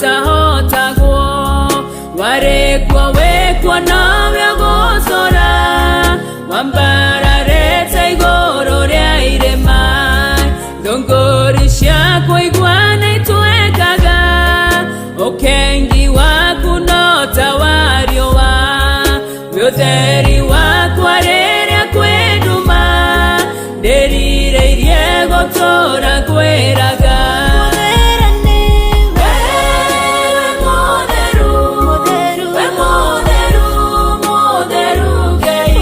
ũtahotagwo. Warĩ kuo, wĩ kuo, nowe ũgũtũra wambararĩte igũrũ rĩa irĩma. Thũngũri ciaku igua nĩ itwekaga, ũkengi waku no ta wa riũa. Wĩ ũtheri wakwa rĩrĩa kwĩ nduma, ndĩrirĩirie gũtũra ngwĩraga. Wewe mũtheru, we mũtheru, mũtheru Ngai.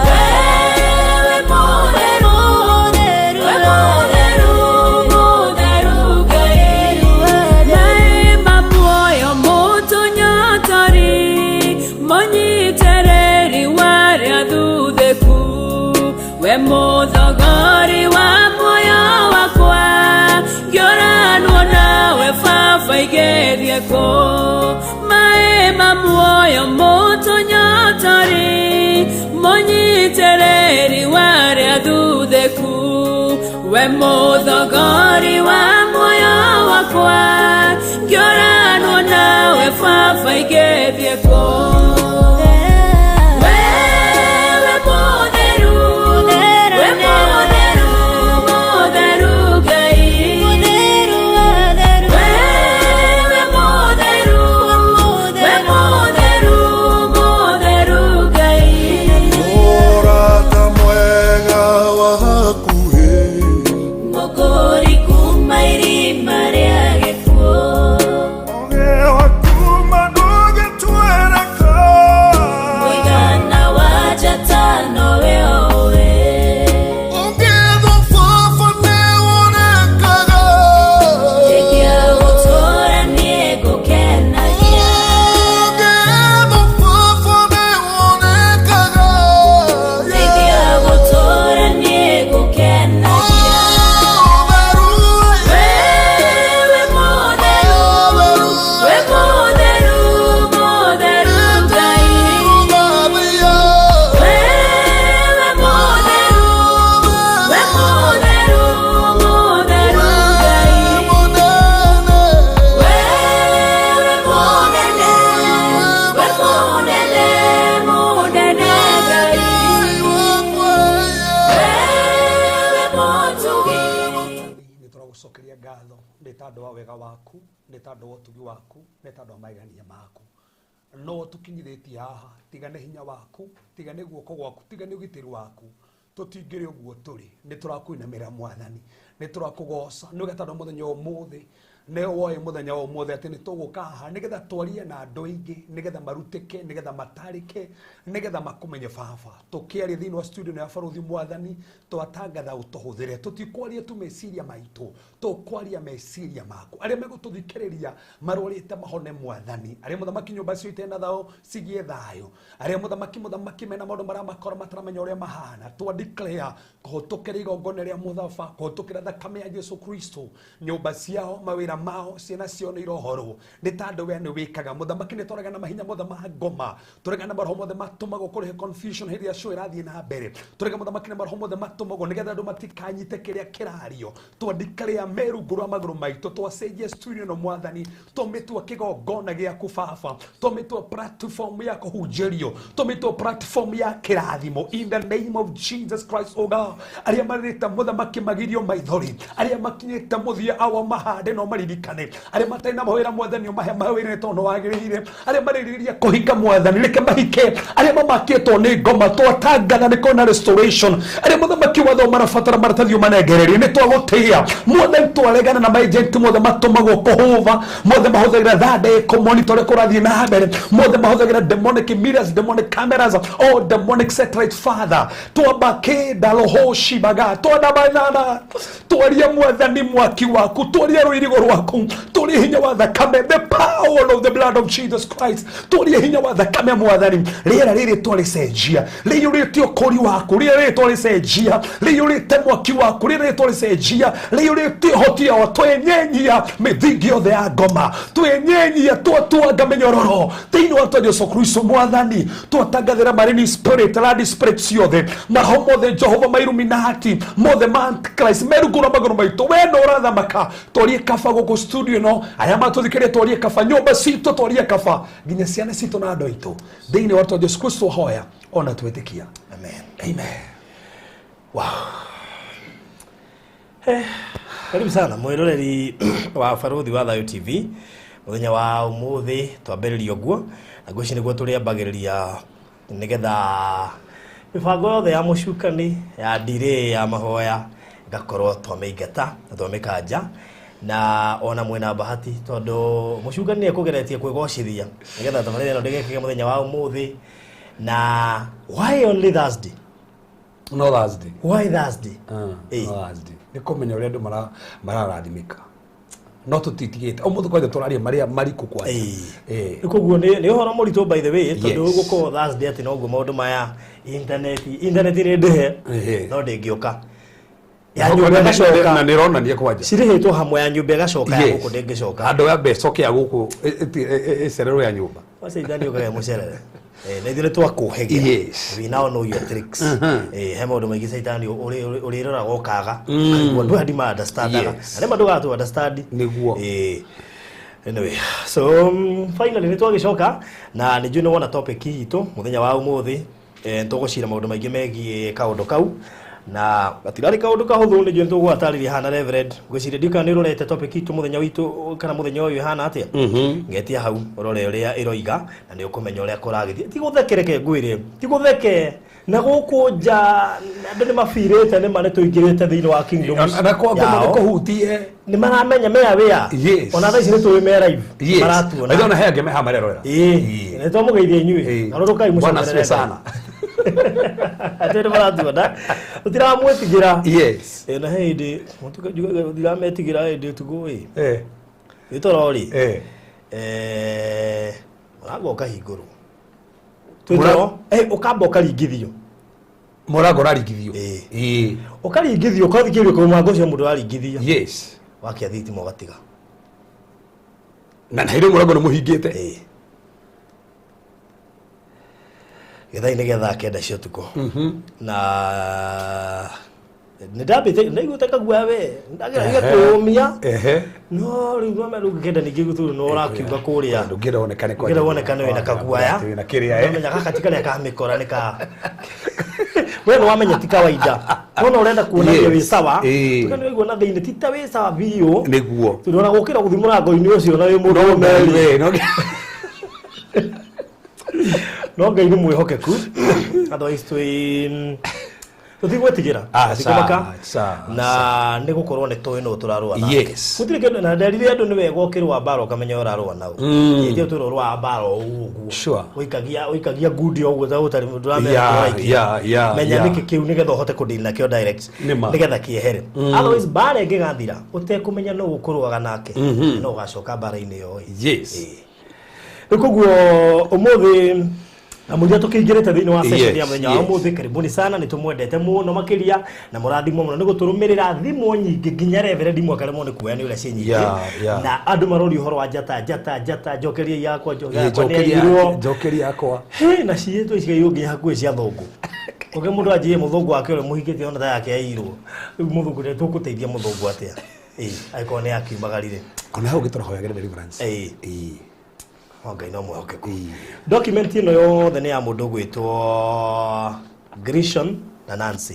Wewe mũtheru, we mũtheru, mũtheru Ngai. Maĩ ma muoyo mũtũnyotori, mũnyitĩrĩri warĩa thuthĩku. We mũthogori wa muoyo wakwa, ngĩũranwo nawe baba igĩthiĩ kũ? Maĩ ma muoyo mũtũnyotori, mũnyitĩrĩri warĩa thuthĩku. We mũthogori wa muoyo wakwa, ngĩũranwo nawe baba igĩthiĩ kũ? Wewe mũtheru, we mũtheru, mũtheru Ngai. Wewe mũtheru, we mũtheru, mũtheru Ngai. Mũrata mwega wa hakuhĩ. Mũkũri kuma irima rĩa gĩkuũ. Ũgĩ waku ndũngĩtuĩrĩka. Mũigana wa njata nowe ũĩ. Ũngĩthwo baba nĩwonekaga. Njĩkia gũtũũra niĩ ngũkenagia. Ũngĩthwo baba nĩwonekaga. Njĩkia gũtũũra niĩ ngũkenagia. Ũtheru. Wewe mũtheru, we mũtheru, mũtheru Ngai. Wewe mũtheru, we mũtheru, mũtheru Ngai. Wewe mũnene, we mũnene, mũnene Ngai. Wewe mũtugi. Nĩ tũragũcokeria ngatho nĩ tondũ wa wega waku, nĩ tondũ wa ũtugi waku, nĩ tondũ wa magegania maku. No tũkinyithĩtie haha, tiga nĩ hinya waku, tiga nĩ guoko gwaku, tiga nĩ ũgitĩri waku, tũtingĩrĩ ũguo tũrĩ. Nĩ tũrakũinamĩra Mwathani, nĩ tũrakũgoca nĩ wega, tondũ mũthenya wa ũmũthĩ nĩ woĩ mũthenya wa ũmũthĩ atĩ nĩ tũgũka haha nĩgetha twarie na andũ aingĩ, nĩgetha marutĩke, nĩgetha matarĩke, nĩgetha makũmenye baba. Tũkĩaria thĩinĩ wa studio ĩno ya Barũthi, Mwathani, twatangatha ũtũhũthĩre. Tũtikwaria tu meciria maitũ, tũkwaria meciria maku. Arĩa megũtũthikĩrĩria marwarĩte mahone Mwathani, arĩa mũthamaki nyũmba cio itarĩ na thayũ cigĩe thayũ, arĩa mũthamaki mena maũndũ maramakora mataramenya ũrĩa mahana, twa declare kũhĩtũkĩra igongona rĩa mũthaba, kũhĩtũkĩra thakame ya Jesu Kristo, nyũmba ciao, mawĩra mao, ciana ciao nĩ irohorwo, nĩ tondũ we nĩ wĩkaga. Mũthamaki, nĩ tũregana mahinya mothe ma ngoma, tũregana maroho mothe matũmagwo kũrehe confusion hĩndĩ ĩrĩa show ĩrathiĩ na mbere. Tũrega mũthamaki na maroho mothe matũmagwo nĩgetha andũ matikanyite kĩrĩa kĩrario. Twandika me rungu rwa magũrũ maitũ. Twacenjia studio ĩno Mwathani, twamĩtua kĩgongona gĩaku baba, twamĩtua platform ya kũhunjĩrio, twamĩtua platform ya kĩrathimo, in the name of Jesus Christ, oh God. Arĩa marĩte mũthamaki magirio maithori, arĩa makinyĩte mũthia awa mahande no maririkane, arĩa matarĩ na mawĩra Mwathani ũmahe mawĩra nĩ tondũ wagĩrĩire, arĩa marĩrĩria kũhika Mwathani reke mahike, arĩa mamakĩtwo nĩ ngoma twatangatha nĩ kona restoration, arĩa mũthamaki watho marabatara maratathi ũmanengererie. Nĩ twagũtĩĩa Mwathani. Twaregana na maagent mothe matũmagwo kũhũva, mothe mahũthagĩra thande kũmonitor ũrĩa kũrathiĩ na mbere, mothe mahũthagĩra demonic mirrors, demonic cameras, all demonic satellite. Father, twambakĩnda roho cibaga twanabanana. Twaria Mwathani mwaki waku, twaria rũirigo rwaku, twaria hinya wa thakame, the power of the blood of Jesus Christ. Twaria hinya wa thakame Mwathani. Rĩera rĩrĩ twarĩcenjia rĩiyũrĩte ũkũri waku, rĩera rĩrĩ twarĩcenjia rĩiyũrĩte mwaki waku, rĩera rĩrĩ twarĩcenjia rĩiyũrĩte ũhoti wa twenyenyia mĩthingi yothe ya ngoma, twenyenyia twatwanga mĩnyororo thĩinĩ wa twa Jesu Kristo. Mwathani, twatangathĩra marine spirit, land spirit ciothe, maroho mothe Jehova ma Illuminati, mothe ma Antichrist merungũ rwa magũrũ maitũ. We no ũrathamaka. Twarie kaba gũkũ. Gũkũ studio ĩno arĩa matũthikĩrĩria, twarie kaba nyũmba citũ, twarie kaba nginya ciana citũ na andũ aitũ thĩinĩ wa rĩtwa Jesu Kristo hoya ona twĩtĩkia. Amen. Amen. Wow. Karibu sana mwiroreri wa Barũthi wa Thayũ TV. Mũthenya wa ũmũthĩ twambĩrĩria ũguo, na ngwĩciria nĩguo tũrĩambagĩrĩria nĩgetha mĩbango yothe ya mũcukani ya ndirĩ ya mahoya ĩgakorwo twamĩingata na twamĩkanja, na ona mwĩna bahati tondũ mũcukani nĩ ekũgeretie kwĩgocithia nĩgetha tabarĩra ĩno ndĩgekĩke mũthenya wa ũmũthĩ. Na why only Thursday? No Thursday. Why Thursday? No Thursday nĩ kũmenya ũrĩa andũ mararathimĩka, no tũtitigĩte ũmũthĩ kwanja tũraria marĩa mariku kwanja. Koguo nĩ ũhoro mũritũ, by the way, tondũ gũkorwo Thursday atĩ noguo maũndũ maya internet nĩ ndĩhe no ndĩngĩũka ya nyũmba ĩgacoka. Na nĩ ĩronania kwanja cirĩhĩtwo hamwe, ya nyũmba ĩgacoka, ya gũkũ ndĩngĩcoka. Andũ ya mbeca ya gũkũ ĩcererwo ya nyũmba. Wacaitani ũkagĩa mũcerere. Na ithuĩ nĩ twakũhĩgĩra. We now know your tricks. He maũndũ maingĩ caitani ũrĩroraga ũkaga ũkaigua andũ aya ndima understandaga. Na nĩma ndũgatũ understand. Nĩguo. Anyway, so finally nĩ twagĩcoka na nĩ njũĩ nĩ wona topic itũ mũthenya wa ũmũthĩ. Nĩ tũgũcira maũndũ maingĩ megiĩ kaũndũ kau, na gatirarĩ kaũndũ kahũthũ. Nĩ njũĩ nĩ tũgũgatarĩria hana. Reverend, ngwĩciria ndiũĩ kana nĩ ũrorete topic itũ mũthenya witũ kana mũthenya ũyũ ĩhana atĩa. Ngetia hau ũrore ũrĩa ĩroiga na nĩ ũkũmenya ũrĩa kũragĩthiĩ. Ti gũthekereke, ngwĩre ti gũtheke, na gũkũ nja andũ nĩ mabirĩte nĩ ma nĩ tũingĩrĩte thĩinĩ wa kingdom Na kwangoma yao. nĩ kũhutie. Nĩ maramenya me aware. Ona thaa ici nĩ tũĩ me live. Maratuona. Maitho na he angĩ me haha marerorera. Ĩĩ, nĩ twamũgeithia inyuĩ. Garũrũkai. Bwana asifiwe sana. Atĩ nĩ maratuona, tũtiramwĩtigĩra. Na he hĩndĩ ndirametigĩra hĩndĩ ũtukũ ĩ wĩtoro rĩ, mũrango ũkahingũrwo twĩtoro, ũkamba ũkaringithio. Mũrango ũraringithio. Ĩĩ. Ũkaringithio, ũkathikĩrĩria kũrĩ mũrango ũcio mũndũ ũraringithia. Wakia thitima ũgatiga. Na hĩndĩ mũrango nĩ mũhingĩte. Ĩĩ, gĩthai nĩ gĩa thaa 9 cia ũtukũ, na nĩ ndambĩte ndaiguĩte kaguoya we, ndageragia kwĩyũmia. No rĩu mama, rĩu kenda ningĩ gũtũ no ũrakiuga kũrĩa. Ndũngĩenda wonekane kwanja. Ndũngĩenda wonekane wĩna kaguoya. Wĩna kĩrĩa. Ndamenya gaka ti karĩa ka mĩkora, nĩ ka we nĩ wamenya ti kawaida, wona ũrenda kuonania wĩ sawa. Tuge nĩ waigua na thĩinĩ ti ta wĩ sawa biũ. Tondũ ona gũkĩra gũthiĩ mũrango-inĩ ũcio na wĩ mũndũ ũme rĩ. We, no. No Ngai nĩ mwĩhokeku, otherwise twĩ tũtigwĩtigĩra. Aca, Tũtikũmaka. aca. Na nĩ gũkorwo nĩ tũĩ nũ tũrarũa nake. Gũtirĩ kĩndũ, na nderire andũ nĩ wega ũkĩrũa mbara ũkamenya ũrarũa nao. Ĩtĩ tũrũa mbara o ũguo. Ũikagia ngundi o ũguo ta ũtarĩ ndũramenya ũraikia. Menya nĩkĩ kĩu nĩgetha ũhote kũdeal nakĩo direct. Nĩma. Nĩgetha kĩehere. Otherwise mbara ĩngĩgathira ũtekũmenya nũ ũkũrũaga nake, no ũgacoka mbara-inĩ ĩyo ĩ. Rĩu koguo ũmũthĩ na mũthia tũkĩingĩrĩte thĩinĩ wa session ya mũthenya wa ũmũthĩ. Karibuni sana, nĩ tũmwendete mũno makĩria na mũrathimwo mũno nĩ gũtũrũmĩrĩra. Thimũ nyingĩ nginya reverend mwaka rĩmwe nĩ kuoya nĩ ũrĩa ciĩ nyingĩ. Na andũ maroria ũhoro wa njata, njata, njata, njokeria yakwa, njokeria yakwa nĩ yaiyirwo. Njokeria yakwa. Hĩ, na ciĩtwo icigairwo nginya hakuhĩ cia thũngũ. Ũngĩ mũndũ anjie mũthũngũ wake ũrĩa mũhikĩtie ona ta yake yaiyirwo. Rĩu mũthũngũ nĩ tũkũteithia mũthũngũ atĩa? Ĩ angĩkorwo nĩ yakiumagarire. Ona hau ũngĩtũrahoyagĩra deliverance. O Ngai no mwĩhokeku. Document ĩno yothe nĩ ya mũndũ ũgwĩtwo Grishon na Nancy.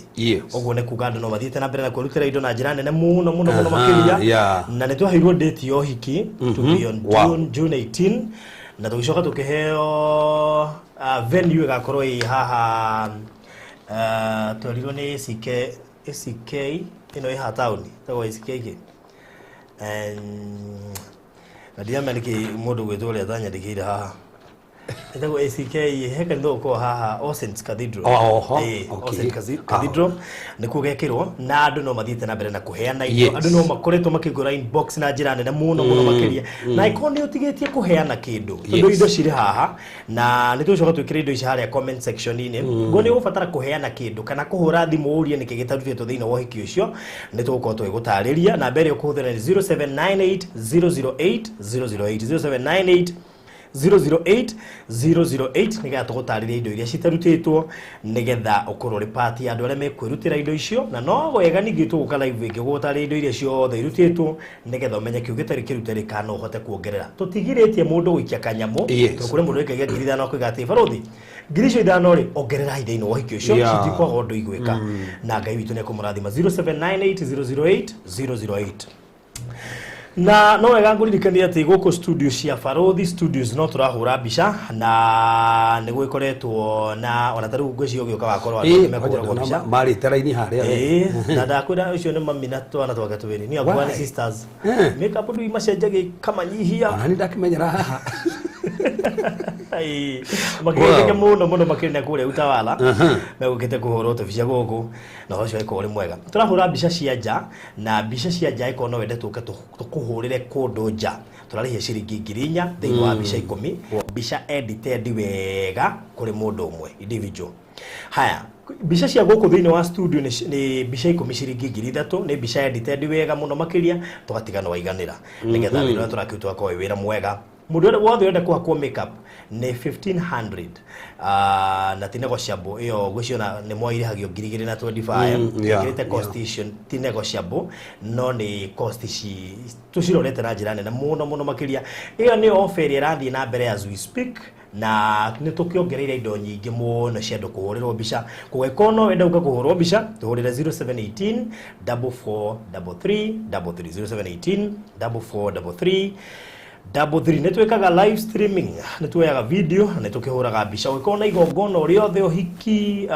Ũguo nĩ kuga andũ no mathiĩte na mbere na kwĩrutĩra indo na njĩra nene mũno mũno mũno makĩria. Na nĩ twaheirwo date ya ũhiki to be on June 18, na tũgĩcoka tũkĩheo venue ĩgakorwo ĩ haha, twerirwo nĩ ACK, ACK ĩno ĩ haha taũni, ĩtagwo ACK kĩ. Na ndiramenya nĩkĩ mũndũ gwĩtwo ũrĩa atanyandĩkĩire haha, ĩtagwo ACK, he kanitha ũkorwo haha, All Saints Cathedral. Oh, oho, Ĩĩ, All Saints Cathedral nĩkuo gekĩrwo, na andũ no mathiĩte na mbere na kũheana indo. Andũ no makoretwo makĩngũra inbox na njĩra nene mũno mũno makĩria, na angĩkorwo nĩ ũtigĩtie kũheana kĩndũ, tondũ indo cirĩ haha na nĩ tũgũcoka twĩkĩre indo ici harĩa comment section-inĩ, ngo nĩ ũgũbatara kũheana kĩndũ kana kũhũra thimũ ũrie nĩkĩ gĩtarutĩtwo thĩinĩ wa ũhiki ũcio, nĩ tũgũkorwo tũgĩgũtarĩria. Namba ĩrĩa ũkũhũthĩra nĩ 0798 008 008, 0798. 008 008, nĩgetha tũgũtarĩrie indo iria citarutĩtwo, nĩgetha ũkorwo ũrĩ part ya andũ arĩa mekwĩrutĩra indo icio. Na no wega ningĩ tũgũka live ĩngĩ gũgũtarĩria indo iria ciothe irutĩtwo, nĩgetha ũmenye kĩu gĩtarĩ kĩrute rĩ, kana no ũhote kuongerera. Tũtigirĩtie mũndũ gũikia kanyamũ. Tondũ kũrĩ mũndũ ũikagia 5,000, akauga atĩ barothi 5,000 rĩ, ongererai thĩinĩ wa ũhiki ũcio. Citikwaga ũndũ igwĩka, na Ngai witũ nĩ ekũmũrathima. 0798 008 008. Na no wega ngũririkania atĩ gũkũ studio cia Barothi Studios no tũrahũra mbica, na nĩ gwĩkoretwo na ona ta rĩu ngwĩciria ũgĩũka wakorwo andũ aingĩ mekũhũragwo mbica. Marĩte raini harĩa. Ĩĩ, na ndakwĩra ũcio nĩ mami na twana twake twĩrĩ nĩ akuwa nĩ Why? sisters. Makeup ndui macenjagia ikamanyihia. Ona nĩ ndakĩmenyera haha. Ĩĩ, makĩgeithĩke mũno mũno makĩria na kũrĩa Utawala megũkĩte kũhũrwo tũbica gũkũ, na ũhoro ũcio ũgĩkorwo ũrĩ mwega. Tũrahũra mbica cia nja, na mbica cia nja ĩkorwo no wende tũke tũkũhũrĩre kũndũ nja, tũrarĩhia ciringi 4,000 thĩinĩ wa mbica 10, mbica edited wega, kũrĩ mũndũ ũmwe individual. Haya, mbica cia gũkũ thĩinĩ wa studio nĩ mbica 10 ciringi 3,000, nĩ mbica edited wega mũno makĩria, tũgatiga nĩ waiganĩra, nĩgetha wĩra ũrĩa tũrakĩruta ũgakorwo wĩ wĩra mwega. Mũndũ ũrĩa wothe ũrenda kũhakwo makeup nĩ 1500, na ti negotiable. Ĩyo ngwĩciona nĩ mwairĩhagio 2,025. Ĩkĩrĩte cost icio ti negotiable, no nĩ cost ici tũcirorete na njĩra nene mũno mũno makĩria. Ĩyo nĩyo offer ĩrĩa ĩrathiĩ na mbere as we speak, na nĩ tũkĩongereire indo nyingĩ mũno cia andũ kũhũrĩrwo mbica. Kũgĩkorwo no wende gũka kũhũrwo mbica, tũhũrĩre 0718 4433 33, 0718 4433 33. Nĩ twĩkaga live streaming, nĩ tuoyaga video na nĩ tũkĩhũraga mbica. Ũgĩkorwo na igongona o rĩothe, ũhiki,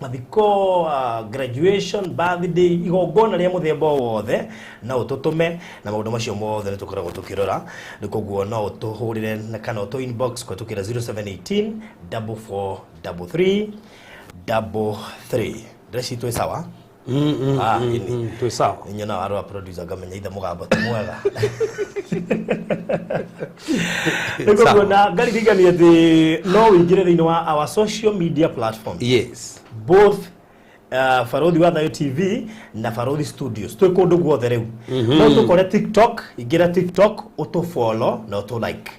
mathiko, graduation, birthday, igongona rĩa mũthemba o wothe, no ũtũtũme, na maũndũ macio mothe nĩ tũkoragwo tũkĩrora. Rĩu koguo no ũtũhũrĩre kana ũtũ inbox kũhetũkĩra 0718 4433 33. Ndĩreci twĩ sawa. Ah, ini. Twĩ sawa. Nyona warora producer ngamenya ithe mũgambo ti mwega. Rĩu koguo na ngaririkania atĩ no ũingĩre thĩinĩ wa our social media platforms, both Barothi wa Thayo TV na Barothi Studios. Twĩ kũndũ guothe rĩu. No tũkore TikTok, ingĩra TikTok ũtũ follow na ũtũ like.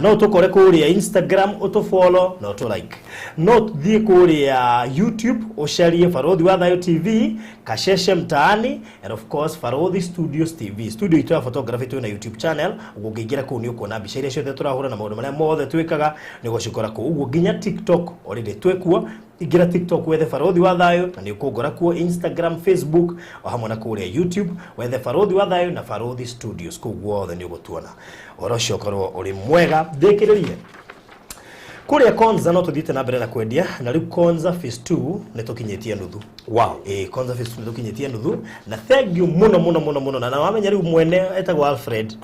No tũkore kũrĩa Instagram, ũtũ follow na ũtũ like. No thiĩ kũrĩa YouTube ũcarie Barothi wa Thayo TV, Kasheshe Mtaani, and of course Barothi Studios TV. Studio itũ ya photography twĩna YouTube channel, ũguo ũngĩingĩra kũu nĩ ũkuona mbica iria ciothe tũrahũra na maũndũ marĩa mothe twĩkaga nĩ ũgũcikora kũu. Ũguo nginya TikTok already twĩkuo. Ingĩra TikTok wethe Barothi wa Thayo na nĩ ũkũngora kuo. Instagram, Facebook, o hamwe na kũrĩa YouTube wethe Barothi wa Thayo na Barothi Studios, kũu guothe nĩ ũgũtuona. Ũhoro ũcio ũkorwo ũrĩ mwega. Ndĩkĩrĩrie kũrĩa Konza no tũthiĩte na mbere na kwendia, na rĩu Konza phase 2 nĩ tũkinyĩtie nuthu. Ĩĩ, Konza phase 2 nĩ tũkinyĩtie nuthu, na thank you mũno mũno mũno mũno. Na wamenya rĩu mwene etagwo Alfred.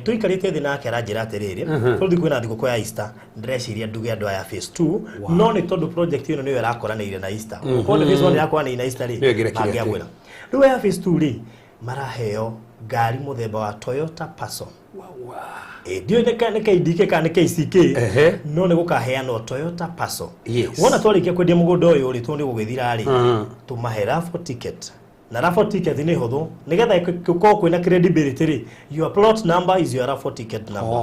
Tũikarĩte thĩ nake aranjĩra atĩrĩrĩ, tondũ kwĩna thigũkũ ya Easter, ndĩreciria nduge andũ aya phase 2, no nĩ tondũ project ĩno nĩyo ĩrakoranĩire na Easter. Okorwo nĩ phase 1 ĩrakoranĩire na Easter rĩ, Nĩyo ĩngĩrekire atĩ. mangĩamwĩra rĩu aya phase 2 rĩ, maraheo ngari mũthemba wa Toyota Passo. Ndiũĩ nĩ KDK kana nĩ KCK. No nĩ gũkaheanwo Toyota Passo. Wona twarĩkia kwendia mũgũnda ũyũ rĩ, tondũ nĩ gũgĩthira rĩ, tũmahe raffle ticket, na raffle ticket nĩ hũthũ, nĩgetha gũkorwo kwĩna credibility rĩ, your plot number is your raffle ticket number.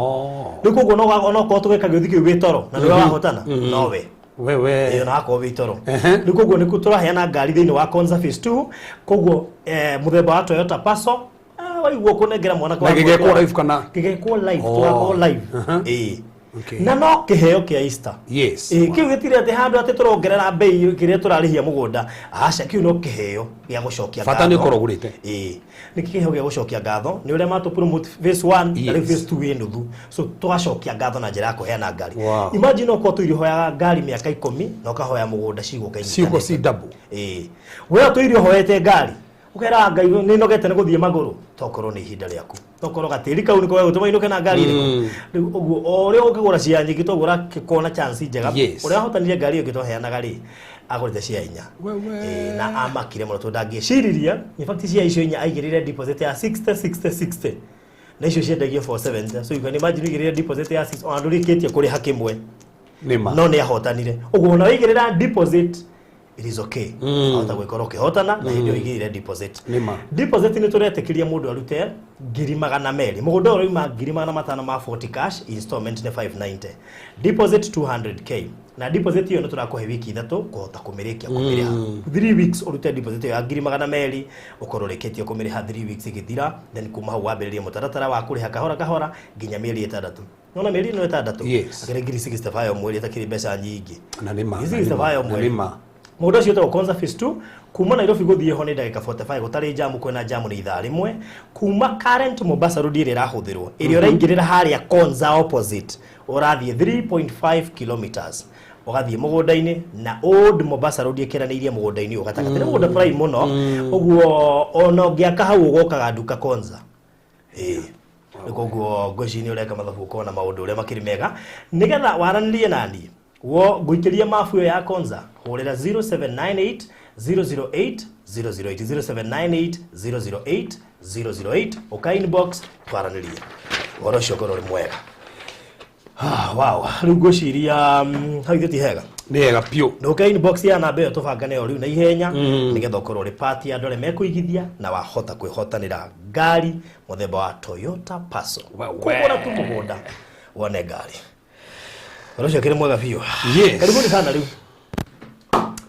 Rĩu koguo no onokorwo tũgeka gĩũthi kĩu wĩ toro na nĩwe wahotana, nowe. Wewe. Ĩyo na wakorwo wĩ toro. Rĩu koguo nĩ tũraheana ngari thĩinĩ wa Konza phase 2, koguo mũthemba wa Toyota Passo. Waigua kũnengera mwana. Na gĩgekwo live kana? Gĩgekwo live. Tũgakorwo live. Ĩĩ. Na no kĩheo kĩa Easter. Ĩĩ, kĩu gĩtirĩ atĩ handũ atĩ tũrongerera mbei kĩrĩa tũrarĩhia mũgũnda, aca, kĩu no kĩheo gĩa gũcokia Bata nĩ ngatho. ũkorwo ũgũrĩte. Ĩĩ, nĩ kĩheo gĩa gũcokia ngatho nĩ ũrĩa matũ promote phase 1, na rĩu phase 2 ĩ nuthu, so tũgacokia ngatho na njĩra ya kũheana ngari. Imagine okorwo tũire ũhoyaga ngari mĩaka 10 na ũkahoya mũgũnda, cigũka Ciugo inyitanĩte. ci double. Ĩĩ, we ũtũire ũhoete ngari, ũkeraga Ngai nĩ nogete nĩ gũthiĩ magũrũ, tokorwo nĩ ihinda rĩaku, tokorwo gatĩri kau nĩko gegũtũma inũke na ngari ĩrĩkũ. Rĩu ũguo o ũrĩa ũngĩgũra cia nyingĩ, toguo ũrakĩkorwo na chance njega. Ũrĩa wahotanire ngari ĩyo ĩngĩ twaheanaga rĩ, agũrĩte cia inya. Wewe. Ĩĩ, na amakire mũno tondũ ndangĩciririe. In fact, cia icio inya aigĩrĩire deposit ya 60 60 60, na icio ciendagio 470, so you can imagine ũigĩrĩire deposit ya 6 ona ndũrĩkĩtie kũrĩha kĩmwe. Nĩ ma. No nĩ ahotanire. Ũguo ona waigĩrĩra deposit It is okay, wahota gwĩkora ũkĩhotana na hĩndĩ ĩyo igĩrĩre deposit. Nĩ ma. Deposit nĩ tũretĩkĩria mũndũ arute 200,000. Mũgũnda ũyũ ũrauma 500,000 ma 40 cash, installment nĩ 590, deposit 200K. Na deposit ĩyo nĩ tũrakũhe wiki 3 kũhota kũmĩrĩkia kũmĩrĩha. 3 weeks ũrute deposit ĩyo ya 200,000, ũkorwo ũrĩkĩtie kũmĩrĩha 3 weeks ĩgĩthira. Then kuma hau wambĩrĩrie mũtaratara wa kũrĩha kahora kahora nginya mĩeri 6. Nona mĩeri ĩno 6 akĩrĩ 65 o mweri, ĩtakĩrĩ mbeca nyingĩ. Na nĩ ma. 65 o Na mweri. nĩ ma. Mũgũnda ũcio wĩtagwo Konza Phase 2. Kuma Nairobi gũthiĩ ho nĩ ndagĩka 45 gũtarĩ jamu, kwĩna jamu nĩ ithaa 1. Kuma current Mombasa Road ĩrĩa ĩrahũthĩrwo, ĩrĩa ũraingĩrĩra harĩa Konza opposite, ũrathiĩ 3.5 kilometers ũgathiĩ mũgũnda-inĩ, na old Mombasa Road ĩkĩranĩirie mũgũnda-inĩ ũyũ gatagatĩ. Nĩ mũgũnda prime mũno ũguo, ona ũngĩaka hau ũgokaga nduka Konza. Ĩĩ, koguo ngwĩciria nĩ ũreka mathabu ũkona maũndũ ũrĩa makĩrĩ mega. Nĩgetha waranĩrie nani wo ngũikĩrie mabu ĩyo ya Konza, hũrĩra 0798 008 008, 0798 008 008, ũka inbox twaranĩrie ũhoro ũcio ũkorwo ũrĩ mwega. Ah, wow, rĩu ngwĩciria hau ithuĩ ti hega. Nĩ hega biũ. Ndũke inbox ya namba ĩyo tũbangane o rĩu na ihenya, nĩgetha ũkorwo ũrĩ part ya andũ arĩa mekũigithia na wahota kwĩhotanĩra ngari mũthemba wa Toyota Passo. Kũgũra tu mũgũnda wone ngari. Ũndũ ũcio ũkĩrĩ mwega biũ. Karibuni sana rĩu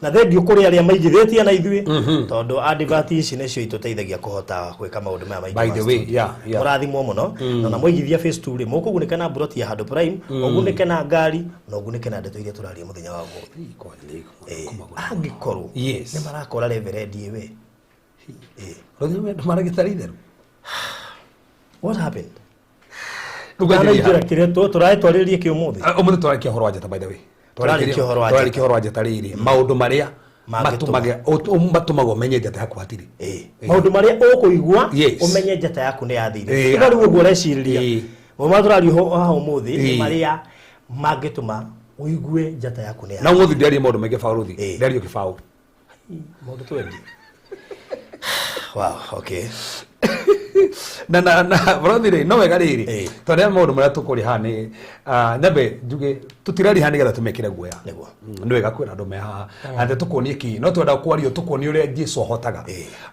na thengiũ kũrĩ arĩa maigithĩtie na ithuĩ, tondũ advert ici nĩcio itũteithagia kũhota gwĩka maũndũ maya maingĩ By ma the way, studio. Mũrathimwo mũno na mwaigithia phase 2 rĩ, mũkũgunĩka na mburoti ya handũ prime, ũgunĩke na ngari na ũgunĩke na ndeto iria tũraria mũthenya wa ũmũthĩ. Angĩkorwo nĩ marakora reverend we. Rũthiomi andũ maragĩtarĩ itherũ. What happened? Rĩu ngwanjĩrĩria Tanaingĩra kĩrĩa tũraĩtwarĩrĩrie kĩ ũmũthĩ? Ah, ũmũthĩ tũrarĩkia ũhoro wa njata, by the way. Tũrarĩkia ũhoro wa njata. Tũrarĩkia ũhoro wa njata rĩrĩ, maũndũ marĩa Mangĩtũma. Matũmaga ũmenye njata yaku hatirĩ. Maũndũ marĩa ũkũigua ũmenye njata yaku nĩ yathire. Tiga rĩu ũguo ũrecirĩria. Maũndũ marĩa tũraria haha ũmũthĩ nĩ marĩa mangĩtũma ũigue njata yaku nĩ Na yathire. ũmũthĩ ndĩarie maũndũ maingĩ baũrũthi. Ndĩarie kĩbaũ. Maũndũ twendi. Wow, okay. Na barothi rĩ, no wega rĩrĩ, tondũ rĩa maũndũ marĩa tũkũrĩa haha nĩ nyambe njuge tũtiraria haha nĩgetha tũmekĩre guoya. Nĩ wega kwĩra andũ me haha atĩ tũkuonie kĩ no twenda kwario, tũkuonie ũrĩa Jesu ahotaga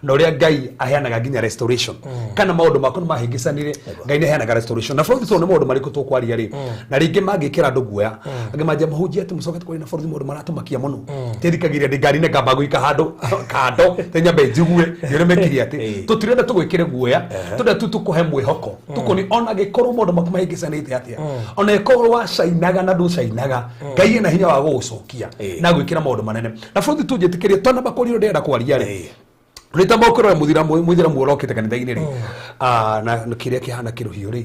na ũrĩa Ngai aheanaga nginya restoration. Kana maũndũ maku nĩ mahĩngĩcanire, Ngai nĩ aheanaga restoration. Na bũrũri tondũ nĩ maũndũ marĩkũ tũkwaria rĩ, na rĩngĩ mangĩkĩra andũ guoya, angĩ manjia mahunjia atĩ mũcoke tũkwaria na bũrũri maũndũ maratũmakia mũno. Tĩthikagĩrĩria ndĩ ngari-inĩ, ngamba gũika handũ kando te nyambe njigue nĩ ũrĩa mekire atĩ tũtirenda tũgwĩkĩre guoya, tũrenda tu tũkũhe mwĩhoko, tũkũni ona gĩkorwo maũndũ maku mahĩngĩcanĩte atĩa, ona ĩkorwo wacainaga na ndũcainaga, Ngai ena hinya wa gũgũcokia na gwĩkĩra maũndũ manene. Na bũrũri tũnjĩtĩkĩrie twanamba kwaria ũrĩa ndĩrenda kwaria rĩ, rĩta mokĩrora mũithĩramu ũrokĩte kanitha-inĩ rĩ, na kĩrĩa kĩhana kĩrũhiũ rĩ.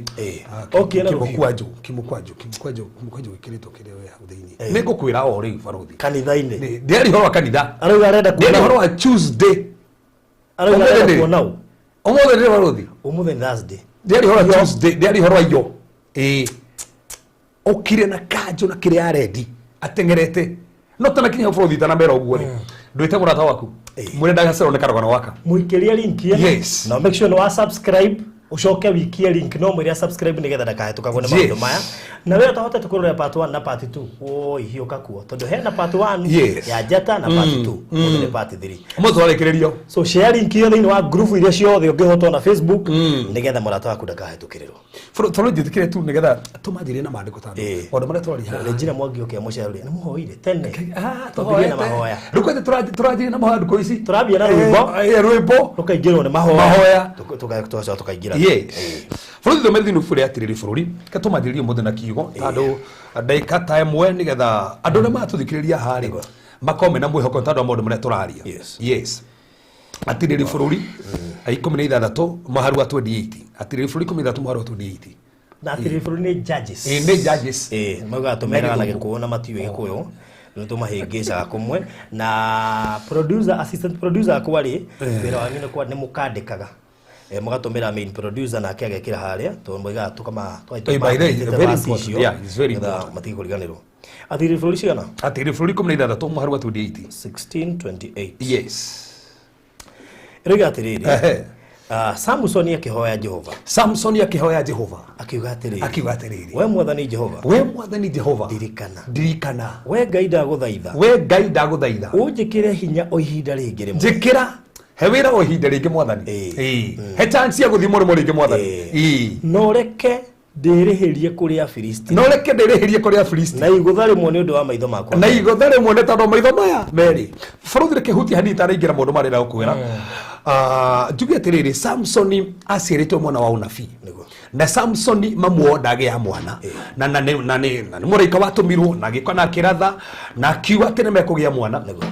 Okire na rũhiũ. Kimũkwanjũ kimũkwanjũ kimũkwanjũ kimũkwanjũ gĩkĩrĩtwo kĩrĩa we hau thĩinĩ, nĩ ngũkwĩra o rĩu barũthi. Kanitha-inĩ. Ndĩaria ũhoro wa kanitha. Arauga arenda Ndĩaria kuona ũhoro wa Tuesday. Arauga Ũmũthĩ arenda nĩ- kuona ũ? Ũmũthĩ nĩ barũthi. Ũmũthĩ nĩ Thursday. Ndĩaria ũhoro wa Tuesday, ndĩaria ũhoro wa iyo ĩĩ ũkire na kanjũ na kĩrĩa arendi ateng'erete no tanakinya hau bũrũri itanamera ũguo rĩ, ndwĩte mũrata waku, mwĩre ndagacerwo nĩ karũgano gaka. Mũikĩrie link ĩno. Na make sure nĩ wa subscribe, ũcoke wikie link no mwĩre subscribe nĩgetha ndakahĩtũkagwo nĩ maũndũ maya. Na we ũtahotete kũrora part 1 na part 2, woi hiũka kuo, tondũ hena part 1 ya njata na part 2, ũmũthĩ nĩ part 3. Ũmũthĩ twarĩkĩrĩrio. So share link ĩyo thĩinĩ wa group iria ciothe ũngĩhota na Facebook, nĩgetha mũrata waku ndakahĩtũkĩrĩrwo. Bũrũri njĩtĩkĩre tu nĩgetha tũmanjĩrie na maandĩko tondũ maũndũ marĩa tũraria haha. Regina Mwangi ũkĩa mũcerũria nĩ mũhoire tene. Ah, Twambĩrĩrie na tũhoete. mahoya. Rĩu kwanja tũranjirie na mahoya ndukũ ici. Tũrambia na rwĩmbo. Rwĩmbo. Rũkaingĩrwo nĩ mahoya. Mahoya. Tũgacoka tũkaingĩra. Yes. Bũrũri thome thĩinĩ ibuku rĩa Atirĩrĩ bũrũri, reke tũmanjĩrĩrie ũmũthĩ na kiugo tondũ ndagĩka ta ĩmwe nĩgetha andũ arĩa maratũthikĩrĩria haha rĩ makorwo mena mwĩhoko tondũ wa maũndũ marĩa tũraria. Yes. Atirĩrĩ bũrũri 16 mũhari wa 28. Atirĩrĩ bũrũri 16 mũhari wa 28. Na Atirĩrĩ bũrũri nĩ judges. Ĩĩ, nĩ judges. Ĩĩ, maugaga tũmeraga na Gĩkũyũ na matiũĩ Gĩkũyũ, nĩ tũmahĩngĩcaga kũmwe. Na producer, assistant producer akwa rĩ, wĩra wanyu nĩ kwa nĩ mũkandĩkaga. Mũgatũmĩra main producer nake agekĩra harĩa, tondũ moigaga tũkama Eh, by the way, tũgatũma very verse important. icio, Yeah, it's very nĩgetha important. matige kũriganĩrwo. Atirĩrĩ bũrũri cigana? Atirĩrĩ bũrũri 16 mũhari wa 28. 1628. Yes. Ĩroiga atĩrĩrĩ, Samusoni akĩhoya Jehova. Samsoni akĩhoya Jehova. Akiuga atĩrĩrĩ. Akiuga atĩrĩrĩ. We Mwathani Jehova. We Mwathani Jehova. Ndirikana. Ndirikana. We Ngai ndagũthaitha. We Ngai ndagũthaitha. Ũnjĩkĩre hinya o ihinda rĩngĩ rĩmwe. Njĩkĩra he wĩra o ihinda rĩngĩ Mwathani. Ĩĩ. He chance ya gũthiĩ mũrĩmo rĩngĩ Mwathani. Ĩĩ. Na ũreke ndĩrĩhĩrie kũrĩ Afilisti. Na ũreke ndĩrĩhĩrie kũrĩ Afilisti. Na igũtha rĩmwe nĩ ũndũ wa maitho makwa. Na igũtha rĩmwe nĩ tondũ maitho maya merĩ. Barũthi reke hutie hanini itanaingĩra maũndũ marĩa ndagũkwĩra. Njuge atĩrĩrĩ, Samsoni aciarĩtwo mwana wa ũnabii. Nĩguo. Na Samsoni mamu wao ndagĩa mwana. Na nĩ mũraika watũmirwo na agĩũka na akĩratha na akiuga atĩ nĩ mekũgĩa mwana. Nĩguo.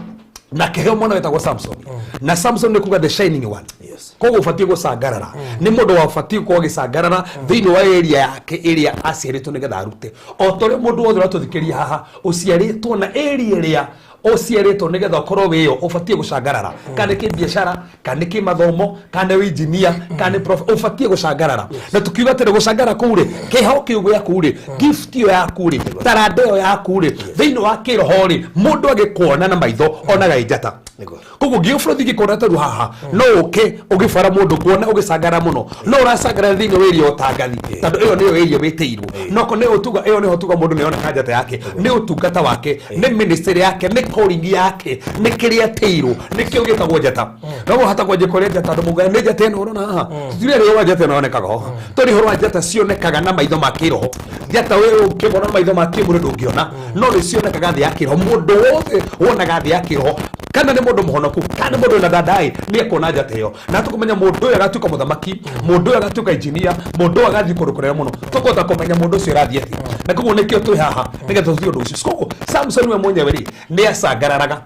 Na akĩheo mwana wetagwo Samson. Na Samson nĩ kuga the shining one. Yes. Koguo ũbatiĩ gũcangarara. Nĩ mũndũ wabatiĩ gũkorwo agĩcangarara thĩinĩ wa area yake ĩrĩa aciarĩtwo nĩgetha arute. O ta ũrĩa mũndũ wothe ũratũthikĩrĩria haha ũciarĩtwo na area ĩrĩa ũciarĩtwo nĩgetha ũkorwo wĩyo ũbatiĩ gũcangarara. Kana nĩ kĩbiacara, kana nĩ kĩmathomo, kana nĩ engineer, kana nĩ prof, ũbatiĩ gũcangarara. Na tukiuga atĩrĩ gũcangara kũu rĩ, kĩheo kĩu gĩaku rĩ, gift ĩyo yaku rĩ, taranda ĩyo yaku rĩ, thĩinĩ wa kĩroho rĩ, mũndũ agĩkuona na maitho onaga ĩ njata. Nĩguo. Koguo ngĩo bũrũri ngĩkuona ta rĩu haha no ũke ũgĩbara mũndũ kuona ũgĩcangara mũno no ũracangara thĩinĩ wa area ũtangathi tondũ ĩyo nĩyo area wĩtĩirwo no ko nĩ ũtuga ĩyo nĩho tuga mũndũ nĩoneka njata yake nĩ ũtungata wake nĩ ministry yake nĩ calling yake nĩ kĩrĩa atĩirwo nĩkĩo gĩtagwo njata no hata kwanjia kũrĩa njata andũ maugaga nĩ njata ĩno ũrona haha tũtirĩ rĩo wa njata ĩno yonekaga ho tũrĩ ũhoro wa njata cionekaga na maitho ma kĩroho njata we ũkĩmona na maitho ma kĩmwĩrĩ ndũngĩona no nĩ cionekaga thĩ ya kĩroho mũndũ wothe wonaga thĩ ya kĩroho kana nĩ mũndũ mũhonoku kana nĩ mũndũ wĩna ndandai nĩ ekuona njata ĩyo na tũkũmenya mũndũ ũyũ agatuĩka mũthamaki mũndũ ũyũ agatuĩka engineer mũndũ ũyũ agathiĩ kũndũ kũnene mũno tũkũhota kũmenya mũndũ ũcio ũrathiĩ atĩa na koguo nĩkĩo twĩ haha nĩgetha tũthiĩ ũndũ ũcio koguo Samson we mwenyewe rĩ nĩ acangararaga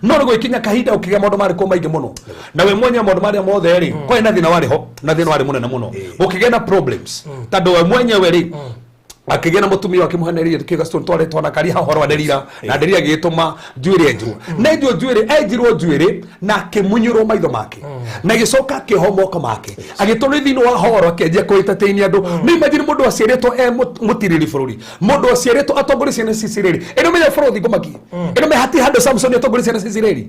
no nĩ gũgĩkinya kahinda ũkĩgĩa maũndũ marĩ kuo maingĩ mũno na we mwenyewe maũndũ marĩa mothe rĩ kwarĩ na thĩna warĩ ho na thĩna warĩ mũnene mũno gũkĩgĩa na problems tondũ we mwenyewe rĩ akĩgĩa na mũtumia akĩmũheneria kĩga stone tware twanakaria haha ũhoro wa Delila na Delila agĩgĩtũma njuĩrĩ enjwo na enjwo njuĩrĩ enjirwo njuĩrĩ na akĩmunyũrwo maitho make na agĩcoka akĩohwo moko make agĩtwarwo thĩinĩ wa horo akĩanjia kũ-entertain andũ. Nĩ imagine mũndũ aciarĩtwo e mũtirĩri bũrũri, mũndũ aciarĩtwo atongoria ciana cia Isiraeli. Ĩno menya bũrũri ngũmakie ĩno me hatirĩ handũ Samson atongoria ciana cia Isiraeli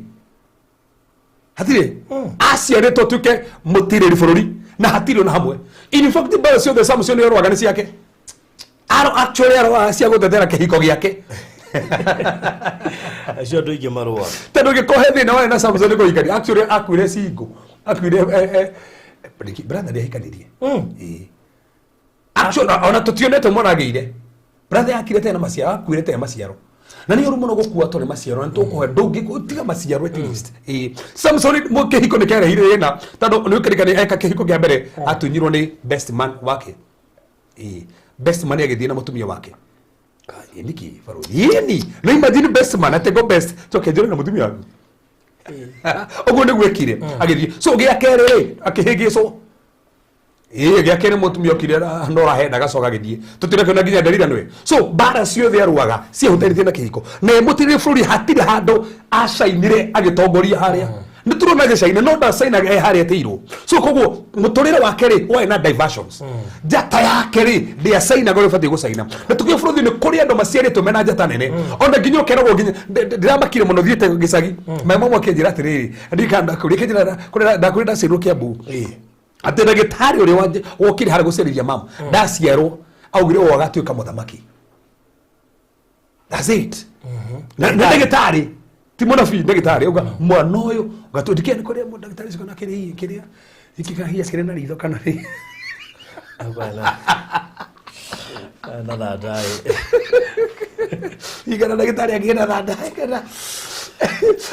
hatirĩ aciarĩtwo atuĩke mũtirĩri bũrũri na hatirĩ ona hamwe. In fact mbara ciothe Samson arũaga nĩ ciake aro actually arũaga cia gũtetera kĩhiko gĩake. Acio andũ aingĩ marũaga. Tondũ gĩko he thĩna warĩ na Samson kũhikania. Actually akuire single, akuire brother nĩahikanirie. Ĩĩ. Actually ona tũtionete mwana agĩire brother akire tena maciaro akuire tena maciaro na nĩ ũru mũno gũkua tondũ maciaro na tũkũhe ndũngĩtiga maciaro at least. Ĩĩ, Samson kĩhiko nĩ kĩarehire thĩna tondũ nĩ ũkĩrikania eka kĩhiko kĩa mbere atunyirwo nĩ best man wake. Ĩĩ, best man agĩthiĩ na mũtumia wake. Ĩ nĩkĩ barũthi ĩni no imagine best man atego best coke njũre na mũtumia waku ũguo nĩguo ekire agĩthiĩ. So gĩa kerĩ rĩ akĩhĩngĩcwo. Ĩĩ, gĩa kerĩ mũtumia okire no rahenda agacoka agĩthiĩ tũtirakĩona nginya Delila nĩwe. So mbara ciothe arũaga ciehutanĩtie na kĩhiko na mũtirĩ bũrũri hatirĩ handũ acainire agĩtongoria harĩa nĩ tũrona agĩcaina no ndacainaga e harĩa etĩirwo. So koguo mũtũrĩre wake rĩ warĩ na diversions. Njata yake rĩ ndĩacainaga ũrĩa ũbatiĩ gũcaina na tũkĩo bũrũri nĩ kũrĩ andũ maciarĩtwo mena njata nene ona nginya ũkeragwo nginya ndĩramakire mũno thiĩte gĩcagi my mama akĩnjĩra atĩrĩrĩ ndirikana ndakũrĩa akĩnjĩra kũrĩa ndakwĩra ndaciarwo Kĩambu atĩ ndagĩtarĩ ũrĩa wokire harĩa gũciarithia mama ndaciarwo augire ũũ agatuĩka mũthamaki. That's it. Na nĩ ndagĩtarĩ ti mũnabii ndagĩtarĩ auga mwana ũyũ ũgatua ndikĩe nĩ kũrĩa ndagĩtarĩ ũcio kana kĩrĩa kĩrĩa ikĩkahia kĩrĩ na ritho kana rĩ. Hapana. Na thandai. Igana ndagĩtarĩ akĩgĩa thandai kana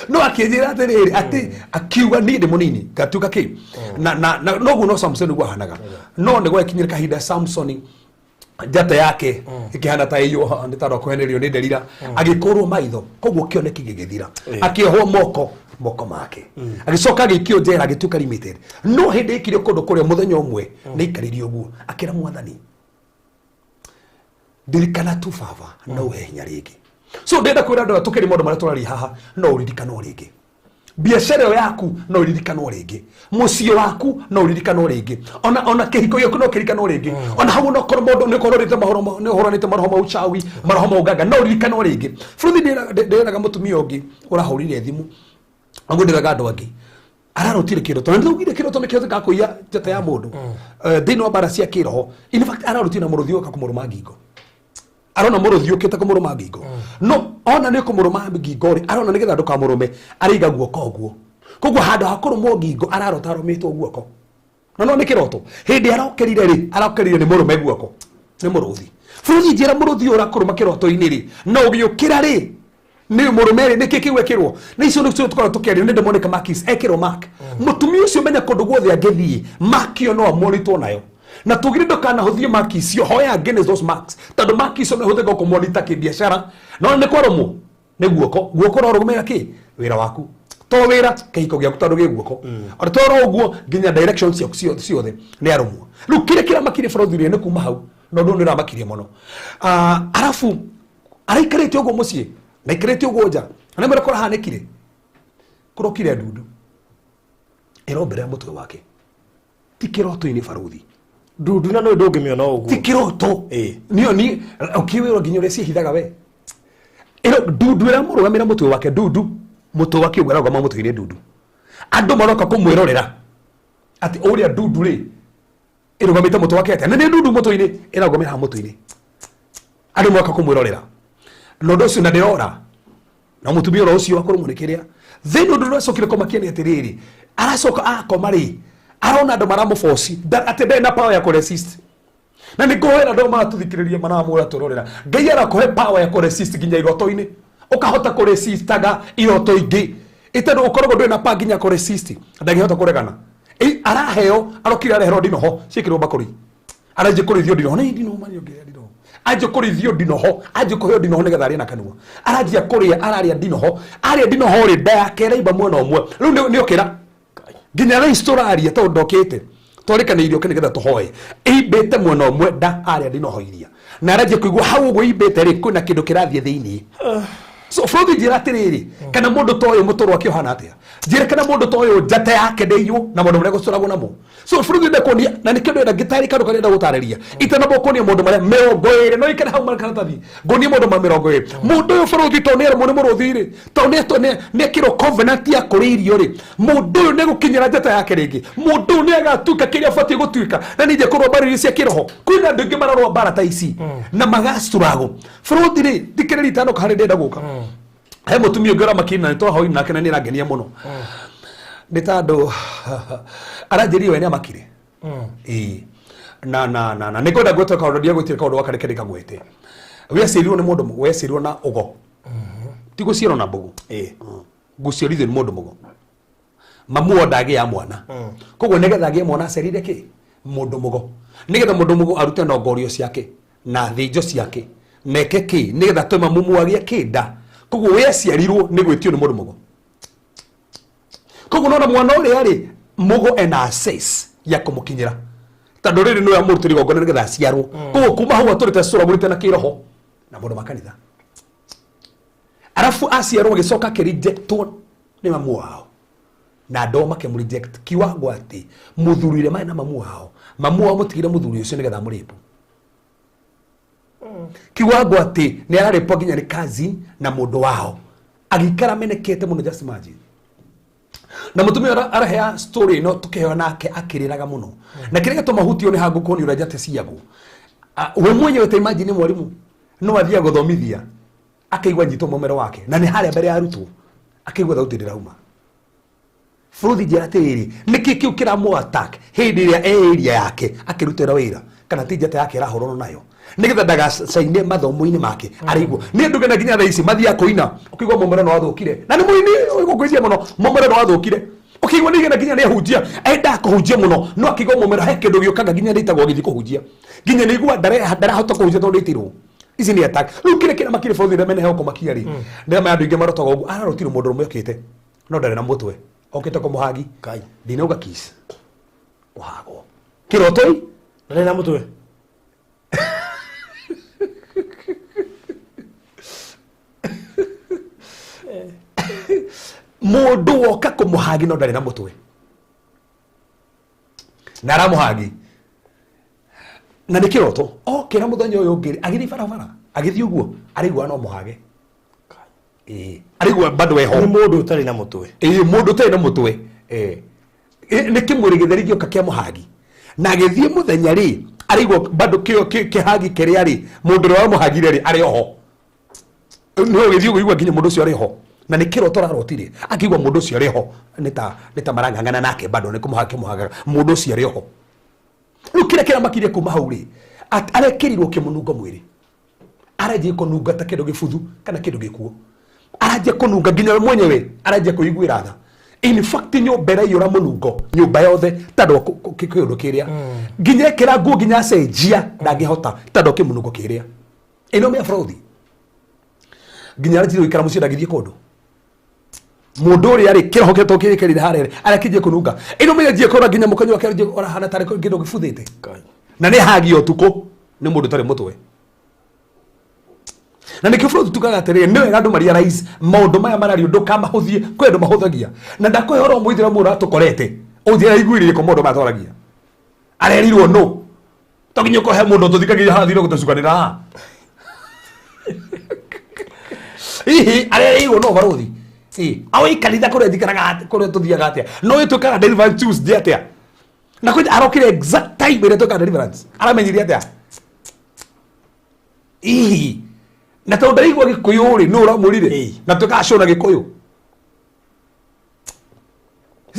no akĩnjĩra atĩrĩrĩ atĩ akiuga niĩ ndĩ mũnini ngatuĩka kĩ na noguo no Samson nĩguo ahanaga no nĩ gwakinyire kahinda Samson njata yake ĩkĩhana ta ĩiywo nĩ tondũ kũhenerio nĩ Delila agĩkũrwo maitho koguo kĩoneki gĩgĩthira akĩohwo moko make agĩcoka agĩikio njera agĩtuĩka limited no hĩndĩ aikirio kũndũ kũrĩa mũthenya ũmwe nĩ aikarire ũguo akĩra Mwathani ndirikana tu baba no ũhe hinya rĩngĩ. So ndĩrenda kwĩra andũ aya tũkĩrĩ maũndũ marĩa tũraria haha no ũririkanwo rĩngĩ biacara ĩyo yaku no ũririkanwo rĩngĩ mũciĩ waku no ũririkanwo rĩngĩ ona kĩhiko gĩaku no kĩririkanwo rĩngĩ ona hau onokorwo mũndũ nĩ ũkorwo mahoro nĩ ũhũranĩte maroho ma uchawi maroho ma ũganga no ũririkanwo rĩngĩ bũrũri ndĩraga mũtumia ũngĩ ũrahũrire thimũ aguo ndĩraga andũ angĩ. Ararotire kĩroto, na nĩtwaugire kĩroto nĩ kĩhotekaga kũiya njata ya mũndũ. Thĩinĩ wa mbara cia kĩroho, in fact, ararotire na mũrũthi ũka kũmũrũma ngingo. Arona mũrũthi ũkĩte kũmũrũma ngingo, no ona nĩ kũmũrũma ngingo rĩ, arona nĩgetha ndũkamũrũme arĩiga guoko ũguo. Koguo handũ ha kũrũmwo ngingo, ararota arũmĩtwo guoko. No no nĩ kĩroto. Hĩndĩ arokerire rĩ, arokerire nĩ mũrũme guoko nĩ mũrũthi. Bũrũthi, njĩra, mũrũthi ũyũ ũrakũrũma kĩroto-inĩ rĩ, na ũgĩũkĩra rĩ, nĩ mũrũme rĩ, nĩkĩ kĩu ekĩrwo? Nĩ icio nĩcio tũkoragwo tũkĩaria nĩ demonic markings. Ekĩrwo mark mũtumia ũcio, menya kũndũ guothe angĩthiĩ, mark ĩyo no amonitwo nayo. Na tugire ndũkanahũthie mark icio, hoya against those marks, tondũ mark icio no ihũthĩka kũmonita kĩbiacara. No nĩ kwarũmwo nĩ guoko, guoko rorũmĩra kĩ wĩra waku, to wĩra kĩhiko gĩaku, tondũ gĩ guoko. Ona to ro ũguo, nginya direction ciaku ciothe nĩ arũmwo. Rĩu kĩrĩa kĩramakirie bũrũri rĩ, nĩ kuma hau na ũndũ ũyũ nĩ ũramakirie mũno. Arabu araikarĩte ũguo mũciĩ na aikarĩte ũguo nja, na nĩ kũrahanĩkire, kũrokire ndundu ĩrombere mũtwe wake, ti kĩroto-inĩ, barũthi. Ndundu na nĩ ndũngĩmĩona ũguo. Ti kĩroto. Nio ni ũkĩwĩrwo nginya ũrĩa ciĩhithaga we. Ĩro ndundu ĩramũrũgamĩra mũtwe wake, ndundu mũtwe wake ũguo ararũgama mũtwe-inĩ, ndundu andũ maroka kũmwĩrorera atĩ ũrĩa ndundu rĩ ĩrũgamĩte mũtwe wake atĩa, na nĩ ndundu mũtwe-inĩ ĩrarũgamĩra haha mũtwe-inĩ, andũ maroka kũmwĩrorera na ũndũ ũcio na ndĩrora na mũtumia oro ũcio akorwo nĩ kĩrĩa thĩinĩ. Ũndũ ũrĩa ũracokire kũmakia nĩ atĩrĩrĩ, aracoka akoma rĩ, arona andũ maramũboci atĩ ndarĩ na power ya kũresist. Na nĩ ngũhoera andũ maratũthikĩrĩria, maramũra tũrorera, Ngai arakũhe power ya kũresist nginya iroto-inĩ, ũkahota kũresistaga iroto ingĩ ĩtondũ ũkoragwo ndũrĩ na power nginya kũresist, ndangĩhota kũregana. Araheo, arokire areherwo ndinoho ciĩkĩrwo mbakũri, aranjia kũrĩithio ndinoho, nĩ ndinoho mariongerera ndinoho, anjia kũrĩithio ndinoho, anjia kũheo ndinoho nĩgetha arĩe na kanua, aranjia kũrĩa, ararĩa ndinoho, arĩa ndinoho rĩ, nda yake ĩraimba mwena ũmwe. Rĩu nĩ okĩra nginya thaa ici tũraria, tondũ ndokĩte twarĩkanĩirie oke nĩgetha tũhoe, ĩimbĩte mwena ũmwe nda arĩa ndinoho iria, na aranjia kũigua hau ũguo imbĩte rĩ, kwĩna kĩndũ kĩrathiĩ thĩiniĩ. So bũrũthi, njĩra atĩrĩrĩ, kana mũndũ ta ũyũ mũtũrwo wake ũhana atĩa? Njĩra kana mũndũ ta ũyũ njata yake ndĩiywo na maũndũ marĩa gũcoragwo namo. So bũrũthi, ndenda kuonia na nĩkĩo ndĩrenda ngĩtarĩ kaũndũ karĩa ndenda gũtarĩria itanamba kuonia maũndũ marĩa 20, no ikare hau maratathi ngonie maũndũ ma 20. Mũndũ ũyũ, bũrũthi, tondũ nĩ arũmwo nĩ mũrũthi rĩ, tondũ nĩ ekĩrwo covenant ya kũrĩa irio rĩ, mũndũ ũyũ nĩ gũkinyĩra njata yake rĩngĩ, mũndũ ũyũ nĩ agatuĩka kĩrĩa abatiĩ gũtuĩka. Na ningĩ kũrũa mbara iria cia kĩroho, kwĩna andũ aingĩ mararũa mbara ta ici na magacuragwo. Bũrũthi rĩ, thikĩrĩria itanoka harĩa ndĩrenda gũka, he mũtumia ũngĩ ũramakiri na nĩtwahoire nake na nĩ arangenia mũno, nĩ tondũ aranjĩrire we nĩ amakire. Ĩĩ, na nĩ ngwenda gwĩta kaũndũ, ndiagwĩtire kaũndũ gaka, reke ndĩkagwete. Wecirirwo nĩ mũndũ, wecirirwo na ũgo, ti gũciarwo na mbũgũ. Gũciarithio nĩ mũndũ mũgo, mamu o ndagĩa mwana, koguo nĩgetha agĩe mwana acerire kĩ mũndũ mũgo, nĩgetha mũndũ mũgo arute nongorio ciake na thĩnjo ciake neke kĩ nĩgetha atũme mamumu agĩe kĩnda. Koguo we aciarirwo nĩ gwĩtio nĩ mũndũ mũgo. Koguo nona mwana ũrĩa rĩ mũgo ena access ya kũmũkinyĩra, tondũ rĩrĩ nĩwe amũrutĩra igongona nĩgetha aciarwo. Koguo kuma hau atũrĩte acũragũrĩte na kĩroho na mũndũ wa kanitha. Arabu aciarwo agĩcoka akĩrejectwo nĩ mamu wao na andũ ao makĩmũreject kiwango atĩ mũthuri ũrĩa marĩ na mamu wao, mamu wao mũtigire mũthuri ũcio nĩgetha amũrĩpu, kiwango atĩ nĩ ararĩpwo nginya nĩ cousin na mũndũ wao, agĩikara menekete mũno. Just imagine. Na mũtumia arahea story ĩno tũkĩheo nake akĩrĩraga mũno, na kĩrĩa gĩtũma hutio nĩ hangũ kuonio ũrĩa njata ciagwo. We mwenyewe, ta imagine, mwarimũ no athiĩ gũthomithia, akaigua nyitwo mũmero wake na nĩ harĩa mbere ya arutwo, akaigua thauti ndĩrauma. Bũrũthi, njĩra atĩrĩrĩ, nĩkĩ kĩu kĩramũ attack hĩndĩ ĩrĩa e area yake akĩrutĩra wĩra? Kana ti njata yake ĩrahũrana nayo nĩgetha ndagacaine mathomo-inĩ make? Araigua nĩ andũ ngena nginya thaa ici mathiaga kũina, ũkĩigua mũmero nĩ wathũkire, na nĩ mũini ũgũkũiria mũno, mũmero nĩ wathũkire, ũkĩigua nĩ igena nginya nĩ ahunjia, endaga kũhunjia mũno, no akĩigua mũmero he kĩndũ gĩũkaga nginya nĩ ĩtagwo gĩthiĩ kũhunjia, nginya nĩ igua ndarahota kũhunjia tondũ nĩ ici nĩ attack. Rĩu kĩrĩa kĩramakire bũrũri ũrĩa meneheo kũmakia rĩ, nĩ andũ aingĩ marotaga ũguo, ararotire mũndũ ũmwe okĩte no ndarĩ na mũtwe, okĩte kũmũhagi. Kai. Ndinauga kiss, kũhagwo kĩroto-i. Ndarĩ na mũtwe. Mũndũ woka kũmũhagi no ndarĩ na mũtwe na aramũhagi na nĩ kĩroto. Okĩra mũthenya ũyũ ũngĩ agĩthiĩ barabara, agĩthiĩ ũguo araigua no mũhage. Ĩĩ, araigua bado eho. Nĩ mũndũ ũtarĩ na mũtwe. Ĩĩ, mũndũ ũtarĩ na mũtwe. Nĩ kĩmwĩrĩ gĩtheri gĩoka kĩa mũhagi na agĩthiĩ mũthenya rĩ, araigua bado kĩo kĩhagi kĩrĩa rĩ, mũndũ ũrĩa wamũhagire rĩ, arĩ oho. Nĩ ũgĩthiĩ ũkĩigua nginya mũndũ ũcio arĩ ho, na nĩ kĩroto ararotire, akĩigua mũndũ ũcio arĩ ho, nĩ ta marang'ang'ana nake, bado nĩ kũmũhaga kĩmũhagaga, mũndũ ũcio arĩ ho. Rĩu kĩrĩa kĩramakirie kuma hau rĩ, arekĩrirwo kĩmũnungo mwĩrĩ, aranjia kũnunga ta kĩndũ gĩbuthu kana kĩndũ gĩkuũ, aranjia kũnunga nginya we mwenyewe aranjia kwĩiguĩra tha. In fact, nyũmba ĩraiyũra mũnungo, nyũmba yothe, tondũ wa kĩũndũ kĩrĩa, nginya ekĩra nguo, nginya acenjia, ndangĩhota tondũ wa kĩmũnungo kĩrĩa. Ĩno mĩa bũrũthi, nginya aranjia gũikara mũciĩ, ndangĩthiĩ kũndũ. Mũndũ ũrĩa rĩ, kĩroho kĩrĩa tũkĩrĩkĩrire harĩa rĩ, arakĩnjia kũnunga ĩno mĩanjia kũra, nginya mũkonyo wake aranjia ũrahana tarĩ kĩndũ gĩbuthĩte. Ngai. Na nĩ hagio ũtukũ nĩ mũndũ ũtarĩ mũtwe. Na nĩkĩo bũrũri tugaga atĩrĩrĩ, nĩ wega andũ marealize maũndũ maya marario, ndũkamahũthie. Kwĩ andũ mahũthagia, na ndakũhe ũhoro mũithĩramu ũratũkorete ũthiĩ araiguĩrĩrie ko maũndũ maya twaragia, arerirwo nũ. To nginya ũkohe mũndũ tũthikagĩria haha thire gũtũcukanĩra haha, hihi arerirwo no barothi aoi kanitha kũrĩa njikaraga kũrĩa tũthiaga atĩa, no ĩtuĩkaga deliverance Tuesday atĩa, na kwĩ arokire exact time ĩrĩa twĩkaga deliverance, aramenyire atĩa hihi? Na tondũ ndaraigua Gĩkũyũ rĩ, nũ ũramwĩrire? Na twĩkaga show na Gĩkũyũ.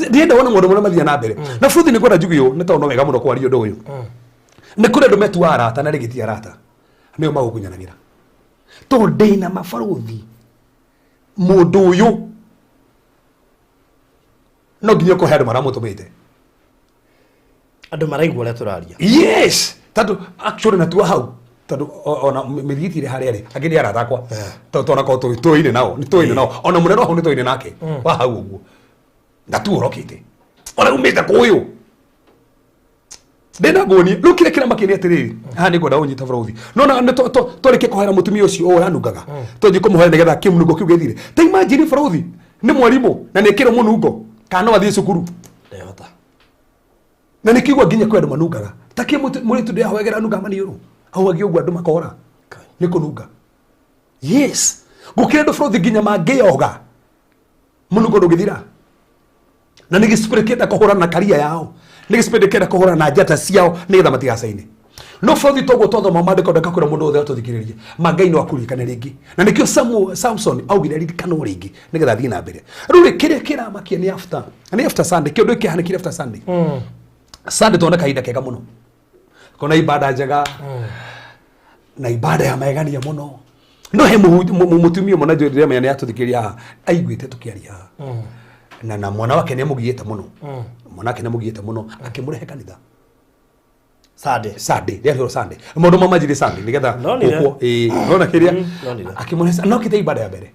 Ndienda wona maũndũ marĩa mathiaga na mbere na bũthi. Nĩ kwenda njuge ũũ, nĩ tondũ no wega mũno kwaria ũndũ ũyũ. Nĩ kũrĩ andũ metuaga arata na rĩngĩ ti arata, nĩo magũkunyanagĩra, tondũ ndĩna mabarũthi. Mũndũ ũyũ no nginya ũkũhe andũ maramũtũmĩte. Andũ maraigua ũrĩa tũraria. Yes, tondũ actually natua hau, tondũ ona mĩthiĩtire harĩa rĩ, angĩ nĩ arata akwa, tondũ tonakorwo tũine nao, nĩ tũine nao, ona mũnene wa hau nĩ tũine nake wa hau ũguo, ndatuorokĩte ona umĩte kũyũ ndĩna nguonie. Rĩu kĩrĩa kĩramakia nĩ atĩrĩrĩ, haha nĩ ngwenda ũnyita bũrũthi, no na nĩ twarĩkia kũhoera mũtumia ũcio ũũ ũranungaga, twanjie kũmũhoera nĩgetha kĩmũnungo kĩu gĩthire. Ta imagine, bũrũthi, nĩ mwarimũ na nĩ ekĩrwo mũnungo, kana no athiĩ cukuru? Ndehota. Na nä kĩigua nginya kwĩ andũ manungaga ta kĩ mũrĩtu ndĩahoegera anungaga maniũrũ ahuhagia ũguo andũ makora nĩ kũnunga. Yes, gũkĩrĩ andũ bũrũthi nginya mangĩyoga mũnungo ndũngĩthira, na nĩ gĩcipĩrĩ kĩenda kũhũrana na karia yao, nĩ gĩcipĩrĩ kĩenda kũhũrana na njata ciao nĩgetha matigacaine. No bũrũthi, toguo twathoma maandĩko, ndakakwĩra mũndũ wothe atũthikĩrĩrie ma Ngai no akũririkane rĩngĩ, na nĩkĩo Samson augire aririkanwo rĩngĩ nĩgetha athiĩ na mbere. Rĩu rĩ, kĩrĩa kĩramakia nĩ after Sunday, kĩũndũ kĩahanĩkire after Sunday. Sunday tuona kahinda kega mũno, kona ibada njega na ibada ya magegania mũno. No he mũtumia ũmwe na njũĩ ndĩramenya nĩ atũthikĩrĩria haha, aiguĩte tũkĩaria haha, na mwana wake nĩ amũgiĩte mũno, mwana wake nĩ amũgiĩte mũno, akĩmũrehe kanitha. Sunday. Sunday, rĩarĩ Sunday, maũndũ ma manjire Sunday nĩgetha Nonire. gũkwo ĩĩ nona kĩrĩa Nonire. Akĩmũrehe no kĩte ibada ya mbere.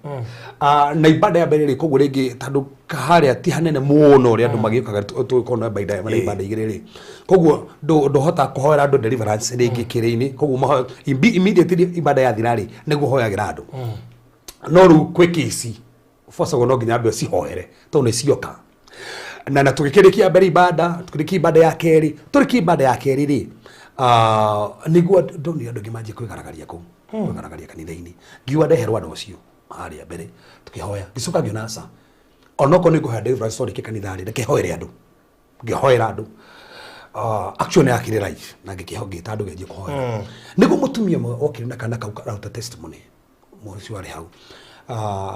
Ah, na ibada ya mbere rĩ, koguo rĩngĩ tondũ harĩa ti hanene mũno ũrĩa andũ magĩũkaga, tũgĩkorwo na ibada na ibada igĩrĩ rĩ, koguo ndũhota kũhoera andũ deliverance rĩngĩ kĩrĩ-inĩ. Koguo immediately ibada yathira rĩ, nĩguo hoyagĩra andũ. No rĩu kwĩ kĩci bocagwo, no nginya ambe ũcihoere tondũ nĩ cioka. Na tũgĩkĩrĩkia mbere ibada, tũkĩrĩkia ibada ya kerĩ, tũrĩkia ibada ya kerĩ rĩ, nĩguo ndonire andũ aingĩ manjie kwĩgaragaria kũu, kwĩgaragaria kanitha-inĩ. Ngiuga ndeherwo andũ acio harĩa mbere, tũkĩhoya. Ngĩcoka ngĩona aca, onokorwo nĩ ngũhoya deliverance twarĩkia kanitha rĩ, reke hoere andũ. Ngĩhoera andũ. Actually nĩ yakire live na ngĩkĩho ngĩta andũ ngĩanjia kũhoera, nĩguo mũtumia ũmwe okire na kana kau kararuta testimony. Ũcio arĩ hau,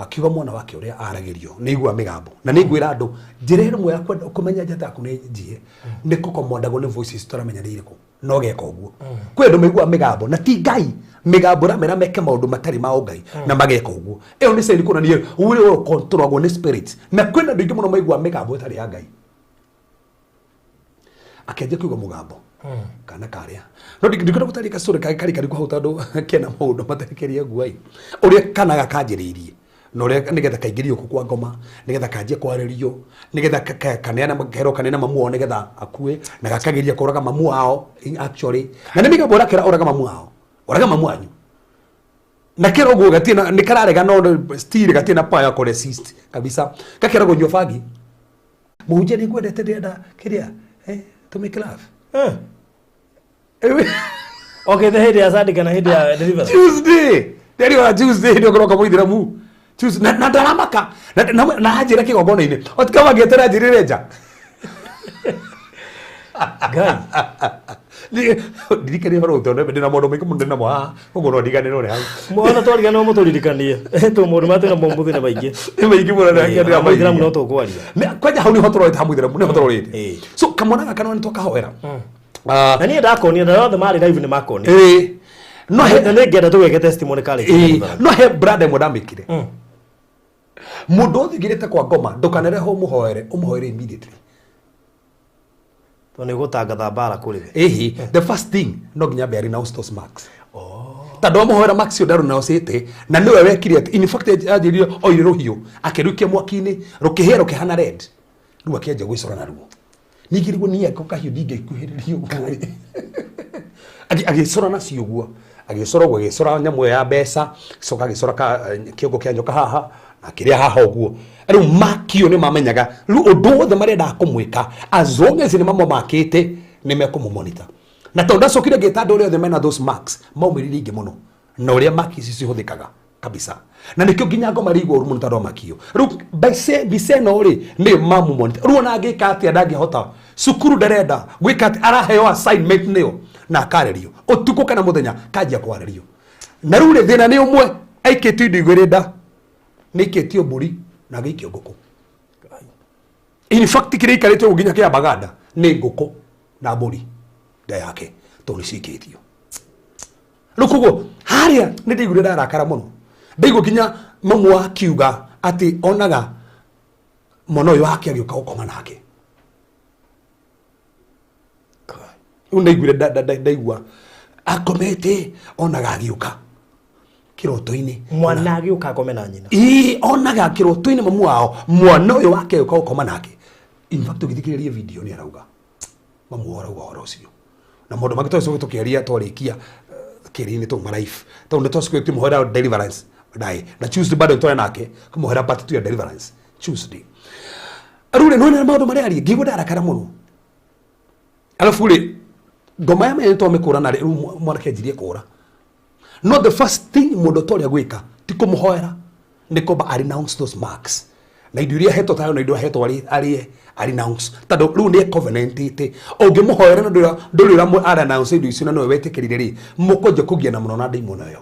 akiuga mwana wake ũrĩa aragĩrio nĩ igua mĩgambo. Na nĩ ngwĩra andũ, njĩra ĩmwe ya kwenda kũmenya njata yaku nĩ njie nĩ kũkomandagwo nĩ voices tũramenya nĩ irĩkũ, no geka ũguo. Kwĩ andũ maiguaga mĩgambo na ti Ngai, mĩgambo ĩramera meke maũndũ matarĩ ma ũngai na mageka ũguo. Ĩyo nĩ sign kuonania ũrĩa ũkontrolagwo nĩ spirit, na kwĩna andũ aingĩ mũno maiguaga mĩgambo ĩtarĩ ya Ngai. Akĩanjia kũigua mũgambo kana karĩa, no ndikwenda gũtarĩria gacũrĩ karĩ karĩ karĩkũ hau, tondũ kena maũndũ matekeria guai ũrĩa kana gakanjĩrĩirie na ũrĩa nĩgetha kaingĩrio kũ kwa ngoma, nĩgetha kanjie kwarĩrio, nĩgetha kaneana kerwo kaneana mamu wao nĩgetha akue, na gakageria kũraga mamu wao actually. Na nĩ mĩgambo ĩrakĩra ũraga mamu wao, ũraga mamu wanyu, na kĩro ũguo gatirĩ na nĩ kararega, no still gatirĩ na power ya kũ resist kabisa. Gakĩra kũnyua bangi, mũhunjia nĩ ngwendete, ndĩrenda kĩrĩa to make love. Okay, the hĩndĩ ya Sunday kana hĩndĩ ya deliverance? Tuesday, ndĩrĩ wa Tuesday, hĩndĩ ũkĩroka mũithĩramu. Tuesday na ndaramaka na anjĩra kĩgongona-inĩ otika wangĩetera anjĩrĩre nja. Ngai. Ndirikanie ũhoro ũyũ tondũ ndĩna maũndũ maingĩ mũno ndĩnamo haha, koguo no ndiganĩrwo nĩ hau. Mwana twarigana mũtũririkanie. Tũ maũndũ marĩa twĩnamo mũthenya maingĩ. Nĩ maingĩ mũno na Ĩĩ, Mũithĩramu no tũkwaria. Kwanja hau nĩho tũrorete ha mũithĩramu nĩho tũrorete. Ĩĩ. So kamwana gaka no nĩtwakahoera. Ah, Na niĩ ndakonire na othe marĩ live nĩ makonire. Ĩĩ. No he Na nĩ ngenda tũgeke testimony karĩ. Ĩĩ, no he brand ĩmwe ndamĩkire. Mũndũ ũthigirĩte kwa ngoma ndũkanerehe ũmũhoere, ũmũhoere immediately. Tondũ nĩ gũtangatha mbara kũrĩ we. Ĩhĩ, the first thing no nginya ambe renounce those marks. Tondũ amũhoera marks ũyũ ndarenounce na nĩwe wekire atĩ in fact anjĩrire oire rũhiũ akĩrũikia mwaki-inĩ rũkĩhĩa rũkĩhana red rĩu akĩanjia gwĩcora naruo. Ningĩ rĩu niĩ angĩkorwo kahiũ ndingĩkuhĩrĩria ũguo rĩ. Agĩcora nacio ũguo, agĩcora ũguo, agĩcora nyamũ ĩyo ya mbeca, agĩcoka agĩcora kĩongo kĩa nyoka haha na kĩrĩa haha ũguo. Rĩu makio nĩ mamenyaga rĩu ũndũ wothe marendaga kũmwĩka as long as nĩ mamũmakĩte nĩ mekũmũmonitor. Na tondũ ndacokire ngĩta andũ arĩa othe mena those marks maumĩrire aingĩ mũno na ũrĩa marks ici cihũthĩkaga kabisa na nĩkĩo nginya ngoma rĩigua ũru mũno tondũ wa makio. Rĩu mbica ĩno rĩ nĩyo mamũmonitor. Rĩu ona angĩka atĩa ndangĩhota, cukuru ndarenda gwĩka atĩa, araheo assignment nĩyo na akarerio ũtukũ kana mũthenya kanjia kwarĩrio. Na rĩu rĩ thĩna nĩ ũmwe, aikĩtio indo igĩrĩ nda, nĩ aikĩtio mbũri na agĩikio ngũkũ. In fact kĩrĩa aikarĩte ũguo nginya kĩa baganda nĩ ngũkũ na mbũri nda yake tondũ nĩ cikĩtio. Rĩu koguo harĩa nĩ ndaiguire ndarakara mũno, ndaigua nginya mamu akiuga atĩ onaga mwana ũyũ wake agĩũka gũkoma nake. Rĩu ndaiguire ndaigua akomete onaga agĩũka kĩroto-inĩ. Mwana agĩũka akome na nyina. Ĩĩ, onaga kĩroto-inĩ mamu wao mwana ũyũ wake agĩũka gũkoma nake. In fact ũgĩthikĩrĩria video nĩ arauga mamu wao arauga ũhoro ũcio. Na maũndũ mangĩ twacoka tũkĩaria twarĩkia kĩrĩ-inĩ twauma live. Tondũ nĩ twacokire tũkĩmũhoera deliverance baadaye. Na Tuesday bado nĩtwarĩ nake kũmũhoera part 2 ya deliverance Tuesday. Rĩu rĩ, nĩwona maũndũ marĩa aria, ngĩigua ndarakara mũno. Alafu rĩ, ngoma ya menya nĩtwamĩkũrana rĩ, rĩu mwanake anjirie kũra. No the first thing mũndũ ũtorĩa gwĩka ti kũmũhoera, nĩ kwamba a renounce those marks. Na indo iria ahetwo tayo na indo ahetwo arĩe a renounce. Tondũ rĩu nĩ covenantĩte. Ũngĩmũhoera na ndũrĩ ũra a renounce indo icio na nĩwe wetĩkĩrire rĩ, mũkwanjia kũgiana mũno na ndaimono ĩyo.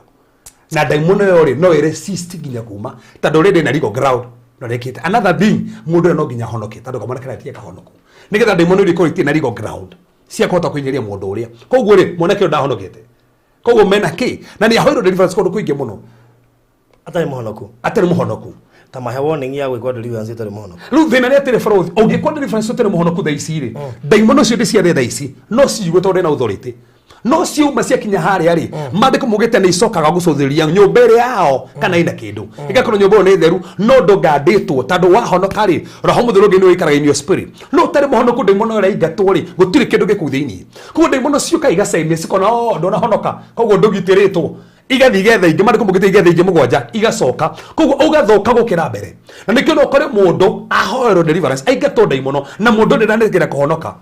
Na ndaimono ĩyo rĩ, no ĩ resist nginya kuma, tondũ already ĩna legal ground na ũrekĩte. Another thing, mũndũ ũyũ no nginya ahonoke, tondũ kamwana karĩa ti kahonoku. Nĩgetha ndaimono iria ikorwo itirĩ na legal ground cia kũhota kũhinyĩrĩria mũndũ ũrĩa. Koguo rĩ, mwanake ũyũ ndahonokete. Koguo mena kĩ? Na nĩ ahoirwo deliverance kũndũ kũingĩ mũno. Atarĩ mũhonoku. Atarĩ mũhonoku. Ta mahe warning ya gwĩkwo deliverance ũtarĩ mũhonoku. Rĩu thĩna nĩ atĩrĩ bro, ũngĩkwo deliverance ũtarĩ mũhonoku thaa ici rĩ, ndaimono icio ndĩciathe thaa ici, no ciigue tondũ ndĩna authority. No ciauma ciakinya harĩa rĩ, maandĩko maugĩte nĩ icokaga gũcũthĩrĩria nyũmba ĩrĩa yao kana ĩna kĩndũ. Ĩgakorwo nyũmba ĩyo nĩ theru, no ndũngandĩtwo tondũ wahonoka rĩ, roho mũtheru ũngĩ nĩ ũikaraga in your spirit. No ũtarĩ mũhonoku ndaimono ĩraingatwo rĩ, gũtirĩ kĩndũ gĩkũu thĩinĩ. Koguo ndaimono ciũkaga igacemia cikona, oh, ndũnahonoka, koguo ndũgitĩrĩtwo. Igathiĩ igetha ingĩ, maandĩko maugĩte igetha ingĩ mũgwanja, igacoka. Koguo ũgathũka gũkĩra mbere. Na nĩkĩo no ũkore mũndũ ahoerwo deliverance, aingatwo ndaimono, na mũndũ ũrĩa ndanetĩkĩra kũhonoka.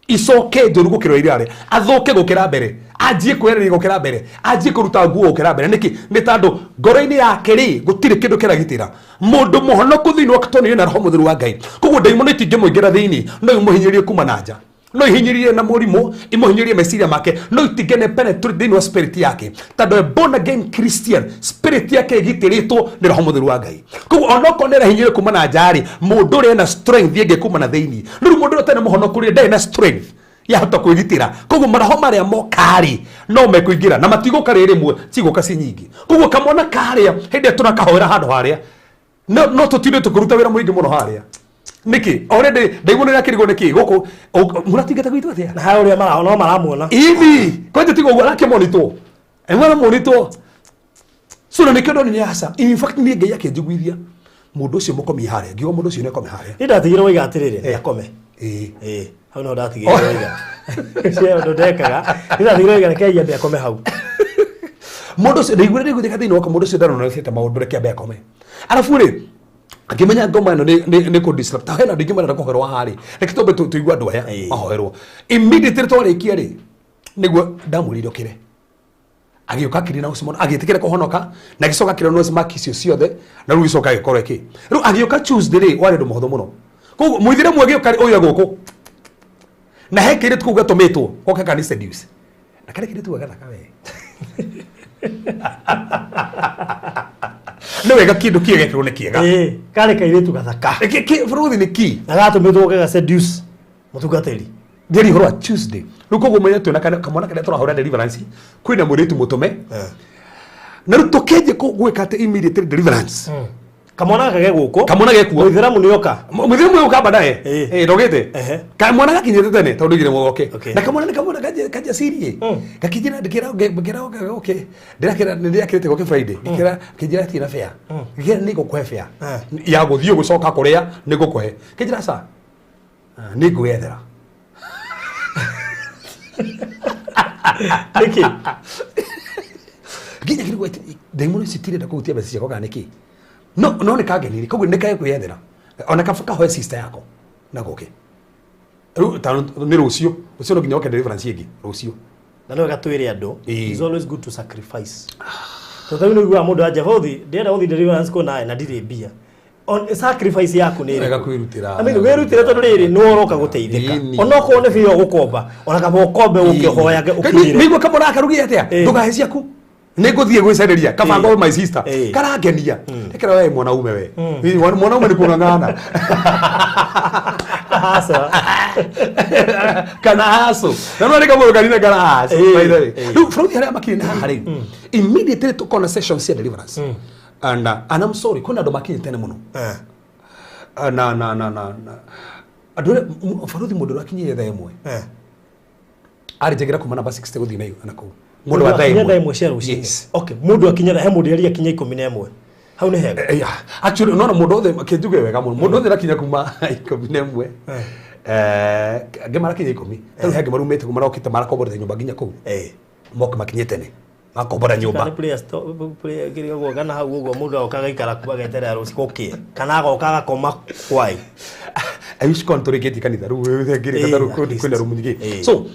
Icoke njũru gũkĩra ũrĩa irarĩ, athũke gũkĩra mbere, anjie kwĩyarĩria gũkĩra mbere, anjie kũruta nguo gũkĩra mbere. Nĩkĩ? Nĩ tondũ ngoro-inĩ yake rĩ, gũtirĩ kĩndũ kĩragitĩra. Mũndũ mũhonoku thĩinĩ wake tondũ nĩ na roho mũtheru wa Ngai. Koguo ndaimono itingĩmũingĩra thĩinĩ, no imũhinyĩrĩrie kuma na nja. No ihinyĩrĩrie na mũrimũ, imũhinyĩrĩrie meciria make, no itingĩne penetrate thĩinĩ wa spirit yake. Tondũ a born again Christian, spirit yake ĩgitĩrĩtwo nĩ roho mũtheru wa Ngai. Koguo onokorwo nĩ arahinyĩrĩrio kuma na nja rĩ, mũndũ ũrĩa ena strength ĩngĩ kuma na thĩinĩ. Rĩu mũndũ ũrĩa ũtarĩ mũhonoku rĩ, ndarĩ na strength yahota kwĩgitĩra. Koguo maroho marĩa moka rĩ, no mekũingĩra na matigũka rĩ rĩmwe, cigũka ci nyingĩ. Koguo kamwana karĩa hĩndĩ ĩrĩa tũrakahoera handũ harĩa, no tũtinde tũkĩruta wĩra mũingĩ mũno harĩa. Nĩkĩ? Already ndaigua nĩ akĩrigwo nĩkĩ gũkũ mũratingata gwitũ atĩa? Na harĩa ũrĩa no maramuona. Ithi, kwanja tiga ũguo arakĩmonitwo. Aramũnitwo. So na nĩkĩo ndonire aca. In fact niĩ Ngai akĩnjiguithia mũndũ ũcio mũkomie harĩa. Ngiuga mũndũ ũcio nĩ akome harĩa. Niĩ ndatigire waiga atĩrĩrĩ, nĩ akome. Ĩĩ. Ĩĩ, hau no ndatigire waiga. Cio ũndũ ndekaga. Niĩ ndatigire waiga reke ambe akome hau. Mũndũ ũcio ndaiguire ndaiguithĩka thĩinĩ wakwa mũndũ ũcio ndaronete maũndũ reke ambe akome. Arabu rĩ, ngĩmenya ngoma ĩno nĩ kũ disrupt. Ta hena andũ aingĩ marenda kũhoerwo haha rĩ. Reke twambe tũigue andũ aya mahoerwo. Immediately twarĩkia rĩ, nĩguo ndamwĩrire okĩre. Agĩũka akĩrina ũcio mũno, agĩtĩkĩra kũhonoka na agĩcoka akĩrĩa no mark icio ciothe, na rĩu gĩcoka agĩkorwo ĩkĩ. Rĩu agĩũka Tuesday rĩ, warĩ ũndũ mũhũthũ mũno. Koguo mũithĩramu agĩũka rĩ, ũyũ egũkũ na he kĩirĩtu kũu gatũmĩtwo goke kani seduce, na karĩ kĩirĩtu kau gathaka we. Nĩ wega kĩndũ kĩega kĩrwo nĩ kĩega. Ĩĩ, karĩ kairĩtu gathaka. Bũrũri nĩ kĩ na gatũmĩtwo gega seduce mũtungatĩri. Ndĩri ũhoro wa Tuesday. Rĩu koguo mwenye twĩna kamwana karĩa tũrahũra deliverance, kwĩna mũirĩtu mũtũme, na rĩu tũkĩanjia gwĩka atĩ immediate deliverance. Kamwana gaka ge gũkũ. Kamwana gekuo. Mũithĩramu nĩ oka. Mũithĩramu ũyũ ũka baadaye. Ĩĩ. Ĩĩ, ndogĩte. Kamwana gakinyĩte tene tondũ igire mũgoke. Na kamwana nĩ kamwana kajasirie. Gakĩnjĩra ndĩkĩra ngĩra oke ndĩrakĩra nĩndĩrakĩrĩte goke Friday, ngĩkĩra kĩnjĩra atirĩ na fare. Ngĩkĩra nĩ ngũkũhe fare ya gũthiĩ gũcoka kũrĩa, nĩ ngũkũhe. Kĩnjĩra aca, nĩ ngwĩyethera. Nĩkĩ? Nginya kĩrigwo ndaimono ici tirenda kũhutia mbeca ciakwa kana nĩkĩ, no no nĩ kangenirie, koguo nĩ kekwĩyethera ona kaba kahoe sister yako na goke. Rĩu ta nĩ rũciũ, rũciũ no nginya oke deliverance ĩngĩ rũciũ. Na nĩ wega twĩre andũ, Ĩĩ. it's always good to sacrifice, tondũ rĩu nĩ ũiguaga mũndũ anja bũthi ndĩrenda gũthiĩ deliverance kũna na ndirĩ mbia. On sacrifice yaku nĩ Wega ĩrĩkũ? kwĩrutĩra. I mean, wĩrutĩre tondũ rĩrĩ nĩ ũroka gũteithĩka. Ĩni. Onokorwo nĩ bia ũgũkomba, ona kaba ũkombe ũke ũhoyage ũkinyĩre. Nĩguo kamwana karugire atĩa? Ĩĩ. Ndũkahe ciaku, nĩ ngũthiĩ gwĩcarĩria kabango. Ĩĩ. My sister Ĩĩ. karangenia rekera we mwanaume we. Ĩĩ, mwanaume nĩ kũng'ang'ana. Aca. Kana haco na no nĩ kamũndũ kanini kana haco. Ĩĩ. By the way, Ĩĩ. rĩu bũrũri harĩa makinyĩte haha rĩ, immediately tũkona session cia deliverance and I'm sorry, kwĩna andũ makinyĩte tene mũno. Na andũ arĩa baruthi, mũndũ ũrĩa akinyire thaa 1 arĩ njagĩra kuma namba 60 gũthiĩ na kũu, mũndũ wa thaa Akinya 1. thaa 1 cia rũcinĩ? Yes. Okay, mũndũ akinya he mũndũ yari akinya 11, hau nĩ hega. Yeah. Actually, no mũndũ othe kĩnjuge wega mũno, mũndũ othe arakinya kuma 11, angĩ marakinya 10, rĩu he angĩ marumĩte kũ marokĩte marakomborete nyũmba nginya kũu. Moke makinye tene makombora nyũmba. Kana player player kĩrĩa ũguo, kana hau ũguo mũndũ agoka agaikara kuo ageterera rũciũ gũkĩe, kana agoka agakoma kwai. I wish kon tũrĩkĩtie kanitha rĩu ngĩrĩ At rĩu least. kwĩna rumu nyingĩ. So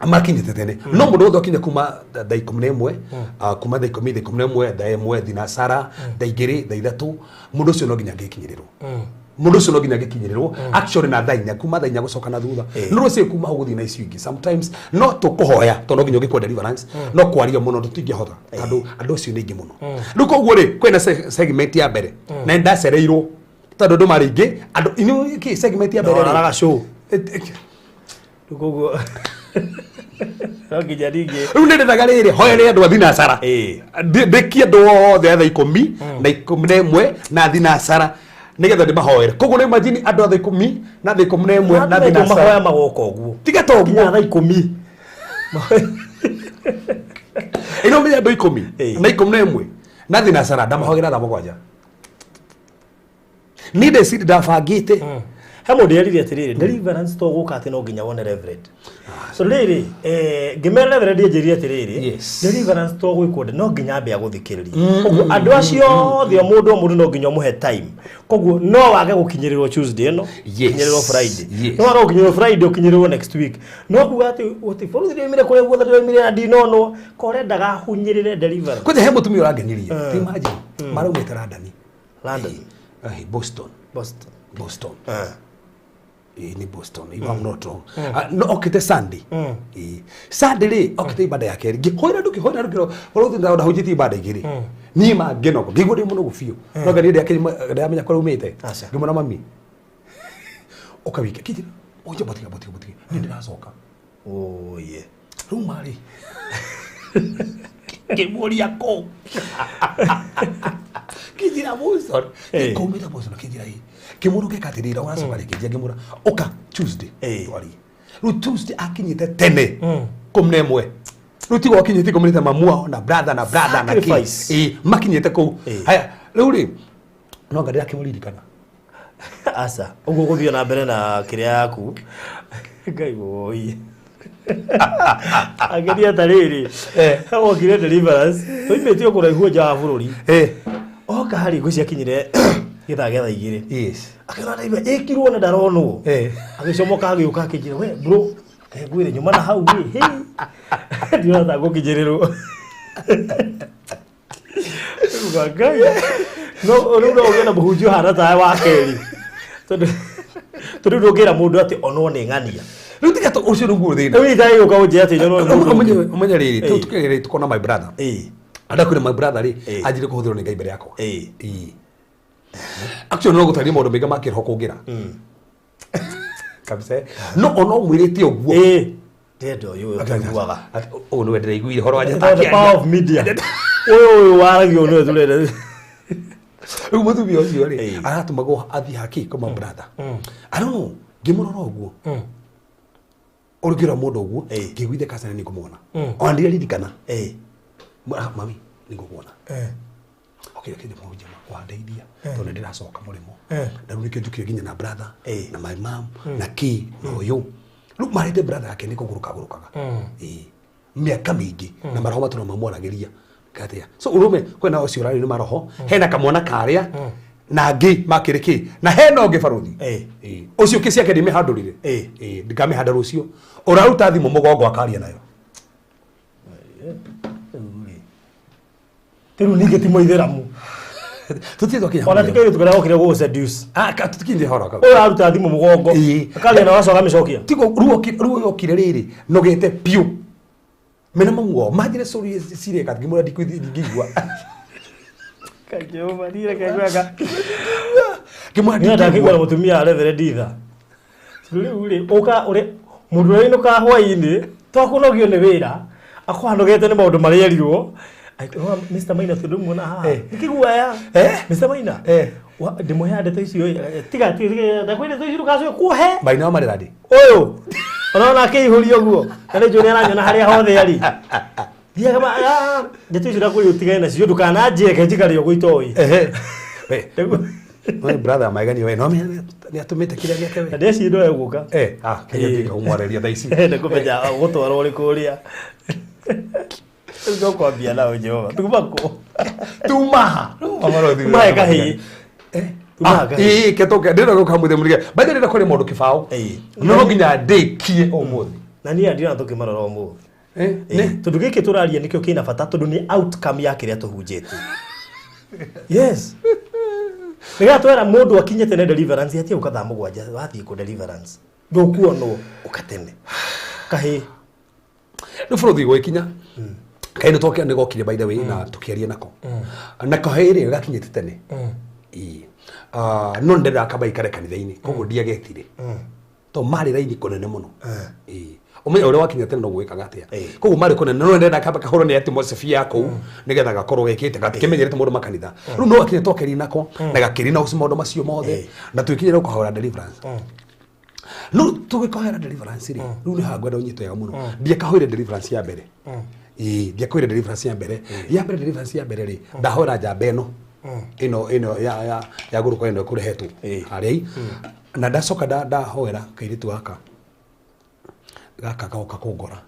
makinyĩte tene, no mũndũ wothe akinya kuma thaa 11, kuma thaa 10, thaa 11, thaa 1, thinasara, thaa 2, thaa 3, mũndũ ũcio no nginya angĩkinyĩrĩrwo. Mũndũ ũcio no nginya angĩkinyĩrĩrwo actually na thaa 4, kuma thaa 4 gũcoka na thutha. No rũciũ kuma hau gũthiĩ na icio ingĩ, sometimes no tũkũhoya tondũ no nginya ũngĩkwo deliverance, no kwaria mũno tũtingĩhota tondũ andũ acio nĩ aingĩ mũno. Rĩu koguo rĩ, kwĩna segment ya mbere na nĩndacereirwo tondũ andũ marĩ aingĩ, andũ inyuĩ kĩ segment ya mbere rĩ? Wararaga show. Eh, Rĩu koguo no nginya ningĩ Rĩu nĩ ndĩraga rĩrĩ hoere andũ a thinacara. Ndĩkie andũ othe a thaa 10 na 11 na thinacara nĩgetha ndĩmahoere. Koguo nĩ imagine andũ a thaa 10 na thaa 11 na mahoya thinacara. Magoka ũguo. Tiga ta kinya ũguo. thaa 10. Ĩno menya andũ 10 na 11 na thinacara ndamahoera thaa 7, niĩ ndeciri ndabangĩte. He mũndũ erire atĩrĩrĩ, deliverance to gũka atĩ no nginya wone reverend. So rĩrĩ, ngĩmera reverend anjĩrire atĩrĩrĩ, deliverance to gwĩkwo no nginya ambe agũthikĩrĩrie. Koguo andũ acio othe, o mũndũ o mũndũ no nginya ũmũhe time. Koguo no wage gũkinyĩrĩrwo Tuesday ĩno, ũkinyĩrĩrwo Friday. No wage gũkinyĩrĩrwo Friday, ũkinyĩrĩrwo next week. No kuga atĩ gũti bũrũri ndĩroimire kũrĩa guothe ndĩroimire na ndinonwo korendaga hunyĩrĩre deliverance. Kwanja he mũtumia ũrangenirie. Ti imagine maraumĩte London. London? Boston. Boston. Boston. Ĩĩ, nĩ Boston, if I'm not wrong. Ah, no okĩte Sunday. Ĩĩ. Sunday rĩ, okĩte ibada ya kerĩ. Ngĩhoera andũ, ngĩhoera andũ, ngĩhoera andũ, ndahunjĩtie ibada igĩrĩ. Niĩ ma ngĩnoga, ngĩigua ndĩ mũnogu biũ. No ngai ndĩramenya kũrĩa umĩte. Aca. Ngĩmwĩra mami, ũka wike. Kĩnjĩra, "Ũnje botiga botiga botiga. Niĩ ndĩracoka." Oye. Rĩu marĩ ngĩmũria kũ, kĩnjĩra Boston. Kaumĩte Boston, kĩnjĩra ĩ kĩmũra ũgeka atĩrĩra ũracoka rĩngĩ njia ngĩmũra ũka Tuesday twarie. Rĩu Tuesday akinyĩte tene 11, rĩu tiga akinyĩte 10 nĩ ta mamu wao na brother na brother na kĩ. Sacrifice. Ĩ, makinyĩte kũu. Haya, rĩu rĩ, no anga ndĩrakĩmũririkana. Aca, ũguo gũthiĩ na mbere na kĩrĩa yaku, Ngai woi angeria ta rĩrĩ wokire deliverance tũimĩtio kũraihu nja wa bũrũri. Oka harĩ ngũ ciakinyire gĩthaa gĩa thaa 2. Akĩona ndaiba ĩkirwo na ndaronwo. Agĩcomoka agĩũka akĩnjĩra, "We bro, ngwĩre nyuma na hau ĩ, hĩ, ndiona ta ngũkinyĩrĩrwo." Uga Ngai. No rĩu no ũgĩe na mũhunjia ũhana tawe wa kerĩ. Tondũ tondũ ndũngĩra mũndũ atĩ onwo nĩ ng'ania. Rĩu tiga ũcio nĩguo thĩna. Rĩu itagĩũka ũnjĩre atĩ nyonwo nĩ mũndũ ũngĩ. Ũmenye rĩrĩ, tũkĩrĩ tukona my brother. Anda kwĩra my brother rĩ, anjire kũhũthĩrwo nĩ Ngai mbere yakwa. Ĩĩ. Actually no gũtaria maũndũ maingĩ ma kĩroho kũngĩra. Kabisa. No ona ũmwĩrĩte ũguo. Ndĩrenda ũyũ ũyũ tũiguaga. Ũũ nĩwe ndĩraiguire ũhoro wa The power of media. Ũyũ ũyũ waragio nĩwe tũrenda. Rĩu mũtumia ũcio rĩ, aratũmagwo athiĩ haki kwa my brother. I don't know, ngĩmũrora ũguo. Ũngĩrora mũndũ ũguo, ngĩiguithia kacana nĩ ngũmuona. Ona ndiraririkana. Mami, nĩ ngũkuona. Okay, okay, mũhunjia wandeithia tondũ nĩ ndĩracoka mũrĩmo. Na rĩu nĩkĩo njũkire nginya na brother na my mom na kĩ na ũyũ. Rĩu marĩte brother yake nĩ kũgũrũka gũrũkaga. Mĩaka mĩingĩ na maroho matũra mamwaragĩria. Katia. So ũrũme kwĩna ũcio ũrario nĩ maroho, hena kamwana karĩa na angĩ makĩrĩ kĩ na hena ũngĩ barũthi. Ũcio kĩ ciake ndimĩhandũrire. Ndikamĩhanda rũciũ. Ũraruta thimũ mũgongo akaria nayo. Rĩu ningĩ ti mũithĩramu. Tũtirĩ twakinya. Ona ti kairĩtu karĩa gokire gũgũ seduce. Tũtikinyire horo kau. Ũyũ aruta thimũ mũgongo. Akaria na wacoka amĩcokia. Tigo ruo yokire rĩrĩ nogete piũ. Mena mamu wao manjire sori cireka ngĩmwĩra ndingĩigua. Jehova ndireke gweka. Ngĩmwĩra Nĩ ndakĩigua ndingĩigua. mũtumia Reverend Itha. Tondũ rĩu rĩ ũka ũrĩ mũndũ ũrĩa ũinũkaga hwaĩ-inĩ twakũnogio nĩ wĩra akwanogete nĩ maũndũ marĩa erirwo. Mr. Maina tondũ muona haha. Nĩkĩguoya. Mr. Maina. Ndĩmũheaga ndeto icio tiga ndakwĩra ndeto icio ndũgacoke kuohe. Maina wa marĩrandi. Ũyũ. Ũrona akĩihũria ũguo. Na nĩ njũĩ nĩ aranyona harĩa hothe arĩ. Thiaga ndeto icio ndakwĩra ũtigane nacio ndũkananjĩke njikare ũguo itoĩ. We brother maigani we no nĩ atũmĩte kĩrĩa gĩake we. Na ndeci ndo egũka. Kĩrĩa gĩka ũmwarĩria thaa ici. Nĩ kũmenya gũtwarwo ũrĩ kũrĩa. Rĩu no kwambia nao Jehova. Tuma kũ? Tuma. Tuma he kahĩĩ. Tuma kahĩĩ. Ĩĩ ketũke ndĩrenda gũka mũthĩ mũrige. By the way ndĩrenda kwaria maũndũ kĩbaũ. No nginya ndĩkie ũmũthĩ. Na niĩ ndirona tũkĩmarora ũmũthĩ. Tondũ gĩkĩ tũraria nĩkĩo kĩna bata tondũ nĩ outcome ya kĩrĩa tũhunjĩtie. Yes. Nĩgetha twera mũndũ akinye tene deliverance atie ũka thaa mũgwanja wathiĩ kũ deliverance. Ndũkuonwo ũka tene. Kahĩĩ. Rĩu bũrũri gwĩkinya kaĩ nĩ twokire nĩ gokire by the way na tũkĩaria nako na kahĩĩ rĩ gakinyĩte tene. Ĩĩ. No ndendaga kamba ikare kanitha-inĩ koguo ndiagetire to marĩ raini kũnene mũno. Ĩĩ. Ũmenye ũrĩa wakinya tene noguo wĩkaga atĩa. Koguo marĩ kũnene no ndendaga kamba kahũrwo nĩ atmosphere ya kũu nĩgetha gakorwo gekĩte gatikĩmenyerete maũndũ ma kanitha. Rĩu no gakinya twakĩria nako na gakĩria na maũndũ macio mothe na twĩkinyĩra gũkahoera deliverance. No tũgĩkahoera deliverance rĩ, rĩu nĩ haha ngwenda ũnyite wega mũno. Ndiakahoire deliverance ya mbere. Ĩĩ, ndiakahoire deliverance ya mbere. Ya mbere deliverance ya mbere rĩ, ndahoera njamba ĩno. Ĩno ĩno ya ya ya gũrũka ĩno ĩkũrehetwo harĩa i. Na ndacoka ndahoera kairĩtu gaka. Gaka goka kũngora.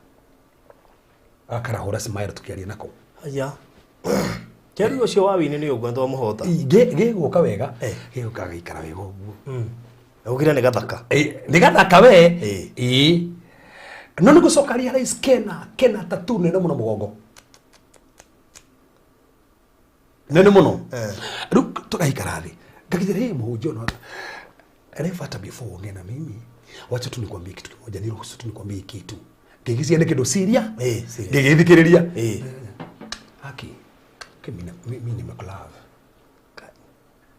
Gakarahũra smile tũkĩaria nako. Aya. Kĩaria ũcio wa wini nĩ ũguo twamũhota. Gĩgũka wega. Gĩgũka gĩikara wega ũguo. Augire nĩ gathaka. Nĩ gathaka we. Ĩĩ. No nĩ gũcoka realize kena kena tattoo nene mũno mũgongo. Nene mũno. Rĩu tũgaikara thĩ. Ngakinya rĩ mũhunjia ona rebata before uongee na mimi. Wacha tu nikwambie kitu kimoja, niruhusu tu nikwambie kitu. Ngĩgĩcia nĩ kĩndũ serious. Ngĩgĩthikĩrĩria. Haki. Mimi nimekulove.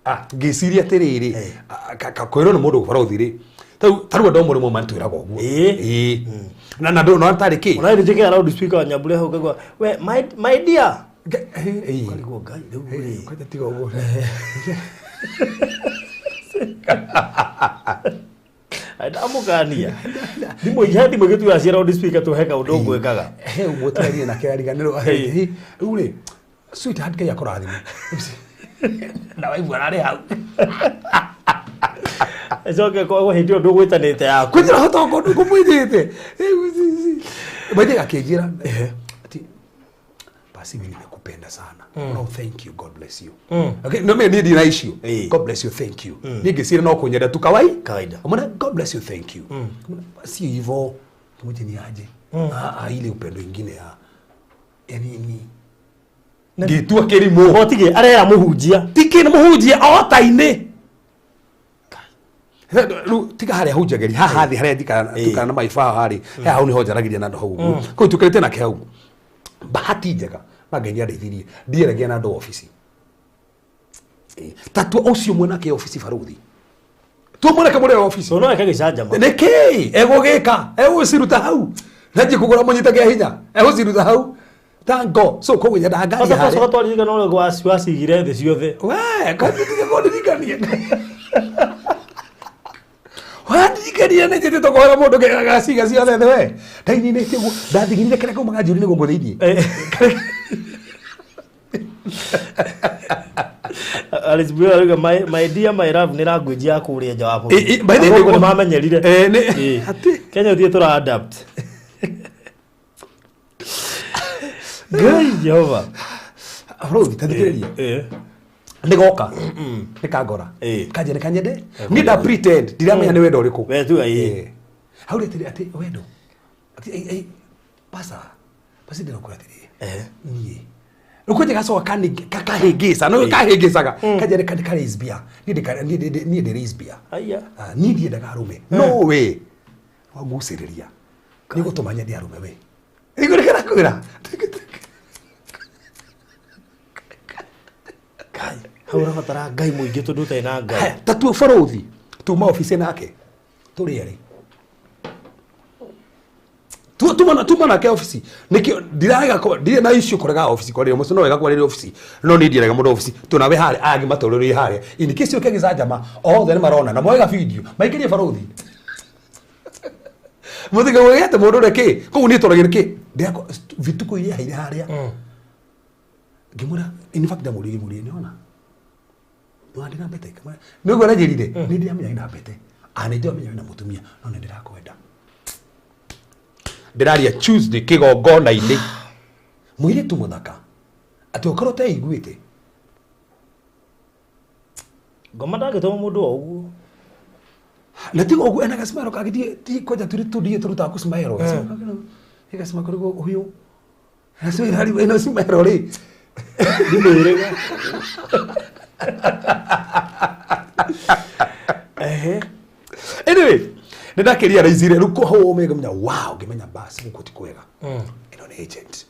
Ngĩciria atĩrĩrĩ, kwĩrwo nĩ mũndũ baraũthi rĩ, tarĩu andũ amwe rĩmwe matwĩraga ũguo. Ĩĩ. Na na ndũ no tarĩ kĩ? Ona njĩkĩra loud speaker nyambure hau ngaigua we my dear. Ũkarigwo Ngai rĩu rĩ. Kwanja tiga ũguo. Ndamũkania. Thimũ he thimũ ĩgĩtuaga cia loud speaker tũhe kaũndũ ngwĩkaga. He ũmwe tũraria nake ariganĩrwo. Rĩu rĩ, sweetheart Ngai akũrathime. Na waigua ararĩ hau. Ĩcoke kwa hĩndĩ ĩyo ndũgwĩtanĩte yaku. Kwĩnjĩra hota okorwo ndũkũmwĩthĩte. Maithe akĩnjĩra ati basi mimi nimekupenda sana. No thank you, God bless you. Okay, no mimi ndina issue. God bless you, thank you. Niĩ ngĩciria no kũnyenda tu kawai. Kawaida. Umeona, God bless you, thank you. Sio hivyo. Ngoja ni aje. Ile upendo ingine ya ya nini? Ngĩtua kĩrimũ. Hotige arera mũhunjia. Tikĩ nĩ mũhunjia ota-inĩ. Rĩu tiga harĩa hunjagĩria haha thĩ harĩa njikara tukana na maibao harĩ he hau nĩho njaragĩria na andũ hau ũguo kũu tũkĩrĩte nake hau. Bahati njega na Ngai nĩandeithirie, ndiaragia na andũ obici. Ta tua ũcio mwenake obici baruthi, tua mwenake mũrĩ obici. So no eke gĩcanjama. Nĩkĩ egũgĩka? Egũciruta hau na nji kũgũra mũnyite kĩa hinya, egũciruta hau tango. So koguo nyendaga ngari Kwanza harĩa. twacoka twaririkana ũrĩa wacigire thĩ ciothe. We kanditige kũndirikania, wandirikania nĩ njĩtĩtwo kũhera mũndũ gaciga ciothe thĩ. We ndaininĩtie ũguo, ndathiginire kĩrĩa kaumaga njũri nĩ gũkũ thĩiniĩ. Alice Bwire arauga, my dear, my love, nĩ language ya kũrĩa nja wa bũrũri. By the way, Athũngũ nĩ mamenyerire. Atĩ Kenya ũthiĩ tũra adapt. Ngai Jehova. Rũthi tathikĩrĩria. Nĩ goka nĩ kangora. Kanjia nĩ kanyende, niĩ nda pretend ndiramenya nĩ wendo ũrĩkũ. We tu. Hau rĩ atĩrĩ, atĩ wendo atĩ pasa pasi ndĩrakwĩra atĩrĩ, niĩ rĩu gacoka kahĩngĩca no kahĩngĩcaga kanjia nĩ ka lesbian. Niĩ ndĩ lesbian. Aya. Ah, niĩ ndiendaga arũme, no we wangucĩrĩria nĩ gũtũma nyende arũme. We nĩguo nĩkĩrakwĩra. Ngai. Hau ũrabatara Ngai mũingĩ tondũ ũtarĩ na Ngai. Haya, ta tuo barothi tuma obici nake tũrĩ erĩ. Tuma nake obici nikio ndirarega ndirĩ na issue kũrega obici kwarĩria mũciĩ, no wega kwarĩria obici, no niĩ ndiarega mũndũ obici tunawe harĩa angĩ matũrĩrĩrie harĩa in case ũke gĩcanjama othe nĩ marona na moega video maikĩrie barothi mũthika gwĩgete mũndũ ũrĩa kĩ koguo niĩ tũragia kĩ ndĩrako vituko iria heire harĩa ngĩmwĩra. In fact ndamũririe, mũririe nĩona nĩwandĩ na mbete. Nĩguo aranjĩrire nĩ ndĩramenya wĩna mbete, a nĩ ndĩramenya wĩna mũtumia, no nĩ ndĩrakwenda. Ndĩraria Tuesday kĩgongona-inĩ, mũirĩtu mũthaka atĩ ũkorwo ũteiguĩte. Ngoma ndangĩtũma mũndũ o ũguo. Na tiga ũguo ena gacimero kangĩ ti kwanja tũrĩ tũthiĩ tũrutaga kũcimero gacima kũrĩ ũyũ gacimero ĩno cimero rĩ. Ndimwĩrĩga. Ehe. Anyway, nĩ ndakĩrealizire rĩu ko hau ũmĩ ngĩmenya, wow, ngĩmenya basi gũkũ ti kwega, ĩno nĩ agent.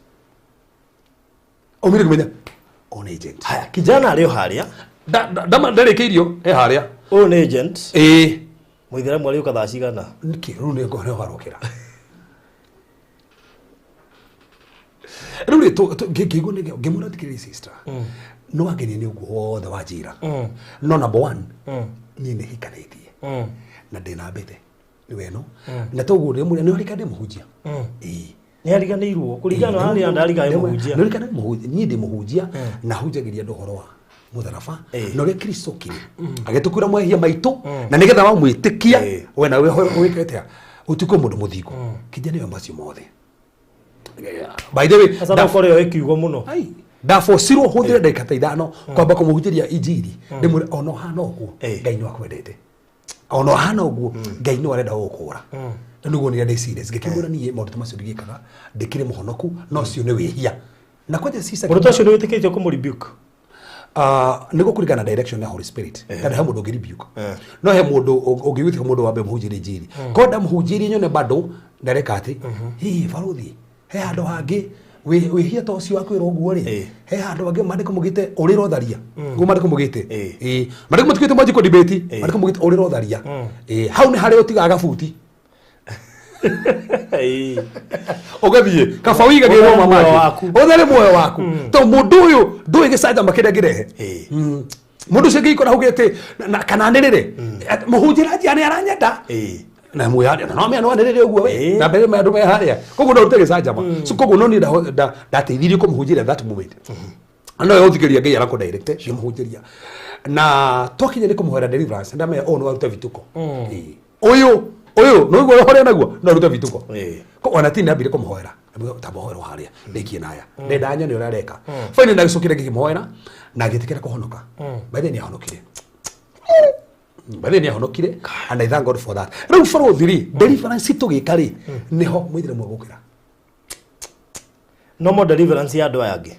Ũmire ngĩmenya o nĩ agent. Haya, kijana arĩ o harĩa. Ndarĩkĩirio he harĩa. Ũyũ nĩ agent. Ĩĩ. Mũithĩramu arĩũka thaa cigana? Nĩkĩ rĩu nĩ ngore warokĩra rĩu rĩ ngĩigua ngĩmwĩra thikĩrĩria sister, no wangenia nĩ ũguo wothe wanjĩra, no number one, niĩ nĩ hikanĩtie na ndĩna mbete nĩ weno na toguo ndĩmwĩra nĩ ũrika ndĩ mũhunjia. Ĩĩ. Nĩ ariganĩirwo kũringana na harĩa ndarigana nĩ mũhunjia. Nĩ ũrika ndĩ mũhunjia, niĩ ndĩ mũhunjia na hunjagĩria andũ ũhoro wa mũtharaba na ũrĩa Kristo okire agĩtũkuĩra mwehia maitũ na nĩgetha wamwĩtĩkia we nawe wĩke atĩa? Ũtuĩke mũndũ mũthingu. Kinya nĩwe macio mothe, by the way. Sasa no ũkore oĩ kiugo mũno. Ai, ndabocirwo hũthĩre ndagĩka ta 5 kwamba kũmũhunjĩria injiri, ndĩmwĩre ona ũhana ũguo Ngai nĩ akwendete, ona ũhana ũguo Ngai nĩ arenda gũgũkũra. Na nĩguo nĩ ndĩ serious ngĩkĩmwĩra niĩ maũndũ ta macio ndigĩkaga, ndĩkĩrĩ mũhonoku, no ũcio nĩ wĩhia na kwanja sister. Mũndũ ta ũcio nĩ wĩtĩkĩtio kũmũ rebuke? Nĩ gũkũringana na direction ya Holy Spirit, kana he mũndũ ũngĩ rebuke, no he mũndũ ũngĩgwĩtĩka mũndũ wambe mũhunjĩrie injiri ko ndamũhunjĩrie nyone bado ndareka atĩ hihi baruthi he handũ hangĩ wĩhia ta ũcio wa kwĩrwo ũguo rĩ. He handũ hangĩ maandĩko mugĩte ũrĩra ũtharia guo maandĩko mugĩte. Ĩĩ, maandĩko matukĩte mwanjie kũ debate. Maandĩko mugĩte ũrĩra ũtharia. Ĩĩ, hau nĩ harĩa ũtigaga gabuti ũgathiĩ kaba wĩigagĩrwo Ũthere mama muoyo ake. Waku. Ũthere muoyo waku to mũndũ ũyũ ndũĩ gĩcanjama kĩrĩa ngĩrehe. Mũndũ ũcio ngĩikora hau gĩtĩ kana anĩrĩre mũhunjĩra njia nĩ aranyenda na mwĩ harĩa na no mea no anĩrĩre ũguo we na mbere andũ me harĩa, koguo no rute gĩcanjama. So koguo no niĩ ndateithirie kũmũhunjĩria that moment no ĩgũthikĩria Ngai arakũ direct ngĩmũhunjĩria na twakinya nĩ kũmũhoera deliverance, ndamenya ũyũ no arute vituko. Ĩĩ. Ũyũ ũyũ no igua ũrĩa naguo no arute vituko. Ko ona ti ndambire kũmũhoera ta mũhoero harĩa ndĩkie naya ndenda nyone ũrĩa areka. Finally ndagĩcokire ngĩkĩmũhoera na agĩtĩkĩra kũhonoka. By the way, nĩ ahonokire. By the way, nĩ ahonokire and I thank God for that. Rĩu barothi rĩ, deliverance tũgĩka rĩ, nĩho mũithĩramu agũkĩra. No more deliverance ya andũ aya angĩ.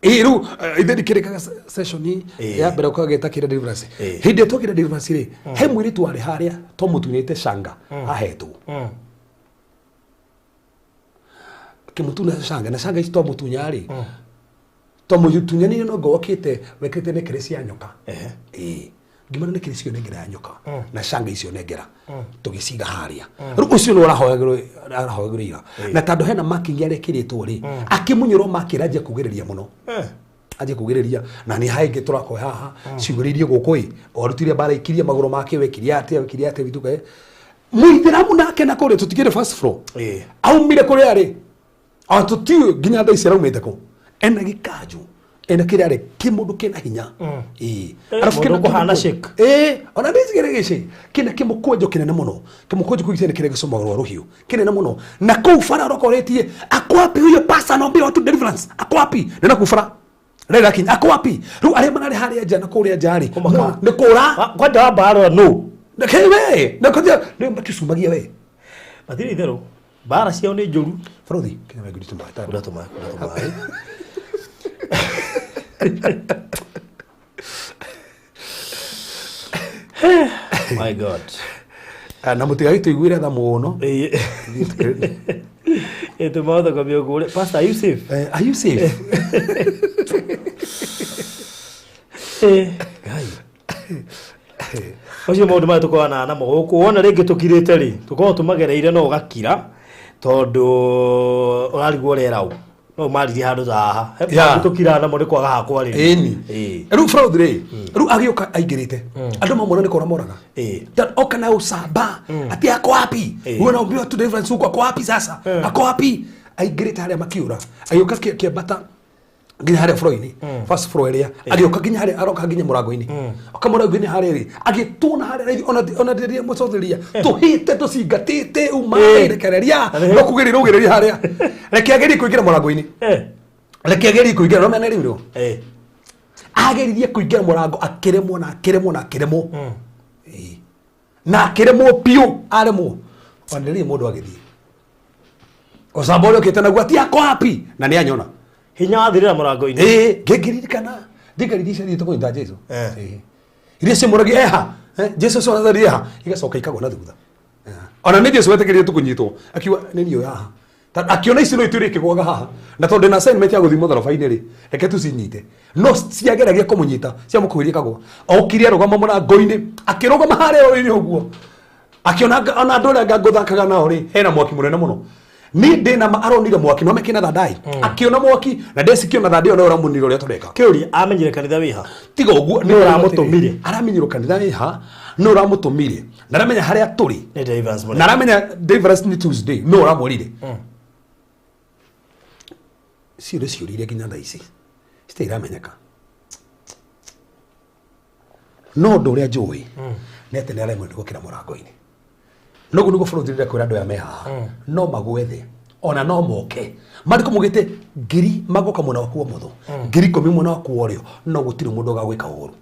Ĩ rĩu ithe ndikĩrĩkaga session ya mbere ũkagĩta kĩrĩa deliverance. Hĩndĩ ĩrĩa twekire deliverance rĩ, he mũirĩtu warĩ harĩa twamũtunyĩte canga ahetwo. Akĩmũtunya canga na canga ici twamũtunya rĩ, twamũtunyanire no ngo wokĩte wekĩrĩte nekere cia nyoka. Ĩĩ. Ngĩmwĩra nĩkĩrĩ icio nengera ya nyoka na canga icio nengera tũgĩciga harĩa. Rĩu ũcio nĩ ũrahoyagĩrwo arahoyagĩrwo ira. Na tondũ hena marking arekĩrĩtwo rĩ, akĩmunyũrwo marking anjia kugĩrĩria mũno. Anjia kugĩrĩria na nĩ haingĩ tũrakoya haha ciugĩrĩirie gũkũ ĩ warutire mbara ikirie magũrũ make wekire atĩa wekire atĩa wituka ĩ. Mũithĩramu nake na kũrĩa tũtigĩrĩ first floor. Aumire kũrĩa rĩ ona tũtiũĩ nginya thaa ici araumĩte kũ ena gĩkanjũ ena kĩrĩa arĩ kĩmũndũ kĩna hinya. Ĩĩ. Arabu Mũndũ kĩna ũkũhana kĩmũkwenjo- shake. Ĩĩ, ona ndicigĩrĩ gĩcĩ kĩna kĩmũkwenjo kĩnene mũno kĩmũkwenjo kĩu gĩciana kĩrĩa gĩcomagwo rũhiũ kĩnene mũno na kũu bara ũrokoretie ako wapi huyo pastor anaombea watu deliverance ako wapi nĩ na kũu bara rĩrĩa kinya ako wapi rĩu arĩa mararĩ harĩa nja na kũrĩa nja rĩ Kũmaka. nĩ kũra Kwanja wa mbara no. Nĩ we nĩ kũthia nĩ maticumagia we. Matirĩ itherũ. Mbara ciao nĩ njũru. Bũrũthi kinya wengiri tũmaĩ. Kũrĩa tũmaĩ, kũrĩa tũmaĩ. My God. Na mũtigagĩtũiguĩre tha mũno. Ĩ tũmaũthĩ kwa mĩũngũrĩ. Pastor, are you safe? Are you safe? Ngai. Macio maũndũ marĩa tũkoranaga namo gũkũ wona rĩngĩ tũkirĩte rĩ tũkoragwo tũmagereire no ũgakira tondũ ũrarigwo ũrera ũ no ũmaririe handũ ta haha. He maũndũ tũkiraga namo nĩ kwaga ha kwarĩria. Ĩni. Rĩu Fraud rĩ, rĩu agĩũka aingĩrĩte andũ mamwona nĩ kũra moraga. Oka na ũcamba atĩ ako wapi? Wewe unaambiwa tu deliverance huko ako wapi sasa? Ako wapi? Aingĩrĩte harĩa makiũra agĩũka kĩambata nginya harĩa floor-inĩ, first floor ĩrĩa agĩũka nginya harĩa aroka nginya mũrango-inĩ oka mũrango-inĩ harĩa rĩ agĩtũna harĩa raithi ona ona rĩrĩa mũcotheria tũhĩte tũcingatĩte uma rekereria no kugĩrĩra ũgĩrĩria harĩa reke agerie kũingĩra mũrango-inĩ. Reke agerie kũingĩra no mene rĩu rĩo ageririe kũingĩra mũrango akĩremwo na akĩremwo na akĩremwo. Ĩĩ. Na akĩremwo biũ aremwo ona rĩrĩ mũndũ agĩthiĩ ũcamba ũrĩa ũkĩte naguo ati ako wapi na nĩ anyona. Hinya wathirĩra mũrango-inĩ. Ĩĩ ngĩririkana thigari iria ciathiĩte kũnyita Jesu. Ĩĩ. Iria ciamũragia eha. Jesu ũcio wa Nazareti eha igacoka ikagwa na thutha. Ona nĩ Jesu wetĩkĩrire tũkũnyitwo akiuga nĩ niĩ ũyũ haha. Akiona ici no itwĩre ikĩgwaga haha na tondũ ndĩna assignment ya gũthiĩ mũtharaba-inĩ rĩ reke tũcinyite no ciageragia kũmũnyita ciamũkuhĩrĩria ikagwa okire arũgama mũrango-inĩ akĩrũgama harĩa ũrĩ ũguo akiona ona andũ arĩa anga ngũthakaga nao rĩ hena mwaki mũnene mũno niĩ ndĩ na ma aronire mwaki no mekĩna thandai akiona mwaki na ndecikiona thandai ĩyo no ũramunire ũrĩa tũreka. Kĩũria amenyire kanitha wĩ ha? Tiga ũguo nĩ ũramũtũmire. Aramenyirwo kanitha wĩ ha nĩ ũramũtũmire na aramenya harĩa tũrĩ. Nĩ deliverance na aramenya deliverance nĩ Tuesday no ũramwĩrire ciũria ciũrĩire nginya thaa ici citirĩ iramenyeka no ũndũ ũrĩa njũĩ nĩ atĩ nĩ aremwo nĩ gũkĩra mũrango-inĩ noguo nĩguo bũrũri ndĩrenda kwĩra andũ aya me haha no magwethe ona no moke marĩ kũmũgĩte ngiri magoka mwena waku wa ũmotho 10,000 mwena waku wa ũrĩo no gũtirĩ mũndũ ũgagwĩka ũru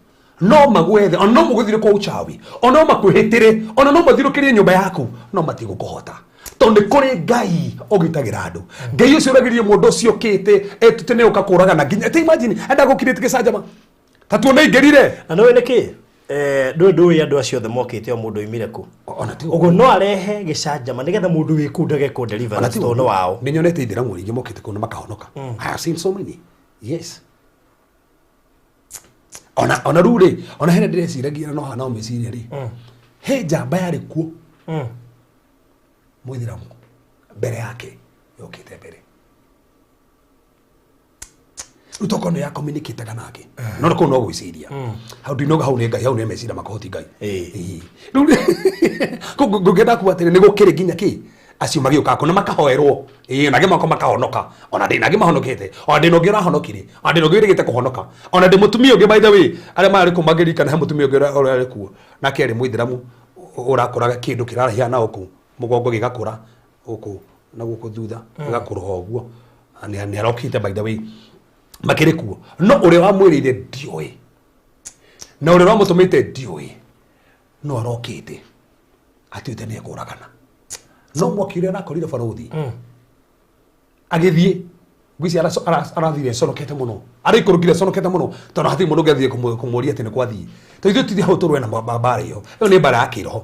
no magwethe ona no mũgũthire kwa uchawi ona no makwĩhĩtĩre ona no mathirũkĩrie nyũmba yaku no matigũkũhota tondũ nĩ kũrĩ Ngai ũgitagĩra andũ. Ngai ũcio ũragĩrĩrie mũndũ ũcio ũkĩte etute nĩ ũka kũragana nginya ta imagine enda gũkirĩte gĩcanjama ta tuone ingĩrire. Na nĩũĩ nĩkĩ? Ndũĩ ndũĩ andũ acio othe mokĩte o mũndũ oimire kũ. Ona ti ũguo no arehe gĩcanjama nĩgetha mũndũ wĩ kũu ndagekwo deliverance tondũ nĩ wao. Nĩ nyonete ithĩramu rĩngĩ mokĩte kũu na makahonoka. I have seen so many. Yes. Ona ona rĩu rĩ ona hena ndĩreciragia no hana meciria rĩ he njamba yarĩ kuo mũithĩramu mbere yake yokĩte mbere rĩu tokorwo nĩ yakominikĩtaga nake no kũu no gwĩciria hau ndinoga hau nĩ Ngai hau nĩ meciria makahoti Ngai. Ĩĩ. Rĩu ngũngĩenda kuga atĩrĩ nĩ gũkĩrĩ nginya kĩ acio magĩũka kũ na makahoerwo ĩĩ na angĩ mako makahonoka ona ndĩ na angĩ mahonokete ona ndĩ na ũngĩ ũrahonokire ona ndĩ na ũngĩ wĩrĩgĩte kũhonoka ona ndĩ mũtumia ũngĩ by the way arĩa marĩ kũ mangĩririkana he mũtumia ũngĩ ũrarĩ kuo nake arĩ mũithĩramu ũrakũraga kĩndũ kĩrahĩana gũkũ mũgongo gĩgakũra gũkũ na gũkũ thutha gĩgakũrũha ũguo nĩ arokĩte by the way makĩrĩ kuo no ũrĩa wamwĩrĩire ndiũĩ na ũrĩa wamũtũmĩte ndiũĩ no arokĩte atuĩte nĩ ekũragana no mwaki ũrĩa arakorire barũthi agĩthiĩ Ngwĩciria arathire aconokete mũno, araikorokire aconokete mũno, tondũ hatirĩ mũndũ ũngĩathire kũmũria atĩ nĩ kwathiĩ. Tondũ ithuĩ tũthiĩ hau tũrũe na mbara ĩyo, ĩyo nĩ mbara ya kĩroho.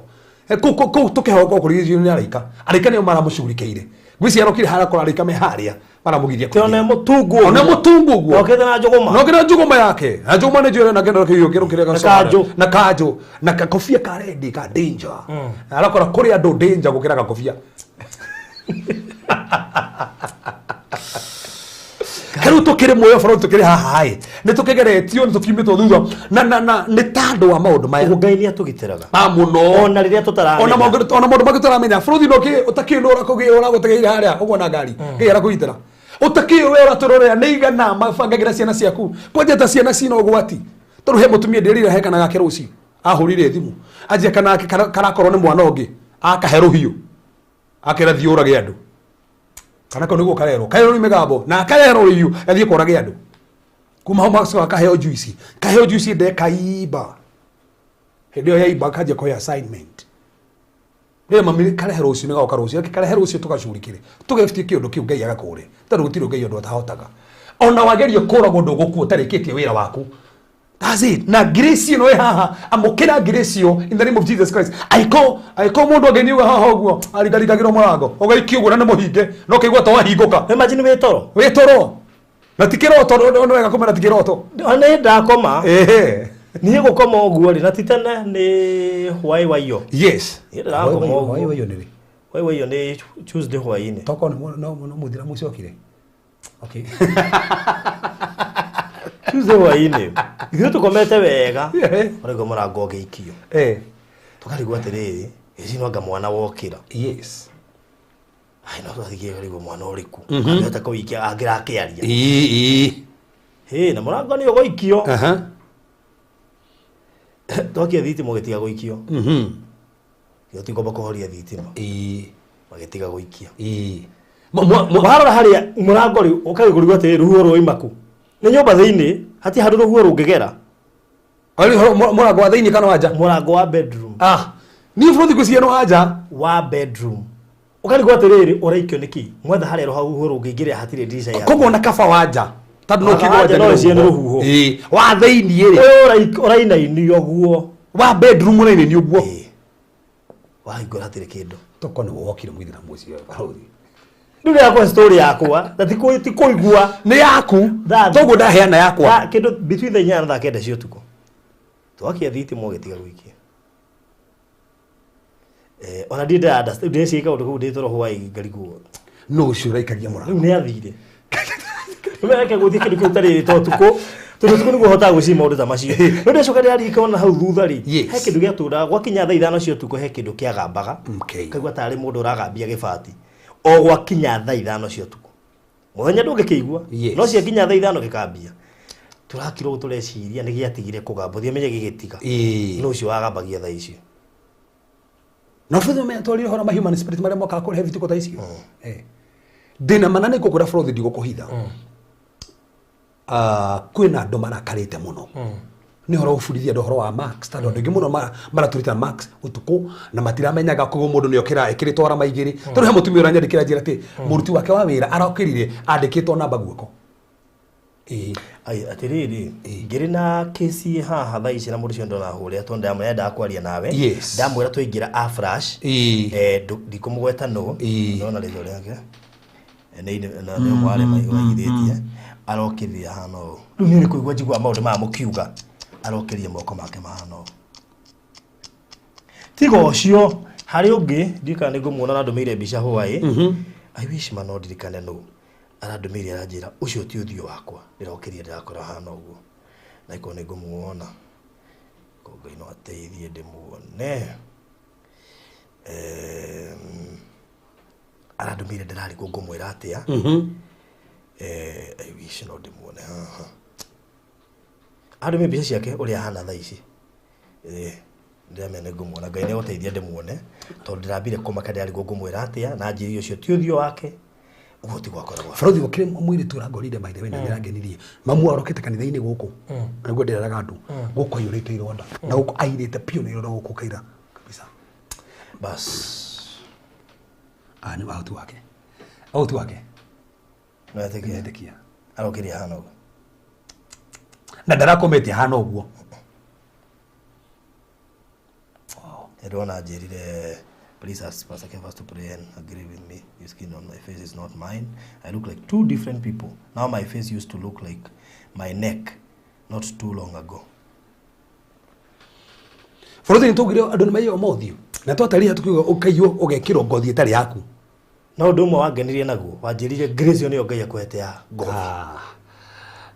Kũu tũkĩhoka kũrigĩrĩrio nĩ araika, araika nĩo maramũcugurikĩire. Ngwĩciria arokire harĩa akora araika me harĩa maramũgiria Tĩ ona kũingĩra. mũtungu ũguo. Ona mũtungu ũguo. Okĩte na njũgũma. Na okĩte na njũgũma yake. Na njũgũma nĩ njũĩ na kĩndũ kĩu kĩrũ kĩrĩa Na gacoka. kanjũ. Na kanjũ. Na kakobia ka rendi ka danger. Arakora kũrĩ andũ danger gũkĩra gakobia. Rĩu tũkĩrĩ muoyo bũrũri tũkĩrĩ haha ĩ nĩ tũkĩgeretio nĩ tũkiumĩtwo thutha na nĩ tandũ wa maũndũ maya. Ũguo Ngai nĩ atũgitĩraga. Ah, mũno. Ona rĩrĩa tũtaramenya. Ona maũndũ mangĩ tũtaramenya. Bũrũri no kĩ ũtakĩũĩ nũ ũragũtegeire harĩa ũguo na ngari. Ngai arakũgitĩra. Ũtakĩũĩ we ũratũrorera nĩ igana mabangagĩra ciana ciaku. Kwanja ta ciana cina ũgwati. Tondũ he mũtumia ndĩrire he kana gake rũciũ. Ahũrire thimũ. Anjia kana gake karakorwo nĩ mwana ũngĩ. Akahe rũhiũ. Akera thiĩ ũrage andũ. Kana kau nĩguo karerwo. Karerwo nĩ mĩgambo. Na akarerwo rũhiũ gathiĩ korage andũ. Kuma hau magacoka kaheo juice. Kaheo juice ndekaimba. Hĩndĩ ĩyo yaimba kanjia kũhe assignment. Rĩrĩa mami karehe rũciũ nĩ gagoka rũciũ, reke karehe rũciũ tũgacugurikĩre. Tũgebutie kĩũndũ kĩu Ngai agakũre. Tondũ gũtirĩ Ngai ũndũ atahotaga. Ona wageria kũragwo ndũgũkua ũtarĩkĩtie wĩra waku. That's it. Na grace ĩno ĩ haha, amũkĩra grace ĩyo in the name of Jesus Christ. Aiko, aiko mũndũ angĩniuga haha ũguo, aringaringagĩrwo mũrango, ũgaikio ũguo na nĩ mũhinge, no ũkaigua ta wahingũka. Imagine wĩ toro. Wĩ toro. Na ti kĩroto, nĩ wega kũmenya ti kĩroto. Nĩ ndakoma. Ehe. Niĩ gũkoma ũguo rĩ, na ti tene nĩ hwaĩ wa iyo. Yes. Niĩ ndĩrakoma ũguo. Hwaĩ wa iyo nĩ rĩ? Hwaĩ wa iyo nĩ Tuesday hwaĩ-inĩ. Tokorwo nĩ no mũthira mũcokire. Okay. Tuesday hwaĩ-inĩ. Ithuĩ tũkomete wega. Yeah. Ũraigua mũrango ũgĩikio. Eh. Tũkarigwo atĩrĩrĩ, ĩci no anga mwana wokĩra. Yes. Ai no twathiĩ karigwo mwana ũrĩkũ. Angĩhota kũikia angĩrakĩaria. Ĩĩ ĩĩ. Hĩ, na mũrango nĩ ũgũikio. Aha. Twakia thitima ũgĩtiga gũikio. Mhm. Gĩtingomba kũhoria thitima. Ĩĩ. Magĩtiga gũikia. Ĩĩ. Warora harĩa mũrango rĩ, ũkagĩrigwo atĩrĩrĩ rũhuho rwauma kũ? Nĩ nyũmba thĩinĩ, hatirĩ handũ rũhuho rũngĩgera. Arĩ mũrango wa thĩinĩ kana wa nja? Mũrango wa bedroom. Ah. Niĩ bũrũri ngwĩciria nĩ wa nja. Wa bedroom. Ũkarigwo atĩrĩrĩ ũraikio nĩkĩ? Mwetha harĩa rũhuho rũngĩingĩrĩra hatirĩ ndirica ya. Koguo na kaba wa nja. Tondũ no Wa kiugo wa nja nja no ĩciene rũhuho. Ĩĩ. Wa thĩinĩ rĩ. Ũyũ ũrainainio ũguo. Wa bedroom ũrainainio ũguo. Ĩĩ. Wahingũra hatirĩ kĩndũ. Toko nĩ wokire mũithĩramu ũcio barũthi. Rĩu yakwa story yakwa na ti kũigua. Nĩ yaku. Toguo ndaheana yakwa. Kĩndũ between thaa inyanya na thaa kenda cia ũtukũ. Twakia thitima ũgĩtiga gũikia. Ona ndirĩ ndĩra understand, ndĩreciria kaũndũ kau ndĩ toro hwaĩ ngarigwo. No ũcio ũraikagia mũrango. Rĩu nĩ athire. Rĩu gũthiĩ kĩndũ kĩu ũtarĩ to ũtukũ. Tondũ ũtukũ nĩguo ũhotaga gwĩciria maũndũ ta macio. No ndĩracoka ndĩraririkana ona hau thutha rĩ, Yes. he kĩndũ gĩatũraga gwakinya thaa ithano cia ũtukũ he kĩndũ kĩagambaga. Okay. Ũkaigua tarĩ mũndũ ũragambia gĩbati. O gwakinya thaa ithano cia ũtukũ. Mũthenya ndũngĩkĩigua. Yes. No ciakinya thaa ithano gĩkambia. Tũrakirwo ũguo tũreciria nĩ gĩatigire kũgamba. Ũthiĩ gĩgĩtiga. Ĩĩ. No ũcio wagambagia thaa icio. Na bũrũri ũmenya twarire ũhoro ma human spirit marĩa mokaga kũrehe vituko ta icio. Eh. Ndĩna mana nĩ ngũkwĩra bũrũri ndigũkũhitha. Kwĩna andũ marakarĩte mũno. Nĩ ũhoro gũbundithia andũ ũhoro wa max tondũ andũ aingĩ mũno maratũrĩta max ũtukũ na matiramenyaga koguo mũndũ nĩ okĩra ĩkĩrĩtwo arama igĩrĩ. Tondũ he mũtumia ũranyandĩkĩra njĩra atĩ mũruti wake wa wĩra arokĩrire andĩkĩtwo namba guoko. Ĩĩ. Ai, atĩrĩrĩ ngĩrĩ na kesi haha thaa ici na mũndũ ũcio ndonahũrĩra tondũ ndamwĩra endaga kwaria nawe. Yes. Ndamwĩra twaingĩra a flash. Ĩĩ. Ndikũmũgweta nũ. Ĩĩ. Ndona rĩtwa rĩake. Nĩ nĩ ũmwe warĩa maigithĩtie. Arokĩrire ahana ũũ. Rĩu niĩ nĩ kũigua njiguaga maũndũ maya mũkiuga. Arokĩrire moko make mahana ũũ. Tiga ũcio harĩ ũngĩ ndiũĩ kana nĩ ngũmuona arandũmĩire mbica hwaĩ. I wish ma no ndirikane nũ. Arandũmĩire aranjĩra ũcio ti ũthiũ wakwa. Ndĩrokĩrire ndĩrakora ahana ũguo. Na ĩkorwo nĩ ngũmuona. Korwo Ngai no ateithie ndĩmuone. Arandũmĩire ndĩrarigwo ngũmwĩra atĩa. I wish no ndĩmuone haha. Arandũmĩire mbica ciake ũrĩa ahana thaa ici. Ndĩramenya nĩ ngũmuona. Ngai nĩ egũteithia ndĩmuone. Tondũ ndĩrambire kũmaka ndĩrarigwo ngũmwĩra atĩa na anjĩrire ũcio ti ũthiũ wake. Ũguo tiguo akoragwo. Bũrũri gũkĩrĩ mũirĩtu ũrangorire by the way na nĩarangenirie. Mamu arokĩte kanitha-inĩ gũkũ. Na nĩguo ndĩreraga andũ. Gũkũ aiyũrĩte ironda. Na gũkũ airĩte biũ na ironda gũkũ kaira. Kabisa. Bas. Ah, nĩ auti wake. Auti wake. Nĩwetĩkia? Nĩwetĩkia. Arokĩria hana ũguo. Na ndarakometie hana ũguo. Ndĩrona anjĩrire, "Please ask Pastor Kefas to pray and agree with me. The skin on my face is not mine. I look like two different people. Now my face used to look like my neck not too long ago." Bũrũri nĩ twaugire andũ nĩ maiywo mothiũ na twataria tukiuga ũkaiywo ũgekĩrwo ngothi ĩtarĩ yaku. Na ũndũ ũmwe wangenirie naguo, wanjĩrire grace ĩyo nĩyo Ngai akũhete ya ngothi. Ah,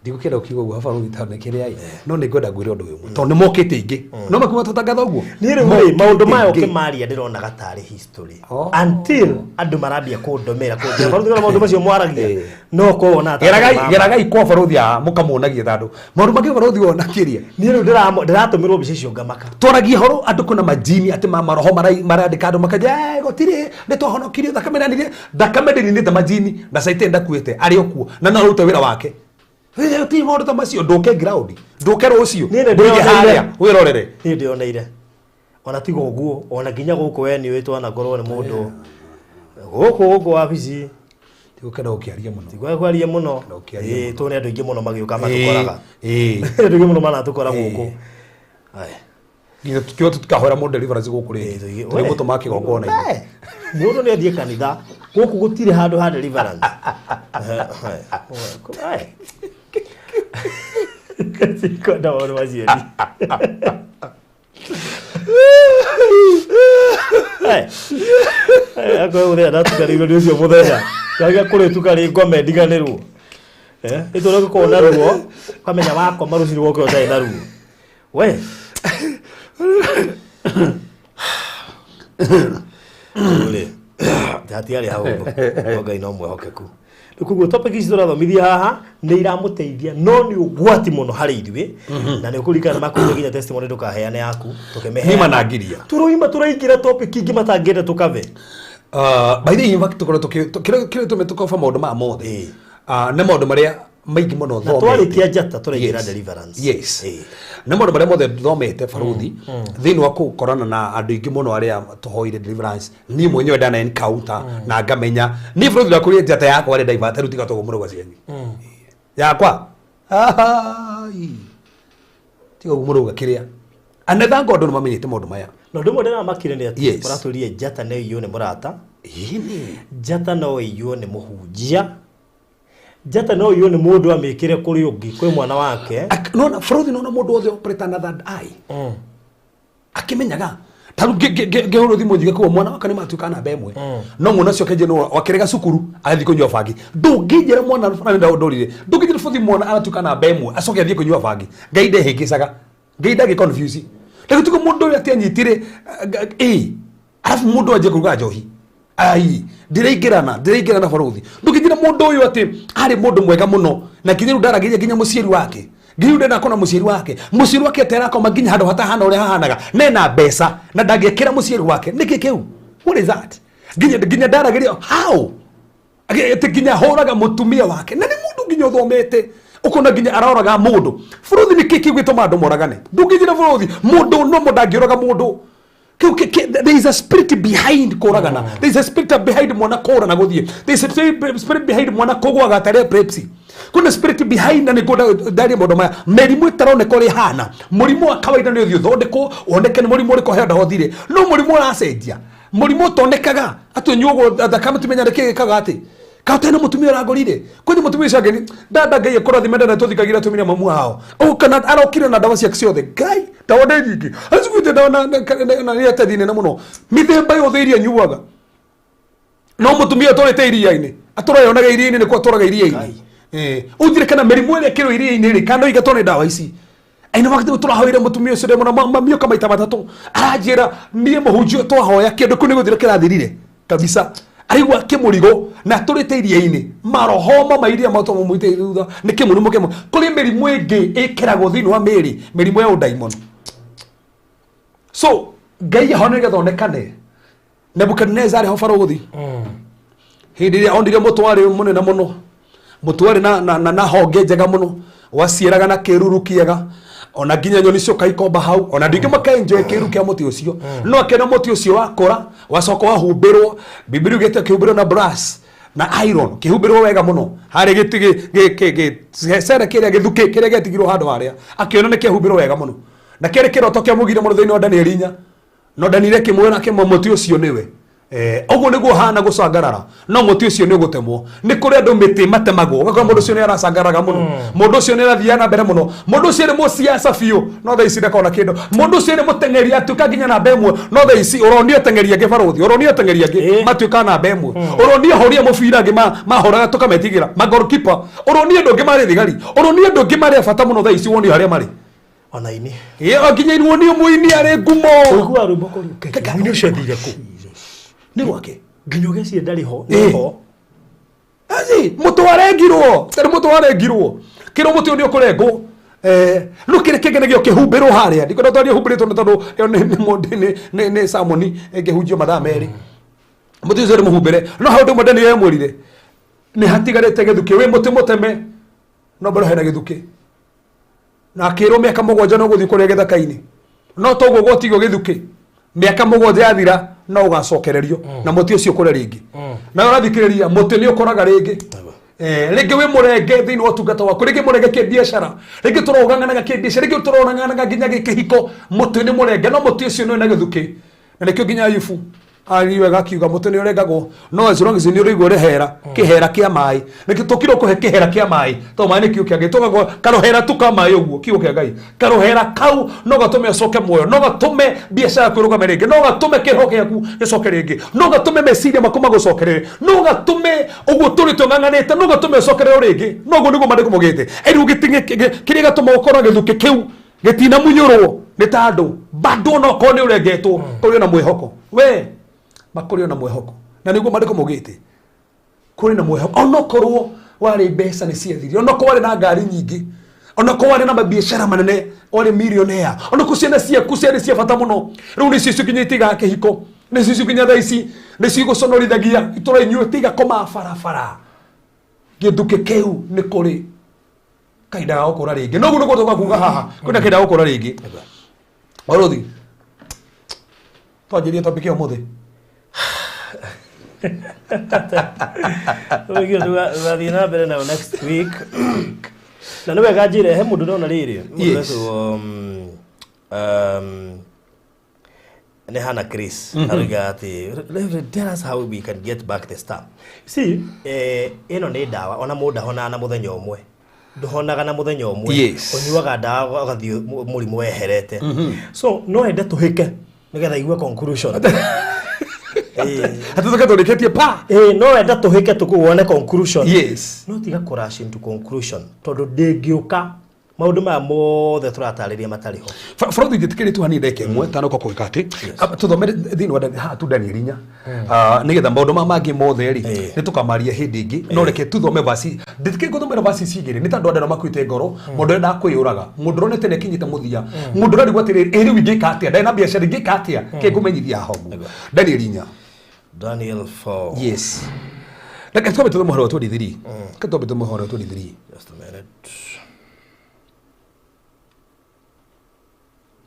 ndigũkĩenda gũkiuga ũguo haba rũthi tondũ nĩ kĩrĩa ĩ no nĩ ngwenda ngwĩre ũndũ ũyũ ũmwe tondũ nĩ mokĩte ingĩ no makiuga tũtangatha ũguo. Niĩ rĩu rĩ, maũndũ maya Mokĩte ingĩ. ũkĩmaria ndĩronaga tarĩ history Oh. until andũ marambia kũndomera kũnjĩra maũndũ maũndũ macio mwaragia no korwo wona Geragai geragai kwa barothi aa mũkamuonagie thandũ maũndũ mangĩ barothi wona kĩria. Niĩ rĩu ndĩratũmĩrwo mbica icio ngamaka. Twaragia horo andũ kwĩna majini atĩ ma maroho marandĩka andũ makaja, "Eh, gũtirĩ nĩ twahonokirio thakame nanire thakame ndĩninĩte majini na caitani ndakuĩte arĩ o kuo na no arute wĩra wake." Eh, ti maũndũ ta macio ndũke ground ndũke rũciũ Niĩ nĩ ndũige ndĩyoneire. harĩa wĩrorere. Niĩ ndĩoneire ona tiga ũguo ona nginya gũkũ we nĩ ũĩ twanakorwo nĩ mũndũ gũkũ wabici. Tigũkenda gũkĩaria mũno. Tigwa kwaria mũno. Gũkĩaria. Ĩĩ, tũ nĩ andũ aingĩ mũno magĩũka matũkoraga. Ĩĩ. Andũ aingĩ mũno manatũkora gũkũ. Aya. Nginya tukio tutikahoera mũndũ deliverance gũkũ rĩngĩ. Tũrĩ mũtũma kĩgongona-inĩ. Eh, mũndũ nĩ athiĩ kanitha gũkũ gũtirĩ handũ ha deliverance. Eh. Kwenda maũndũ macio ni. Eh, eh, akorwo mũthenya ndatukanĩirwo nĩ ũcio mũthenya kaga kũrĩtuka rĩ ngome ndiganĩrwo. Eh, nĩ tondũ ũgĩkorwo na ruo ũkamenya wakoma rũcinĩ woke ũtarĩ na ruo we rĩ hatiarĩ hau no Ngai no mwĩhokeku. Rĩu koguo topic ici tũrathomithia haha nĩ iramũteithia no nĩ ũgwati mũno harĩ ithuĩ na nĩ ũkũririkana makũria nginya testimony ndũkaheane yaku tũkĩmĩheana. Nĩ manangiria. Tũroima tũraingĩra topic ingĩ matangĩenda tũkave. By the way, in fact, tũkorwo kĩrĩa gĩtũmĩte tũkoba maũndũ maya mothe Ĩĩ. Nĩ maũndũ marĩa maingĩ mũno Na thomete. twarĩkia njata tũraingĩra deliverance. Yes. Ĩĩ. Nĩ maũndũ marĩa mothe thomete baruthi thĩinĩ wa gũkorana na andũ aingĩ mũno arĩa tũhoire deliverance niĩ mwenyewe ndana encounter na ngamenya niĩ baruthi ndakũrire njata yakwa rĩ ndaivata rĩu tiga toguo mũrauga cianyu yakwa. Ai. Tiga ũguo mũrauga kĩrĩa anetha ngondo nĩ mamenyete maũndũ maya. Na ũndũ ũmwe ndĩramakire nĩ atĩ ũratũrie njata no ĩiywo nĩ mũrata. Ĩni. Njata no ĩiywo nĩ mũhunjia. Njata no ĩiywo nĩ mũndũ amĩkĩre kũrĩ ũngĩ kwĩ mwana wake. Nona bũrũri nona mũndũ wothe operate na third eye akĩmenyaga ta rĩu ngĩhũrwo thimũ njuge kuo mwana wakwa nĩ matuĩka namba ĩmwe no mwana ũcio akĩnjĩra nĩ wakĩrega cukuru agathiĩ kũnyua bangi. Ndũngĩnjĩra mwana na nĩ ndorire ndũngĩnjĩra bũthi mwana aratuĩka namba ĩmwe acoke athiĩ kũnyua bangi. Ngai ndehĩngĩcaga, Ngai ndangĩ confuse rĩu tigo mũndũ ũyũ atĩ anyitire ĩ arabu mũndũ anjie kũruga njohi ai ndĩraingĩrana ndĩraingĩrana barothi. Ndũngĩnjĩra mũndũ ũyũ atĩ arĩ mũndũ mwega mũno na nginya rĩu ndaragĩria nginya mũciari wake nginya rĩu ndenda kuona mũciari wake mũciari wake atĩ arakoma nginya handũ hatahana ũrĩa hahanaga nena mbeca na ndangĩkĩra mũciari wake nĩkĩ kĩu. What is that? Nginya nginya ndaragĩria how atĩ nginya ahũraga mũtumia wake na nĩ mũndũ nginya ũthomete ũkona nginya aroraga mũndũ bũrũthi nĩ kĩ kĩu gĩtũma andũ moragane. Ndũngĩnjĩra bũrũthi mũndũ no mũndũ angĩũraga mũndũ kĩu there is a spirit behind kũragana. There is a spirit behind mwana kũra na gũthiĩ. There is a spirit behind mwana kũgwaga atarĩ epilepsy. Kwĩna spirit behind na nĩngwenda ndarie maũndũ maya mĩrimũ ĩtaroneka ũrĩa ĩhana. Mũrimũ wa kawaida nĩ ũthiĩ ũthondekwo woneke nĩ mũrimũ ũrĩkũ heo ndawa ũthire no mũrimũ ũracenjia mũrimũ ũtonekaga atĩ ũnyuagwo thakame tumenya nĩkĩ gĩkaga atĩ ka tena mũtumia ũrangorire kwani mũtumia ũcio angeni ndanda Ngai akũrathime ndanda tũthikagira atumia mamu wao kana arokire na ndawa ciake ciothe. Ngai ndawa nĩ nyingĩ acikuĩte ndawa na nĩ atethi nene mũno mĩthemba yothe iria nyuaga no mũtumia ũtũrĩte iria-inĩ atũrayonaga iria-inĩ nĩkuo atũraga iria-inĩ. Eh, ũnjĩre kana mĩrimũ ĩrĩa ĩkĩrwo iria-inĩ rĩ kana no ingatwo nĩ ndawa ici aina wakati tũrahoire mũtumia ũcio ndemona mamioka maita matatũ aranjĩra niĩ mũhunjia twahoya kĩndũ kĩu nĩ gũthira kĩrathirire kabisa aigua kĩmũrigo na atũrĩte iria-inĩ maroho ma iria matũmũmũite thutha nĩ kĩmũrimũ kĩmwe kũrĩ mĩrimũ ĩngĩ ĩkĩragwo thĩinĩ wa mĩĩrĩ mĩrimũ ya ũdaimono. So Ngai aho nĩgetha onekane Nebukadnezar arĩ ho barũthi hĩndĩ ĩrĩa onire mũtĩ warĩ mũnene mũno mũtĩ warĩ na honge njega mũno waciaraga na kĩruru kĩega ona nginya nyoni cioka ikomba hau ona andũ aingĩ makaenjoy kĩruru kĩa mũtĩ ũcio no akĩona mũtĩ ũcio wakũra wacoka wahumbĩrwo Bibilia ugĩte ũkĩhumbĩrwo na brass. Na iron kĩhumbĩrwo wega mũno harĩ gĩtĩ gĩcere kĩrĩa gĩthukĩ kĩrĩa gĩatigirwo handũ harĩa akĩona nĩ kĩhumbĩrwo wega mũno, na kĩarĩ kĩroto kĩamũgire mũno thĩinĩ wa Danieli 4, no Danieli akĩmwĩra akĩmwe mũtĩ ũcio nĩwe. Ũguo nĩguo hana gũcangarara, no mũtĩ ũcio nĩ ũgũtemwo. Nĩ kũrĩ andũ mĩtĩ matemagwo, ũgakora mũndũ ũcio nĩ aracangararaga mũno, mũndũ ũcio nĩ arathiaga na mbere mũno, mũndũ ũcio nĩ mũciaca biũ, no thaa ici ndakona kĩndũ. Mũndũ ũcio nĩ mũteng'eri, atuĩka nginya namba 1, no thaa ici ũronio ateng'eri angĩ barũthi, ũronio ateng'eri angĩ matuĩka namba 1, ũronio ahũri a mũbira angĩ mahoraga tũkametigĩra, magolkipa, ũronio andũ angĩ marĩ thigari, ũronio andũ angĩ marĩ a bata mũno, thaa ici wonio harĩa marĩ. Ona ini. Ĩ, o nginya wonio mũini arĩ ngumo. Ũiguaga rwĩmbo kũri mũini ũcio athire kũ? Nĩ rwake. Nginya ũgeciria ndarĩ ho nĩ ho. Aci, mũtĩ warengirwo, tarĩ mũtĩ warengirwo, kĩrwo mũtĩ ũyũ nĩ ũkũrengwo. No kĩrĩa kĩngĩ nĩgĩo kĩhumbĩrwo harĩa, ndikwenda twarie humbĩrĩtwo nĩ tondũ ĩyo nĩ sermon ĩngĩhunjio mathaa 2. Mũtĩ ũcio nĩ mũhumbĩre, no hau ndĩ Daniel emwĩrire nĩ hatigarĩte gĩthukĩ, wĩ mũtĩ mũteme no bado hena gĩthukĩ, na akĩrwo mĩaka 7 no gũthiĩ kũrĩa gĩthaka-inĩ, no toguo gwatigwo gĩthukĩ, mĩaka 7 yathira no ũgacokererio na mũtĩ ũcio ũkũre rĩngĩ. Na ũrathikĩrĩria, mũtĩ nĩ ũkũraga rĩngĩ. Rĩngĩ wĩ mũrenge thĩinĩ wa ũtungata waku, rĩngĩ mũrenge kĩbiacara, rĩngĩ tũrogang'anaga kĩbiacara, rĩngĩ tũrorang'anaga nginya gĩkĩhiko, mũtĩ nĩ mũrenge, no mũtĩ ũcio nĩ wĩna gĩthukĩ. Na nĩkĩo nginya Ayubu aririe wega akiuga mũtĩ nĩ ũrengagwo, no as long as nĩ ũrĩigua ũrehera kĩhera kĩa maĩ, nĩkĩo tũkirwo kũhe kĩhera kĩa maĩ, tondũ maĩ nĩ kiugo kĩa Ngai, tũgagwa karũhera tu ka maĩ ũguo, kiugo kĩa Ngai, karũhera kau no gatũme ũcoke muoyo, no gatũme biacara yaku ĩrũgame rĩngĩ, no gatũme kĩroho gĩaku gĩcoke rĩngĩ, no gatũme meciria maku magũcokerere, no gatũme ũguo tũrĩ tũng'ang'anĩte, no gatũme ũcokererwo rĩngĩ. No ũguo nĩguo maandĩko maugĩte, rĩu kĩrĩa gĩgatũma ũkorwo gĩthukĩ kĩu gĩtinamunyũrwo nĩ ta andũ bado no korwo nĩ ũrengetwo, kũrĩ ona mwĩhoko we makũrĩ ona mwĩhoko, na nĩguo maandĩko maugĩte kũrĩ na mwĩhoko. Onokorwo warĩ mbeca nĩ ciathirire, onokorwo warĩ na ngari nyingĩ, onokorwo warĩ na mabiacara manene, warĩ millionaire, onokorwo ciana ciaku ciarĩ cia bata mũno, rĩu nĩcio icio nginya itigaga kĩhiko, nĩcio icio nginya thaa ici nĩcio igũconorithagia itũra inyuĩ, tiga koma barabara. Gĩthukĩ kĩu nĩ kũrĩ kahinda ga gũkũra rĩngĩ, no guo nĩguo tũka kuga haha kwĩna kahinda ga gũkũra rĩngĩ. Barũthi, twanjĩrie topic ya ũmũthĩ. Ũgio tũgathiĩ na mbere nayo next week, na nĩ wega njĩre he mũndũ ndona rĩrĩ mũndũ wetwo nĩ Hannah Chris, aroiga atĩ, "Reverend, tell us how we can get back the star." See, ĩno nĩ ndawa, ona mũndũ ndahonaga na mũthenya ũmwe, ndũhonaga na mũthenya ũmwe. Ũnyuaga ndawa ũgathiĩ mũrimũ weherete. So no ende tũhĩke nĩgetha igue conclusion. Atĩ tũke tũrĩkĩtie pa. No enda tũhĩke tũkũ wone conclusion. No tiga kũ rush into conclusion, tondũ ndĩngĩũka maũndũ maya mothe tũratarĩria matarĩ ho. Bũrũri njĩtĩkĩrĩtwo hanini ndagĩka 1 tanoka kũgĩka atĩ tũthomere thĩinĩ wa haha tu Daniel 4, nĩgetha maũndũ maya mangĩ mothe rĩ nĩ tũkamaria hĩndĩ ĩngĩ, no reke tuthome vasi, ndĩtĩkĩrĩ gũthomera vasi ici igĩrĩ nĩ tondũ andũ arĩa makuĩte ngoro, mũndũ ũrenda kwĩyũraga, mũndũ ũronete nĩ akinyĩte mũthia, mũndũ ũrarigwo atĩrĩrĩ, ĩ rĩu ingĩka atĩa, ndarĩ na biacara, ingĩka atĩa, kĩ ngũmenyithia haha ũguo. Daniel 4. Daniel 4. Yes, reke twambe tũthome mũhari wa 23, reke twambe tũthome mũhari wa 23. Just a minute.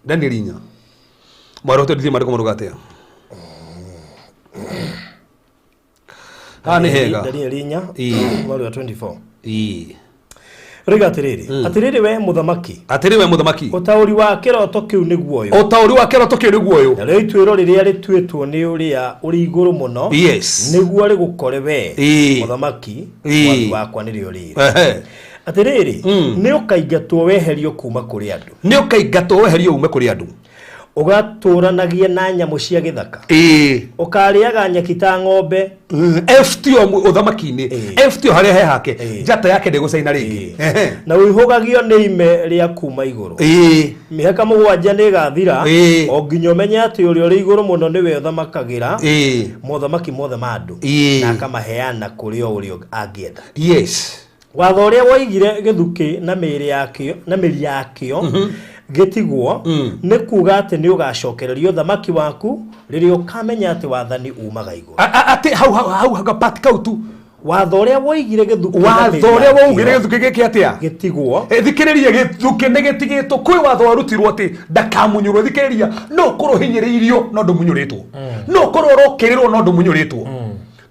Daniel 4 mũhari wa 23, maandĩko maruga atĩa? Haha nĩ hega. Daniel 4 mũhari wa 24. Rĩga atĩrĩrĩ, atĩrĩrĩ we mũthamaki, Atĩrĩ we mũthamaki, ũtaũri wa kĩroto kĩu nĩguo ũyũ. Ũtaũri wa kĩroto kĩu nĩguo ũyũ. Narĩo ituĩro rĩrĩa rĩtuĩtwo nĩ ũrĩa ũrĩ igũrũ mũno nĩguo rĩgũkore we, mũthamaki, mwathi wakwa, nĩrĩo rĩrĩ: Atĩrĩrĩ, nĩ ũkaingatwo weherio kuma kũrĩ andũ. Nĩ ũkaingatwo weherio ume kũrĩ andũ. Ũgatũũranagie na nyamũ cia gĩthaka, ũkarĩaga nyeki ta ng'ombe. Eftio ũthamaki-inĩ, eftio harĩa he hake, njata yake ndĩgũcaina rĩngĩ. Na ũihũgagio nĩ ime rĩa kuma igũrũ. Mĩaka 7 nĩ ĩgathira, o nginya ũmenye atĩ ũrĩa ũrĩ igũrũ mũno nĩwe ũthamakagĩra mothamaki mothe ma andũ, na akamaheana kũrĩ o ũrĩa angĩenda. Watho ũrĩa woigire gĩthukĩ na mĩĩrĩ yakĩo na mĩri yakĩo gĩtigwo, nĩ kuuga atĩ nĩ ũgacokereria ũthamaki waku rĩrĩa ũkamenya atĩ wathani umaga igũrũ. Atĩ hau hau hau hau gapati kau tu. Watho ũrĩa woigire gĩthukĩ na watho mĩri ũrĩa waugire yakĩo gĩthukĩ gĩkĩ atĩa? Gĩtigwo. Thikĩrĩria, gĩthukĩ nĩ gĩtigĩtwo, kwĩ watho warutirwo atĩ ndakamunyũrwo. Thikĩrĩria, no ũkorwo hinyĩrĩirio no ndũmunyũrĩtwo, no ũkorwo ũrokĩrĩrwo no ndũmunyũrĩtwo.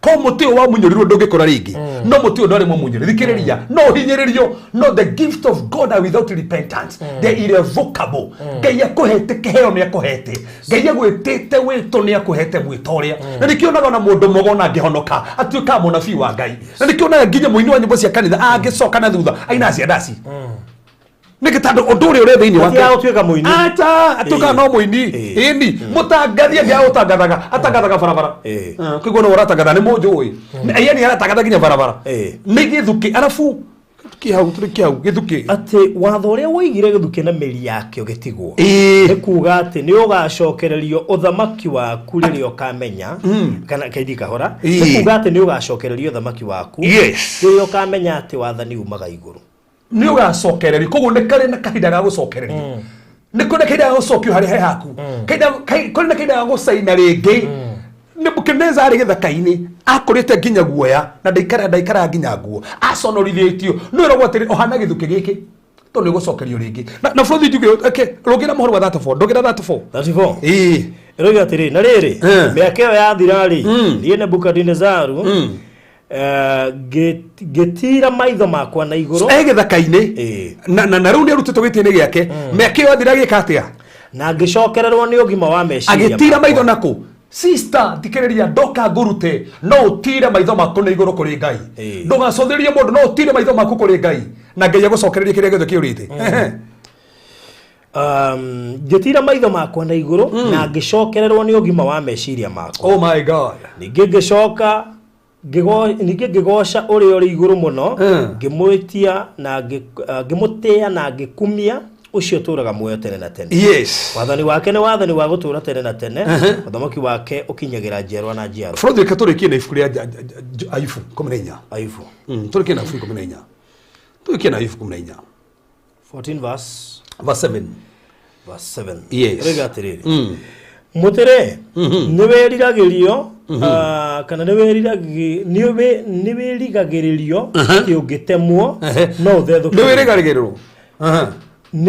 Ko mũtĩ ũyũ wamunyũrirwo ndũngĩkũra rĩngĩ, no mũtĩ ũyũ ndwarĩ mũmunyũre. Thikĩrĩria, no ũhinyĩrĩrio, no the gift of God are without repentance, the irrevocable. Ngai akũhete kĩheo, nĩ akũhete. Ngai agwĩtĩte wĩto, nĩ akũhete mwĩto ũrĩa. Na nĩkĩonaga ona mũndũ mũgo angĩhonoka atuĩkaga mũnabii wa Ngai, na nĩkĩonaga nginya mũini wa nyĩmbo cia kanitha angĩcoka na thutha aina cia ndaci. Nĩkĩ? Tondũ ũndũ ũrĩa ũrĩ thĩinĩ wake. Atigaga gũtuĩka mũini. Acha atuĩkaga no mũini. Ĩni mũtangathi angĩaga gũtangathaga, atangathaga barabara. Kũigua nĩ ũratangatha nĩ mũnjũĩ yani aratangatha nginya barabara. Nĩ gĩthukĩ arabu kĩ hau, tũrĩ kĩ hau gĩthukĩ. Atĩ watho ũrĩa woigire gĩthukĩ na mĩri yakĩo gĩtigwo, nĩ kuga atĩ nĩ ũgacokererio ũthamaki waku rĩrĩa ũkamenya kana kaithi kahora. Nĩ kuga atĩ nĩ ũgacokererio ũthamaki waku rĩrĩa ũkamenya atĩ wathani umaga igũrũ. Nĩ ũgacokererio, koguo nĩ karĩ na kahinda ga gũcokererio, nĩ kũrĩ na kahinda ga gũcokio harĩa he haku. Kũrĩ na kahinda ga gũcaina rĩngĩ. Nebukadneza arĩ gĩthaka-inĩ akũrĩte nginya guoya na ndaikara nginya nguo aconorithĩtio. No ĩragwo atĩrĩ, ũhana gĩthukĩ gĩkĩ tondũ nĩ ũgũcokerio rĩngĩ na bũrũri njuge. Okay, rũngĩra mũhoro wa 34, ndũngĩra 34. 34. Ĩĩ. Ĩroiga atĩrĩ, na rĩrĩ, mĩaka ĩyo yathira-rĩ, niĩ Nebukadinezaru ngĩtiira maitho makwa na igũrũ. E gĩthaka-inĩ. Na rĩu nĩ arutĩtwo gĩtĩ-inĩ gĩake. Mĩaka ĩyo yathira agĩka atĩa? Na ngĩcokererwo nĩ ũgima wa meciria Agĩtira makwa. Maitho naku, sister, thikĩrĩria, ndoka ngũrute. No ũtire maitho maku na igũrũ kũrĩ Ngai. Ndũgacũthĩrĩrie mũndũ, no ũtire maitho maku kũrĩ Ngai na Ngai agũcokererie kĩrĩa gĩothe kĩũrĩte. Ehe. Ngĩtiira maitho makwa na igũrũ na ngĩcokererwo nĩ ũgima wa meciria makwa. Oh my God. Ningĩ ngĩcoka ningĩ ngĩgooca ũrĩa ũrĩ igũrũ mũno, ngĩmwĩtia na ngĩmũtĩĩa na ngĩkumia ũcio ũtũũraga muoyo tene na tene. Wathani wake nĩ wathani wa gũtũũra tene na tene, ũthamaki wake ũkinyagĩra njiarwa na njiarwa. Bũrũri, reke tũrĩkie na ibuku rĩa Ayubu 14. Ayubu. Tũrĩkie na Ayubu 14, tũrĩkie na Ayubu 14. 14 verse verse 7. Verse 7. Yes. Rĩga atĩrĩrĩ, mũtĩrĩ nĩ wĩriragĩrio, kana nĩ wĩrigagĩrĩrio atĩ ũngĩtemwo no ũthethũke. Nĩ wĩrĩgarĩgĩrĩrwo. No,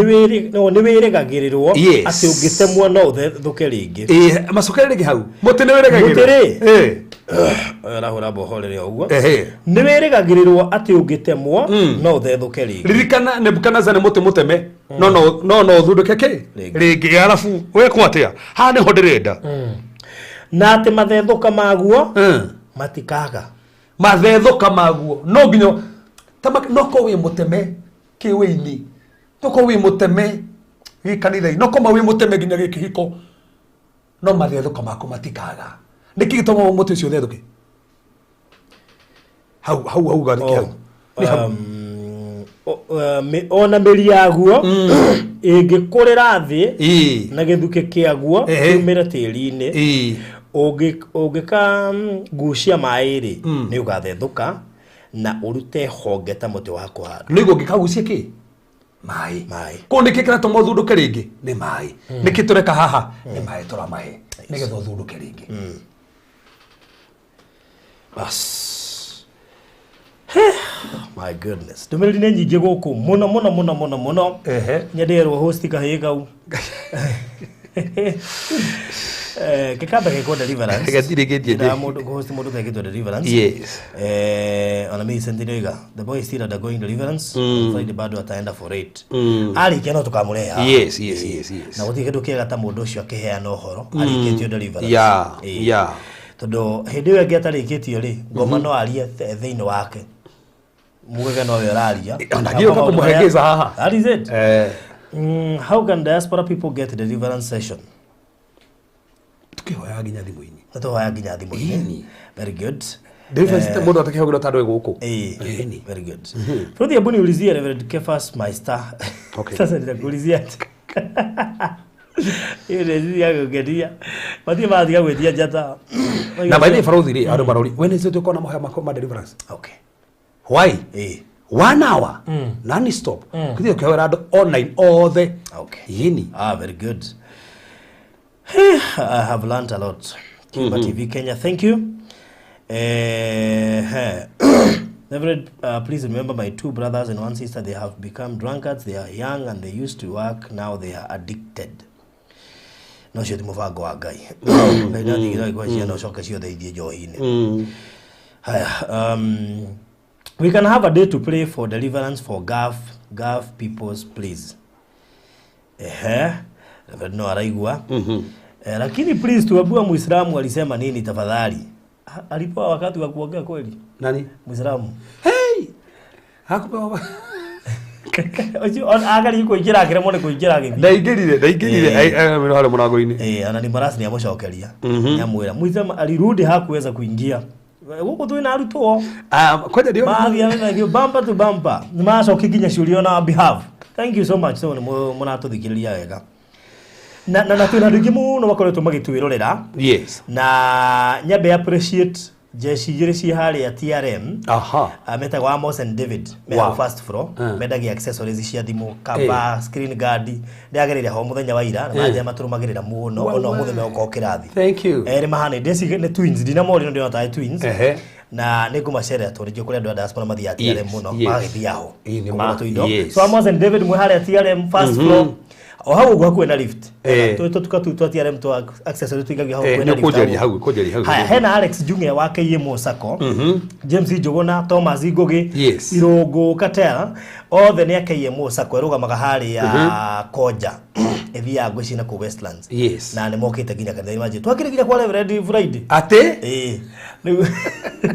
nĩ wĩrĩgagĩrĩrwo atĩ ũngĩtemwo no ũthethũke rĩngĩ. Ĩĩ, macokere rĩngĩ hau. Mũtĩ nĩ wĩrĩgagĩrĩrwo. Mũtĩ-rĩ. Ũyũ arahũra mboho rĩrĩa ũguo. Nĩ wĩrĩgagĩrĩrwo atĩ ũngĩtemwo no ũthethũke rĩngĩ. Ririkana Nebukadneza nĩ mũtĩ mũteme, no ũthundũke kĩ? Rĩngĩ. Rĩngĩ. Arabu wekwo atĩa? Haha nĩho ndĩrenda. Na atĩ mathethũka maguo matikaga. Mathethũka maguo no nginya no korwo wĩ mũteme kĩwĩini, no korwo wĩ mũteme gĩkanitha-inĩ, no korwo wĩ mũteme nginya gĩkĩhiko, no mathethũka maku matikaga. Nĩkĩ gĩtũmaga mũtĩ ũcio ũthethũke? Hau hau hau gathike hau. Nĩ hau. Ona mĩri yaguo ĩngĩkũrĩra thĩ na gĩthukĩ kĩaguo kiumĩre tĩri-inĩ, ũngĩkagucia maĩ rĩ, nĩ ũgathethũka na ũrute honge ta mũtĩ wa kũhanda. Nĩguo ngĩkagucie kĩ? Maĩ. Maĩ. Kũu nĩkĩ kĩratũma ũthundũke rĩngĩ? Nĩ maĩ. Nĩkĩ tũreka haha? Nĩ maĩ tũramahe nĩgetha ũthundũke rĩngĩ. Bas. My goodness, ndũmĩrĩri nĩ nyingĩ gũkũ mũno mũno mũno mũno mũno. Nyenderwo host kahĩĩ kau. Kĩkamba gekwo deliverance. Gatirĩ kĩnjĩndĩ. Nyendaga mũndũ host mũndũ ũtekĩtwo deliverance. Ona Millicent nĩoiga the boy is still undergoing deliverance. Friday bado ataenda for it. Arĩkia no tũkamũrehe haha. Na gũtirĩ kĩndũ kĩega ta mũndũ ũcio akĩheana ũhoro arĩkĩtio deliverance. Tondũ hĩndĩ ĩyo ĩngĩ atarĩkĩtio rĩ, ngoma no arie thĩinĩ wake, mugege nowe ũraria. Ona ngĩũka kũmũhengĩca haha. That is it. How can diaspora people get deliverance session? Tukĩhoyaga nginya thimũ-inĩ. Nĩ tũhoya nginya thimũ-inĩ. Ĩni. Very good. Deliverance mũndũ atakĩhogĩrwo tondũ ĩ gũkũ. Ĩni. Very good. Ruthi, hebu niulizie Reverend Kefas, my star. Okay. Sasa nitakuulizia ati. Hiyo nĩ ya gũkenia. Mathiĩ mathiga gwĩtia njata. Na by the way, barothi rĩ, andũ marori Wednesday tũkorwo na mahoya makwa ma deliverance. Why? One hour non stop kithio kĩhoera andũ online othe. Yini. Ah, very good. I have learned a lot. Kimba TV Kenya, thank you. Reverend, please remember my two brothers and one sister. They have become drunkards. They are young and they used to work. Now they are addicted. No cio ti mũbango wa Ngai. Ngai ndatigĩra gĩkwa ciana ũcoke ciothe ithiĩ njohi-inĩ. Haya, we can have a day to pray for deliverance for Gulf peoples, please. Ehe, Reverend no araigua. Eh, lakini please tuambie Muislamu alisema nini tafadhali. Alipewa wakati wa kuongea kweli? Nani? Muislamu. Hey! Hakupewa. Ũcio agari kũingĩra akĩremwo nĩ kũingĩra agĩthiĩ. Ndaingĩrire, ndaingĩrire. Ai, harĩa mũrango-inĩ. Eh, ana ni marasi ni amũcokeria. Nĩamwĩra Muislamu alirudi hakuweza kuingia. Gũkũ twĩna arutwo. Ah, kwanja ndio. Mathiaga nacio bumper to bumper. Nĩ macokia nginya ciũria on our behalf. Thank you so much. So nĩ mũratũthikĩrĩria wega. Na twĩna andũ aingĩ mũno makoretwo magĩtwĩrorera. Yes. Na nyambe appreciate jeshi igĩrĩ ciĩ harĩa TRM. Aha. Metagwo Amos and David me hau first floor, mendagia accessories cia thimũ, cover, screen guard. Ndĩragereire ho mũthenya wa ira na manjia matũrũmagĩrĩra mũno ona ũmũthĩ megũkorwo kĩrathi. Thank you. Erĩ mahana ndĩciria nĩ twins, ndinamorire ndĩrona tarĩ twins. Ehe. Na nĩ ngũmacerera tondũ nĩnjũĩ kũrĩ andũ a diaspora mathiaga TRM mũno, magagĩthiĩ ho Ĩĩ, nĩ kũgũra tũindo. So Amos and David mwĩ harĩa TRM first floor, o hau ũguo hakuhĩ na lift. Tũtuka tũu twa TRM twa accessory tũigagio hau hakuhĩ na Nĩ lift ũkũnjaria hau. hau, ũkũnjaria hau. Haya, hena Alex Jung'e wa KMO Sacco, James Njuguna, Thomas Ngugi, Irũngũ Katera, othe nĩ a KMO Sacco ĩrũgamaga harĩa Konja, ĩthiaga ngwĩciria na kũu Westlands. Na nĩ mokĩte nginya kanitha-inĩ manjĩra, twakĩrĩ nginya kwa Reverend Friday. Atĩ? Ĩĩ. Rĩu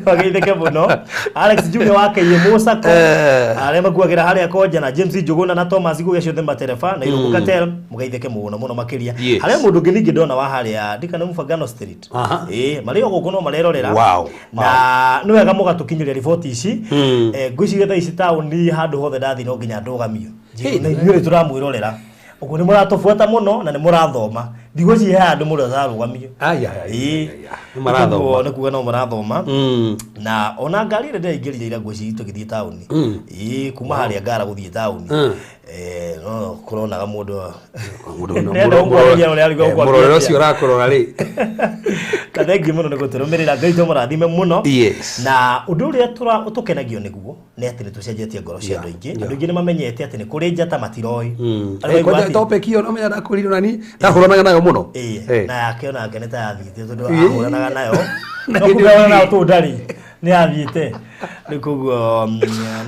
wageithĩke mũno. Alex Jung'e wa KMO Sacco, arĩa makuagĩra harĩa Konja, na James Njuguna na Thomas Ngugi acio othe matereba, na Irũngũ Katera, mũgeithĩke mũno mũno makĩria. Harĩa mũndũ ũngĩ ningĩ ndona wa harĩa ndikana Mũbangano Street. Ĩĩ, marĩ o gũkũ no marerorera. Na nĩ wega mũgatũkinyĩria riboti ici. Ngwĩciria thaa ici taũni handũ hothe ndathiĩ no nginya ndũgamio. Hey. Na ithuĩ nĩ tũramwĩrorera. Ũguo nĩ mũratũbuata mũno na nĩ mũrathoma. Thikũ ici he handũ mũndũ atararũgamio. Ai, ai, ai, Ĩĩ. ai, ai, ai. Nĩ marathoma. Koguo nĩ kuga no mũrathoma. Na ona ngari ĩrĩa ndĩraingĩrire ira ngwĩciria tũgĩthiĩ taũni. Ĩĩ, kuma harĩa ngara gũthiĩ taũni. No kũronaga mũndũ Nĩenda gũkwarĩria ũrĩa arĩ gũkwambia Mũrorero atĩa. ũcio ũrakũrora rĩ. Na thengiũ mũno nĩ gũtũrũmĩrĩra. Ngai tũmũrathime mũno. Na ũndũ ũrĩa tũkenagio nĩguo nĩ atĩ nĩ tũcenjetie ngoro cia andũ aingĩ. Andũ aingĩ nĩ mamenyete atĩ nĩ kũrĩ njata matiroĩ. Arĩa maigua Kwanja atĩ- topic ĩyo no menya ndakwĩrire nani ndahũranaga nayo mũno. Ĩĩ, na yake onake nĩ ta yathiĩte tondũ ahũranaga nayo. Na No hĩndĩ kumbe ĩyo ona nayo tũ ndarĩ nĩ yathiĩte. Rĩu koguo,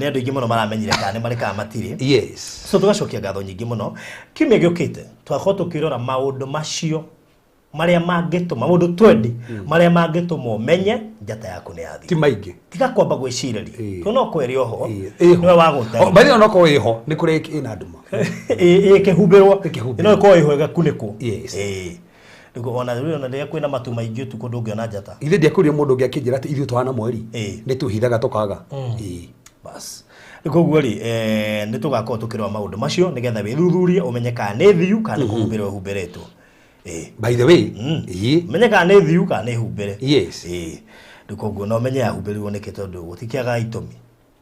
nĩ andũ aingĩ mũno maramenyire kana nĩ marĩ kana matirĩ. So tũgacokia ngatho nyingĩ mũno. Kiumia gĩũkĩte tũgakorwo tũkĩrora maũndũ macio marĩa mangĩtũma maũndũ 20 marĩa mangĩtũma ũmenye njata yaku nĩ yathiĩ. Ti maingĩ. Tiga kwamba gwĩcirĩria. Tondũ no kwĩrĩ oho, Ĩho. nĩwe wagũte. Oh, by the way, onokorwo ĩho, nĩ kũrĩ ĩna nduma. Ĩkĩhumbĩrwo. Ĩkĩhumbĩrwo. No ĩkorwo ĩho ĩgakunĩkwo. Nĩguo ona rĩu ona rĩrĩa kwĩna matu maingĩ ũtukũ ndũngĩona njata. Ithe ndiakwĩrire mũndũ ũngĩ akĩnjĩra atĩ ithuĩ tũhana mweri. Nĩ tũhithaga tũkaga. Bas. Rĩu koguo rĩ, nĩ tũgakorwo tũkĩrora maũndũ macio nĩgetha wĩthuthurie ũmenye kana nĩ thiu kana nĩ kũhumbĩrwo ĩhumbĩrĩtwo. By the way, Ũmenye kana nĩ thiu kana nĩ humbĩre. Rĩu koguo no ũmenye yahumbĩrirwo nĩkĩ tondũ gũtikĩagaga itũmi.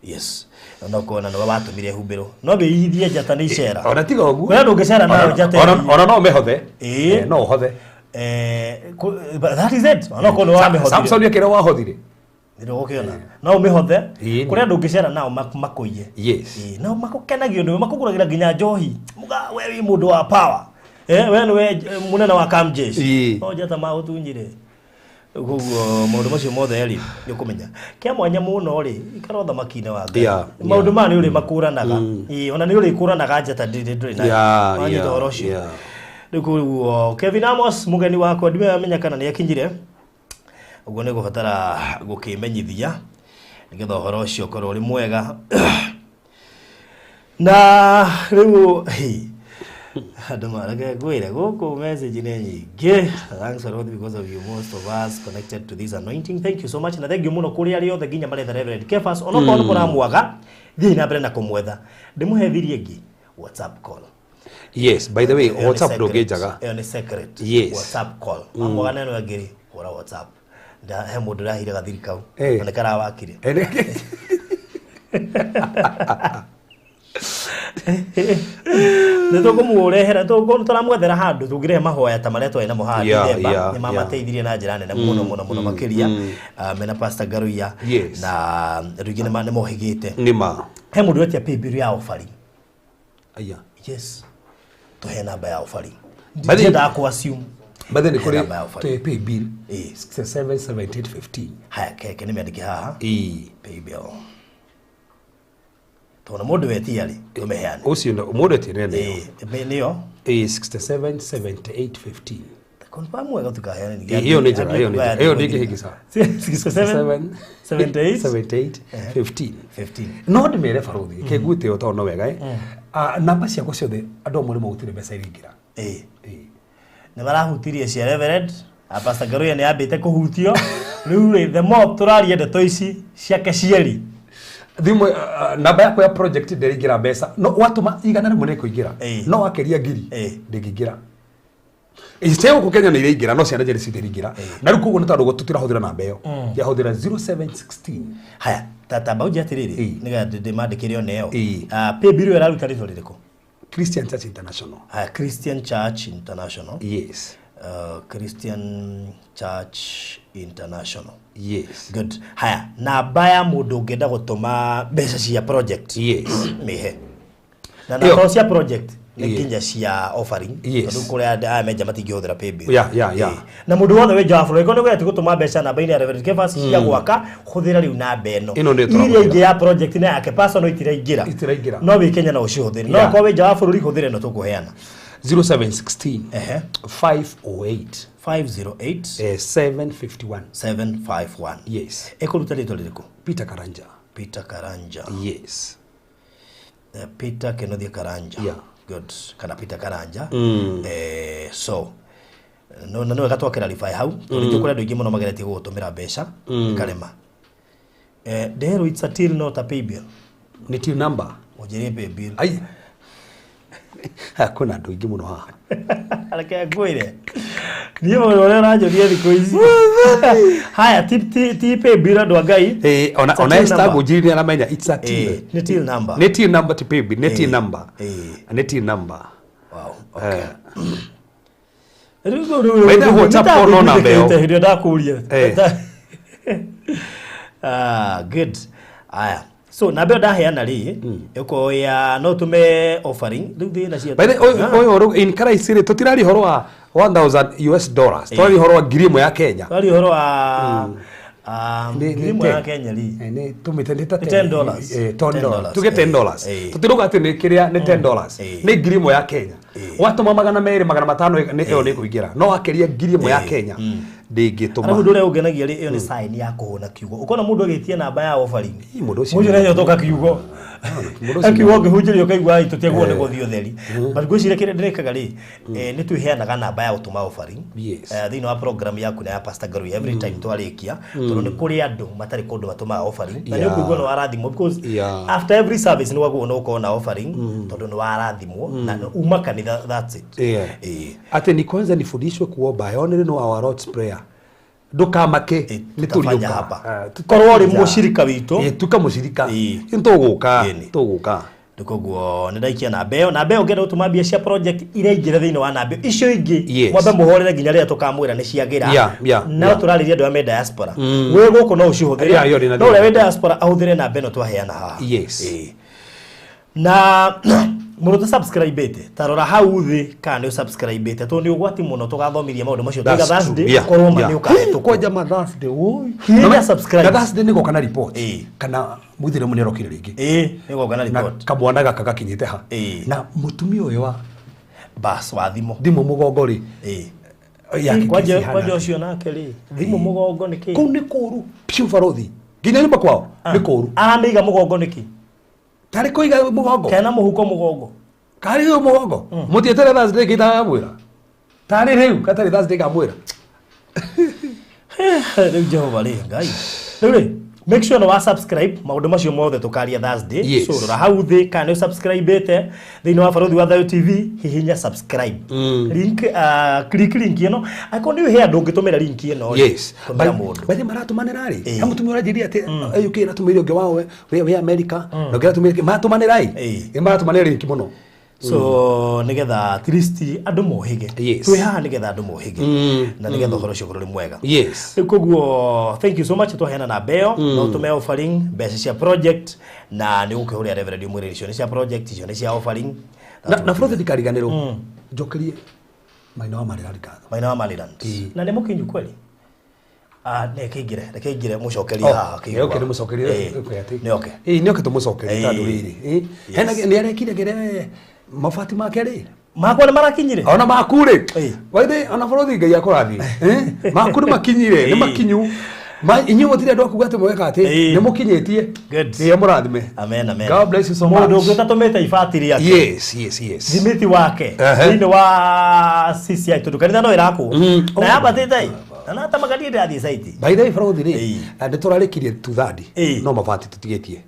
Yes. Na no kuona nĩwe watũmire ĩhumbĩrwo. No wĩihithie njata nĩ icera. Ona tiga ũguo. Kũrĩa ndũngĩcera nayo njata ĩthiĩ. Ona no ũmĩhothe. No ũhothe. But that is it. Ona okorwo nĩwe wamĩhothire. Samson akĩra wahothire. Nĩũgũkĩona. No ũmĩhothe. Kũrĩa andũ ũngĩcera nao makũiye. No makũkenagio nĩwe, makũgũragĩra nginya njohi. Muga we wĩ mũndũ wa power. We nĩwe mũnene wa Kamjeshi. No njata magũtunyire. Koguo maũndũ macio mothe rĩ, nĩ ũkũmenya. Kĩa mwanya mũno rĩ, ikara ũthamaki-inĩ wa Ngai. Maũndũ maya nĩ ũrĩmakũranaga. Ona nĩ ũrĩkũranaga njata ndũrĩ nayo. Wanyita ũhoro ũcio. Rĩu koguo Kevin Amos mũgeni wakwa ndimenya kana nĩ akinyire. Ũguo nĩ ngũbatara gũkĩmenyithia nĩgetha ũhoro ũcio ũkorwo ũrĩ mwega. Na rĩu, hey, andũ mareke ngwĩre gũkũ message nĩ nyingĩ. Thanks a lot because of you most of us connected to this anointing. Thank you so much na thank you mũno kũrĩ arĩa othe nginya maretha Reverend Kefas. Onokorwo nĩ mũramwaga, thiĩi na mbere na kũmwetha. Ndĩmũhe thiri ĩngĩ, WhatsApp call. Yes, by the way, Ĩyo nĩ WhatsApp secret. ndũngĩnjaga. Ĩyo nĩ secret. WhatsApp call. Mamwaga neno ĩngĩ rĩ, hũra WhatsApp. He mũndũ ũrahire gathiri kau. Na nĩ karawakire. Nĩ tũkũmũrehera, tũramwethera handũ tũngĩrehe mahoya ta marĩa twarĩ namo haha December. Nĩ mamateithirie na njĩra nene mũno, mũno, mũno makĩria. Mena Pastor Ngaruiya. Na andũ aingĩ nĩ mohĩgĩte. Nĩ ma. He mũndũ wetia paybill ya offering. Aya. Yes. Tũhe namba ya offering. By the way, Ndiendaga kũ assume. By the nĩ kũrĩ Namba ya offering. Pay bill Ĩĩ. 67 78 15. Haya, keke nĩ mĩandĩke haha. Ĩĩ. Paybill, tondũ mũndũ wetia rĩ, tũmĩheane. Ũcio mũndũ etie nĩyo. Ĩĩ, nĩyo. Ĩĩ, 67 78 15. Confirm wega tukaheane. Ĩĩ, ĩyo nĩ njega, ĩyo nĩ njega. Ĩyo ndĩngĩhĩngĩca. 67 78 78 15. 15. No ndĩmere barothi kĩnguĩte ĩyo tondũ no wega ĩ. Ah, namba ciakwa ciothe andũ amwe nĩ mahutirie mbeca iringĩra. Ĩĩ. Ĩĩ. Nĩ marahutirie cia Reverend a Pastor Ngaruiya, nĩ ambĩte kũhutio rĩu rĩ. The more tũraria ndeto ici ciake cieri. Thimũ, namba yakwa ya project ndĩraingĩra mbeca, no watũma 100 nĩ ĩkũingĩra. No wakĩria 1000 ndĩngĩingĩra. Cia gũkũ Kenya nĩ iraingĩra, no cia Nigeria citiraingĩra. Na rĩu koguo nĩ tondũ tũtirahũthĩra namba ĩyo, yahũthĩra 0716. Haya, tata unje atĩrĩrĩ, nĩgetha ndĩmandĩkĩre one ĩyo. Ah, paybill ĩyo ĩraruta rĩtwa rĩrĩkũ? Christian Church International. Haya, Christian Church International. Yes. Christian Church International. Yes. Good. Haya, namba ya mũndũ ũngĩenda gũtũma mbeca cia project. Mĩhe na Ĩyo. to cia project nĩ nginya cia offering, tondũ kũrĩa aya menja matingĩhũthĩra paybill. Ĩĩ. Na mũndũ wothe wĩ nja wa bũrũri, korwo nĩ ũgeretie gũtũma mbeca namba-inĩ ya Reverend Kefas cia gwaka, hũthĩra rĩu namba ĩno. Ĩno nĩyo Iria tũrahũthĩra. ingĩ ya project na yake personal itiraingĩra. Itiraingĩra. No wĩ Kenya no ũcihũthĩre, no okorwo wĩ nja wa bũrũri, hũthĩra ĩno tũkũheana. 0716 508 508 751. 751. Yes. Ĩkũruta rĩtwa rĩrĩkũ? Peter Karanja. Peter Karanja. Yes. Peter Kenothia Karanja. Good. Kana Peter Karanja. So no na nĩwega twakĩrarify hau, tondũ mm. kũrĩ andũ aingĩ mũno mageretie gũgũtũmĩra mbeca ikarema. Nderwo it's a till, not a paybill. Nĩ till number. Ũnjĩrie paybill. Ai. Haya, kwĩna andũ aingĩ mũno haha. Reke ngwĩre, niĩ mũndũ ũrĩa ũranjũria thikũ ici. Haya, ti paybill, andũ a Ngai. Ona It's a ona till Esther number. Ngũnjiri nĩ aramenya it's a till. Nĩ till number. Nĩ till number, ti paybill, nĩ till number. Nĩ till number. Wow, okay. By the way, WhatsApp call no namba ĩyo. Hĩndĩ ĩyo ndakũria. Ah, good. Aya, so namba ĩyo ndaheana rĩ, ĩkorwo ya no tũme offering rĩu thĩna cia By the way, ũyũ ũyũ in Christ rĩ, tũtiraria ũhoro wa 1000 US dollars. Tũraria ũhoro wa 1000 ya Kenya. Twaria ũhoro wa 1000 ya 10. Kenya rĩ. Nĩ tũmĩte nĩ ta Nĩ $10. $10. Tuge $10. Tũtirauga atĩ nĩ kĩrĩa nĩ $10. Nĩ 1000 ya Kenya. Watũma 200, 500 nĩ ĩyo nĩ ĩkũingĩra. No wakĩria 1000 ya Kenya ndĩngĩtũma. Arabu ũndũ ũrĩa ũngenagia rĩ, ĩyo nĩ sign ya kũhũna kiugo. Ũkona mũndũ agĩtia namba ya offering, Ĩ, mũndũ ũcio mũndũ nĩanyotoka kiugo. Mũndũ ũcio Akiugo ũngĩhunjĩrio ũkaigua ai tũtiagwo nĩ gũthiĩ ũtheri, but ngwĩciria kĩrĩa ndĩrekaga rĩ, nĩ twĩheanaga namba ya gũtũma offering thĩinĩ wa program yaku na ya Pastor Ngaruiya every time twarĩkia, tondũ nĩ kũrĩ andũ matarĩ kũndũ matũmaga offering na nĩ ũkũigua nĩ warathimwo, because after every service nĩ wagũo nĩ ũkorwo na offering, tondũ nĩ warathimwo na uma kanitha, that's it. Ĩĩ. Atĩ ni kwanza nifundishwe kuomba. I only know our Lord's Prayer. Ndũkamake, nĩ Tutafanya tũriũka. hapa. Ah, Korwo ũrĩ mũcirika witũ. Ĩ, tuka mũcirika. Ĩ. Nĩ tũgũka. Ĩni. Tũgũka. Nĩ koguo nĩ ndaikia namba ĩyo. Namba ĩyo ũngĩenda gũtũma mbia cia project iraingĩra thĩinĩ wa namba ĩyo, icio ingĩ mwambe mũhorere nginya rĩrĩa tũkamwĩra nĩ ciagĩra. No tũrarĩria andũ arĩa me diaspora. Wĩ gũkũ no ũcihũthĩre, Yeah, ĩyo ndĩ na no ũrĩa thĩna. wĩ diaspora ahũthĩre namba ĩno twaheana haha. Ĩĩ. Na mũndũ ũtasubscribĩte, ta rora hau thĩ kana nĩ ũsubscribĩte, tondũ nĩ ũgwati mũno tũgathomithia maũndũ macio tuiga That's true. Thursday, ũkorwo ma nĩ ũkahĩtũkwo. Kwanja ma Thursday, oi. Hihinya subscribe. Na Thursday nĩ goka na report. Kana mũithĩramu nĩ arokire rĩngĩ. Ĩĩ, nĩ goka na Na report. kamwana gaka gakinyĩte ha. Na mũtumia ũyũ wa bas wa thimũ. Thimũ mũgongo rĩ. Yake Kwanja kesi hana. kwanja ũcio nake rĩ, thimũ mũgongo nĩ kĩ? Kũu nĩ kũũru piũ barothi. Nginya nyũmba kwao nĩ kũũru. Aramĩiga mũgongo nĩkĩ? Tarĩ kũiga mũgongo. Kana mũhuko mũgongo. Karĩ rĩu mũgongo. Mũtietere Thursday ngĩtagamwĩra. Tarĩ rĩu gatarĩ Thursday ngamwĩra. Rĩu Jehova rĩ, Ngai. Rĩu rĩ, make sure nĩ wa subscribe, maũndũ macio mothe tũkaria Thursday. So rora hau thĩ kana nĩ ũsubscribĩte thĩinĩ wa Barothi wa Thayũ TV, hihinya subscribe. Link, click link ĩno. Angĩkorwo nĩ he andũ ũngĩtũmĩra link ĩno rĩ, tũmĩra mũndũ. Bathi maratũmanĩra rĩ. He mũtumia ũranjĩrire atĩ UK ĩratũmĩire ũngĩ wao wĩ America na ũngĩ aratũmĩire maratũmanĩra ĩ. Nĩ maratũmanĩra link mũno. So nigetha at least andũ mohĩge. Twĩ haha nigetha andũ mohĩge na nigetha ũhoro ũcio ũkorwo ũrĩ mwega. Rĩu koguo thank you so much, twaheana namba ĩyo, no ũtũme offering mbeca cia project, na nĩ ũgũkĩhũrĩra Reverend ũmwĩre icio nĩ cia project, icio nĩ cia offering. Na Froze ndikariganĩrwo. Njokerie. Maina wa Maryland ngatho. Maina wa Maryland. Ĩĩ. Na nĩ mũkinyu kweli? Ah, nĩ kĩingĩre, reke ingĩre mũcokerie Oh, haha. nĩ oke nĩ mũcokerie Nĩ oke. Ĩĩ nĩ oke tũmũcokerie tondũ Ĩĩ. rĩrĩ. Ĩĩ. Hena nĩ arekire kĩrĩa mabati make rĩ. Makwa nĩ marakinyire? Ona maku rĩ. Ĩĩ. Waithĩ ona bũrũri Ngai akũrathime. Eh? Maku nĩ makinyire, nĩ Ĩĩ. makinyu. Ma inyuĩ mũtirĩ andũ a kuga atĩ mweka atĩ Ĩĩ. nĩ mũkinyĩtie. Good. Ngai amũrathime. Amen, amen. God bless you so much. Mũndũ ũngĩ ũtatũmĩte ibati rĩake. Yes, yes, yes. Thimiti wake Ehe. thĩinĩ wa CCI tondũ kanitha no ĩrakwo na yambatĩte ĩ na natamakarie ndĩrathiĩ saiti. By the way bũrũri rĩ, Ĩĩ. na nĩ tũrarĩkirie tuthandi Ĩĩ. no mabati tũtigĩtie.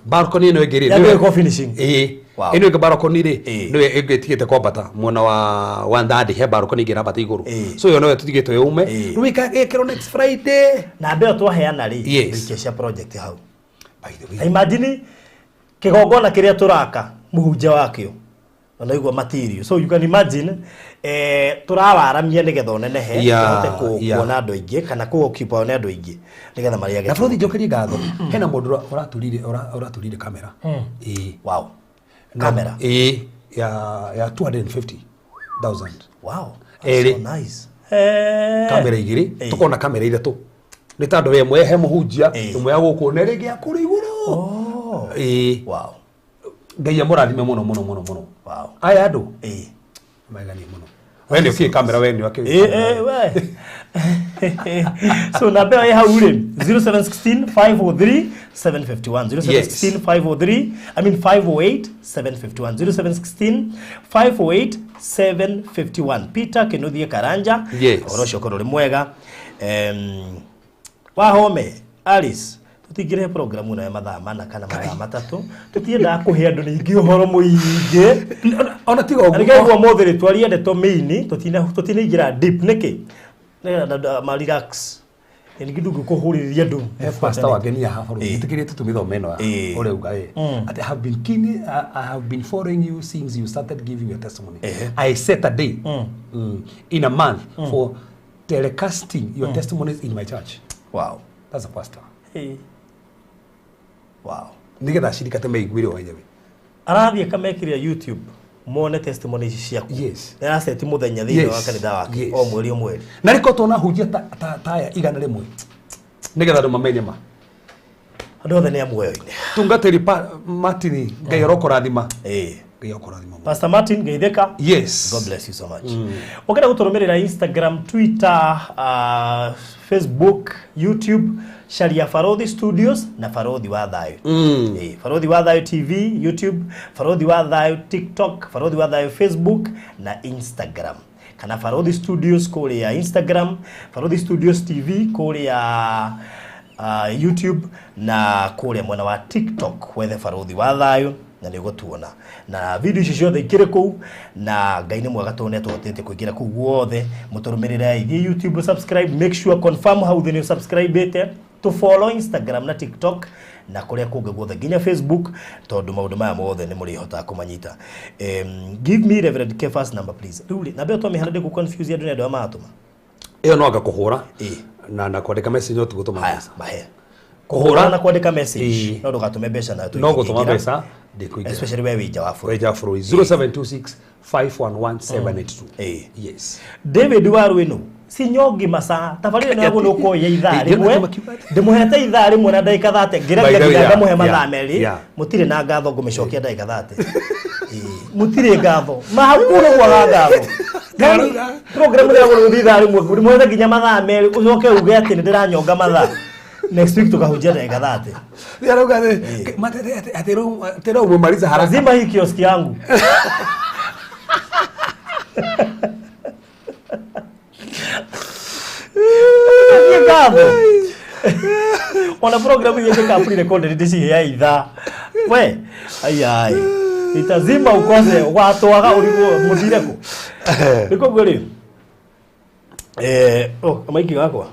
Balcony ĩno ĩngĩ rĩ, Yambĩrĩria nĩwe- kwa finishing. Ĩĩ. Wow. Ĩno ĩngĩ balcony rĩ, Ĩĩ. nĩwe ĩngĩ ĩtigĩte kwambata mwena wa thandi he balcony ĩngĩ ĩrambata igũrũ. Ĩĩ. So ĩyo noyo tũtigĩtwo yũme. Ĩĩ. Rĩu ĩkĩrwo next Friday. Na mbeo twaheana rĩ Yes. ikia cia project hau. By the way. Na imagine kĩgongona kĩrĩa tũraka mũhunjia wakĩo na naigua material, so you can imagine tũrawaramia nĩgetha ũnenehe Yeah, ũhote yeah. kuona andũ aingĩ kana kũ occupy nĩ andũ aingĩ nĩgetha marĩage. Na bũrũri njokerie ngatho hena mũndũ ũratũrire kamera. Ĩĩ. Wow, kamera. Ĩĩ, ya 250,000. Wow, that's Ĩrĩ. so nice. Kamera igĩrĩ Ĩĩ. tũkona kamera ithatũ nĩ tondũ we ĩmwe he mũhunjia, Ĩĩ. ĩmwe ya gũkũ na ĩrĩa ĩngĩ ya kũrĩa igũrũ. Oh. Ĩĩ. Wow. Ngai amũrathime mũno mũno mũno mũno. Wow. Aya andũ Ĩĩ. maiganie mũno. We nĩ ũkĩĩ kamera, we nĩ ũkĩĩ. Eh, eh, we. So namba ĩyo ĩ hau rĩ, 0716 503 751, 0716 503, I mean 508 751, 0716 508 751. Peter Kinuthie Karanja. Yes. Ũhoro ũcio ũkorwo ũrĩ mwega. Wahome Alice, tũtingĩrehe programu ĩno ya mathaa 4 kana mathaa 3, tũtiendaga kũhe andũ ningĩ ũhoro mũingĩ. Ona tiga Na nĩkĩo ũmũthĩ rĩ twarie ndeto mĩini, tũtinaingĩra deep nĩkĩ, nĩgetha andũ ma relax. Ningĩ ndũngĩkũhũrĩrĩria andũ. He pastor wangenia haha bũrũri Ĩĩ. ĩtĩkĩrie tũtũmĩthome ĩno Ĩĩ. ũrauga ĩ atĩ I have been keen, I have been following you since you started giving your testimony. Ehe. I set a day in a month for telecasting your testimonies in my church. Wow. That's a pastor. Ĩĩ. Wow. Nĩgetha acirika meiguire o enyewe. Arathiĩ akamekĩrĩra YouTube mone testimony ici ciaku. Yes. Nĩ araceti mũthenya thĩinĩ Yes. wa kanitha wake Yes. o mweri o mweri. Na rĩko tuona hunjia ta aya 100 nĩgetha andũ mamenye ma. Andũ othe nĩ a muoyo-inĩ. Tungatĩri Martin, Ngai arokũrathima. Ĩĩ. Ngai arokũrathima mũno. Pastor Martin Geithĩka. Yes. God bless you so much. Ũngĩenda gũtũrũmĩrĩra Instagram, Twitter, Facebook, YouTube, caria Barothi Studios na Barothi wa Thayũ. Barothi wa Thayũ TV, YouTube, Barothi wa Thayũ TikTok, Barothi wa Thayũ Facebook na Instagram. Kana Barothi Studios kũrĩa Instagram, Barothi Studios TV kũrĩa YouTube na kũrĩa mwena wa TikTok wethe Barothi wa Thayũ na nĩ ũgũtuona. Na video ici ciothe ikĩrĩ kũu, na Ngai nĩ mwega tondũ nĩ atũhotete kũingĩra kũu guothe. Mũtũrũmĩrĩre ithiĩ YouTube, subscribe, make sure confirm hau thĩ nĩ subscribe-ĩte, to follow Instagram na TikTok na kũrĩa kũngĩ guothe nginya Facebook, tondũ maũndũ maya mothe nĩ mũrĩhotaga kũmanyita. Give me Reverend Kefas number please. Rĩu rĩ, namba ĩyo twamĩhana ndĩkũ confuse andũ nĩ andũ arĩa maratũma. Ĩyo no anga kũhũra Ĩĩ. na kwandĩka message no ti gũtũma Haya, mbeca. mahe. Kũhũra na kwandĩka message Ĩĩ. no ndũgatũme mbeca nayo. No gũtũma mbeca ndĩkũingĩra. Especially we wĩ nja wa bũrũri. Wenja wa bũrũri 0726 511 782. Ĩĩ. Yes. David Warwino sinyongi masaa tabarĩra ĩno yagwo nĩũkoya ithaa Ĩĩ, rĩmwe ndĩrona kĩma ndĩmũhete ithaa rĩmwe na ndagĩka 30 ngĩragia By the way, nginya yeah, ngamũhe mathaa yeah, 2 yeah. mũtirĩ na ngatho ngũmĩcokia ndagĩka 30. Ĩĩ, mũtirĩ ngatho mahau kwaga ngatho. Yani, program ĩrĩa gũgũthiĩ ithaa rĩmwe ndĩmũhete nginya mathaa 2 ũcoke uge atĩ nĩ ndĩranyonga mathaa. Next week tukahunjia ndagĩka 30. Arauga atĩ rĩu umemaliza haraka. Lazima hii kioski yangu. Thiĩ ngatho. Ona program iria njĩkaga pre-recorded ndĩciheaga ithaa. We, ai ai. Itazima ukose watwaga ũrigwo mũthire kũ. Nĩ koguo rĩ. Oh, maiki gakwa.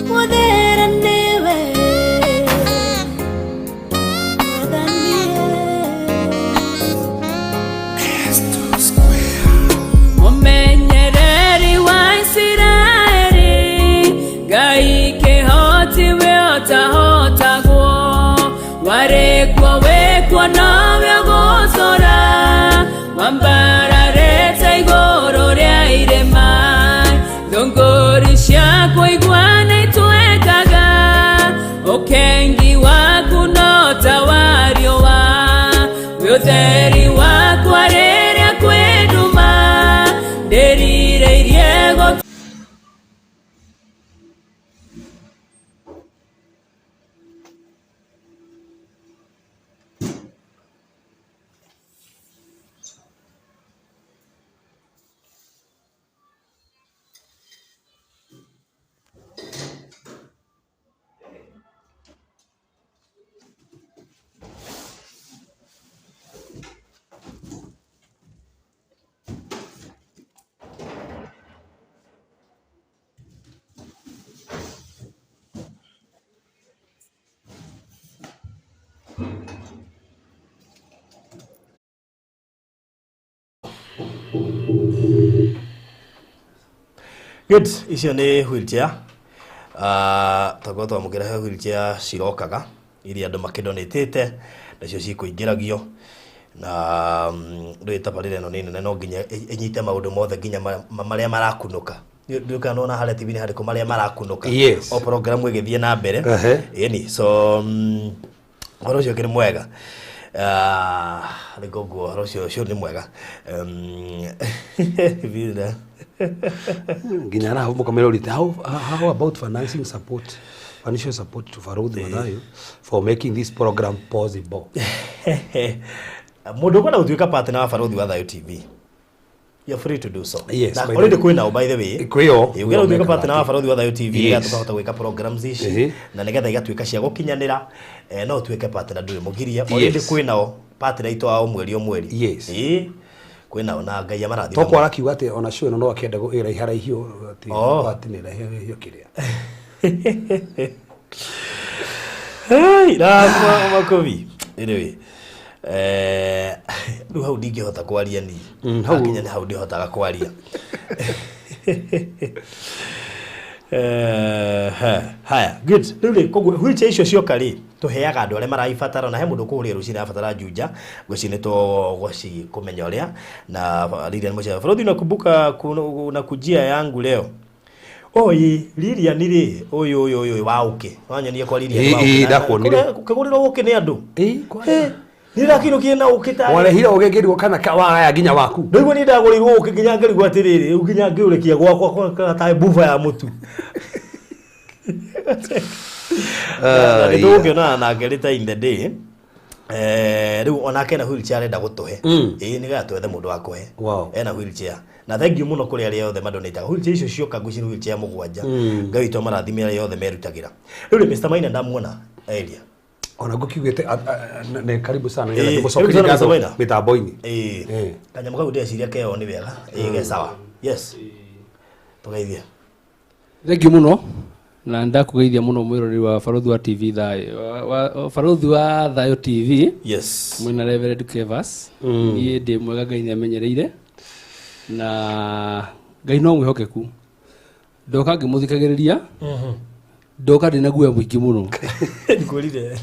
Mũthera nĩwe, Mwathani. Mũmenyereri wa Isiraeli, Ngai kĩhoti we ũtahotagwo. Warekwo wekwo nowe ũgũcora wambararĩte igũrũ rĩa irĩma thũngũri ciaku iguana itwekaga ũkengi waku no ta wa riũa wĩ ũtheri wakwa rĩrĩa kwĩ nduma ndĩrirĩirie gũ Good, icio nĩ wheelchair. Tokorwo twamũkĩra he wheelchair cirokaga iria andũ makĩdonatĩte nacio cikũingĩragio na rĩu tabarĩra ĩno nĩ nene no nginya ĩnyite maũndũ mothe nginya marĩa marakunũka. Ndiũĩ kana nĩwona harĩa TV-inĩ harĩkũ marĩa marakunũka. Yes. O program ĩgĩthiĩ na mbere. Ehe. Ĩni, so ũhoro ũcio ũkĩrĩ mwega. Rĩngĩ ũguo ũhoro ũcio ũcio nĩ mwega. Vile. Nginya araho mukamera urite how about financing support, financial support to Faruthi Mathayo for making this program possible. Mũndũ ũkwenda gũtuĩka partner wa Baruthi wa Thayo TV, you're free to do so. Yes, Na by the already way. kwĩ nao, by the way. Kwĩo, Ĩ, ũngĩenda gũtuĩka mekaga partner wa atĩ. Baruthi wa Thayo TV nĩgetha Yes. tũkahota gwĩka programs ici Ehe. na nĩgetha igatuĩka cia gũkinyanĩra, no ũtuĩke partner, ndũrĩ mũgirie. Already Yes. kwĩ nao partner aitũ a o mweri o mweri. Yes. Ĩ, kwĩ nao na Ngai amarathime. Tokwo arakiuga atĩ ona show ĩno no akĩenda ĩraiharaihio atĩ Oh. atĩ nĩ ĩraiharaihio kĩrĩa. Hey, na makobi. Anyway, rĩu hau ndingĩhota kwaria ni. Hau- Hakinya nĩ hau ndihotaga kwaria. Haya, good. Rĩu rĩ, koguo wheelchair icio cioka rĩ, tũheaga andũ arĩa maraibatara, na he mũndũ kũrĩa rũcinĩ arabatara Juja, ngwĩciria nĩ tũgũci kũmenya ũrĩa na Lilian Mũcere. Baruthi, unakumbuka unakujia yangu leo. Oi, Lilian rĩ, ũyũ ũyũ ũyũ wa ũkĩ. Wanyonia kwa Lilian wa Ĩ, ũkĩ. ĩ, ndakuonire. Kũgũrĩrwo ũkĩ nĩ andũ. Ĩ, kwa- Nĩ ndakĩinũkire na ũkĩ tarĩ. Warehire ũgĩkĩrwo kana wagaya nginya waku. Ndaigua nĩ ndagũrĩirwo ũkĩ nginya ngĩrigwo atĩrĩrĩ, rĩu nginya ngĩũrĩkia gwakwa kwa tarĩ buba ya mũtu. Na nĩ tũgũkĩonana nake later in the day. Rĩu onake ena wheelchair arenda gũtũhe. Ĩ, nĩgetha twethe mũndũ wa kũhe. Wow. Ena wheelchair. Na thank you mũno kũrĩ arĩa othe madonataga. Wheelchair icio cioka ngwĩciria nĩ wheelchair mũgwanja. Ngai witũ amarathime arĩa othe merutagĩra. Rĩu rĩ, Mr. Maina ndamuona area. Ona ngũkiugĩte nĩ karibu sana Ĩ, nĩgetha karibu ngĩmũcokerie sana Mr. ngatho Maina. mĩtambo-inĩ. Ĩ, Ĩ. kanyamũ kau ndĩreciria keo nĩ wega. Ĩ, ge sawa. Yes. Tũgeithie. Thank you mũno na ndakũgeithia mũno mwĩroreri wa Baruthi wa TV Thayo wa Baruthi wa Thayo TV. Yes. Mwĩna Reverend Kevas. Niĩ ndĩ mwega, Ngai nĩamenyereire na Ngai no mwĩhokeku. Ndoka ngĩmũthikagĩrĩria, ndoka ndĩna guoya mũingĩ mũno. Ngũrire.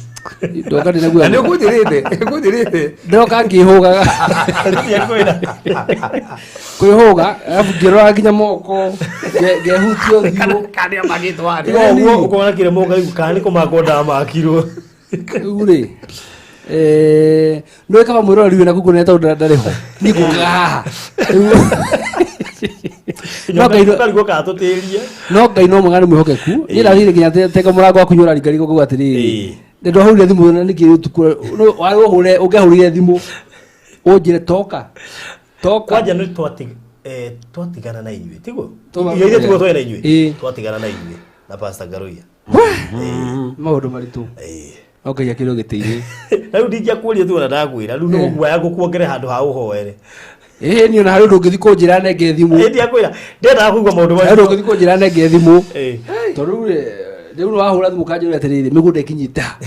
Ndoka ndĩna guoya Na nĩ ũkũnjĩrĩte, ũkũnjĩrĩte. Ndoka ngĩhũgaga. Kwĩra. Kwĩhũga arabu ngĩrora nginya moko ngehutio ũthiũ. Kana magĩtwo arĩ. Ũguo ũkona kire moka rĩu kana nĩ kũmakwo ndamakirwo. Rĩu rĩ, nĩũĩ kaba mwĩroreri wĩna kũu tondũ ndarĩ ho niĩ ngũkaga haha. No Ngai no- Karigwo kana tũtĩrie. No Ngai no mwega, nĩ mwĩhokeku. Niĩ ndathire nginya teka mũrango waku nĩũraringaringa ũkauga atĩrĩrĩ, Ĩĩ. nĩ ndwahũrire thimũ na nĩkĩ ũtukũ warĩ ũhũre ũngĩahũrire thimũ ũnjĩre toka toka. Kwanja nĩ twatigana na inyuĩ tiguo? Twa- Ithuĩ tiguo twarĩ na inyuĩ? Ĩĩ. Twatigana na inyuĩ na Pastor Ngaruiya. Maũndũ maritũ. Ĩĩ. No Ngai akĩrĩ o gĩtĩ-inĩ. Na rĩu ndingĩakũria tu ona ndakwĩra rĩu nĩ guoya ngũkuongere handũ ha ũhoere. Ĩĩ, niĩ ona harĩ ũndũ ũngĩthiĩ kũnjĩra nenge thimũ. Ĩĩ, ndiakwĩra ndendaga kũigua maũndũ Harĩ ũndũ ũngĩthiĩ kũnjĩra nenge thimũ. Ĩĩ. Tondũ rĩu rĩ, rĩu nĩ wahũra thimũ ũkanjĩra atĩrĩrĩ, mĩgũnda ĩkinyĩte ha,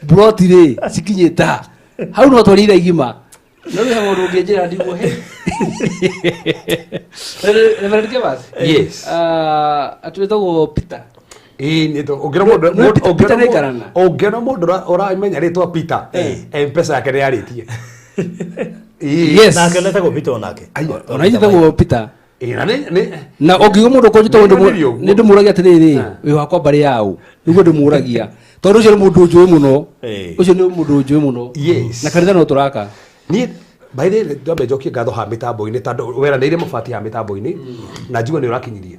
mburoti rĩ cikinyĩte ha, hau no twarire igima. No rĩu he mũndũ ũngĩnjĩra ndigwo he. Reverend Kevas. Yes. Atwĩtagwo Peter. Ĩĩ, nĩ ũngĩona mũndũ No, Peter- ũngĩona Peter mũndũ- nĩaikarana. ũngĩona mũndũ ũramenya rĩtwa Peter, M-Pesa yake nĩ yarĩtie. Ĩĩ. Yes. Nake netagwo Peter onake. Aya. Ona njĩtagwo Peter. Ĩĩ, na nĩ Na ũngiuga mũndũ ũkwa njĩtagwo Nĩ ũguo. nĩ ndĩmũragia atĩrĩrĩ, wĩ wakwa mbarĩ yaũ? Nĩguo ndĩmũragia. Tondũ ũcio nĩ mũndũ njũĩ mũno. Ũcio nĩ mũndũ njũĩ mũno. Yes. Na kanitha no tũraka. Niĩ by the way ndambe njokie ngatho ha mĩtambo-inĩ tondũ weranĩire mabati ha mĩtambo-inĩ na njigua nĩ ũrakinyirie.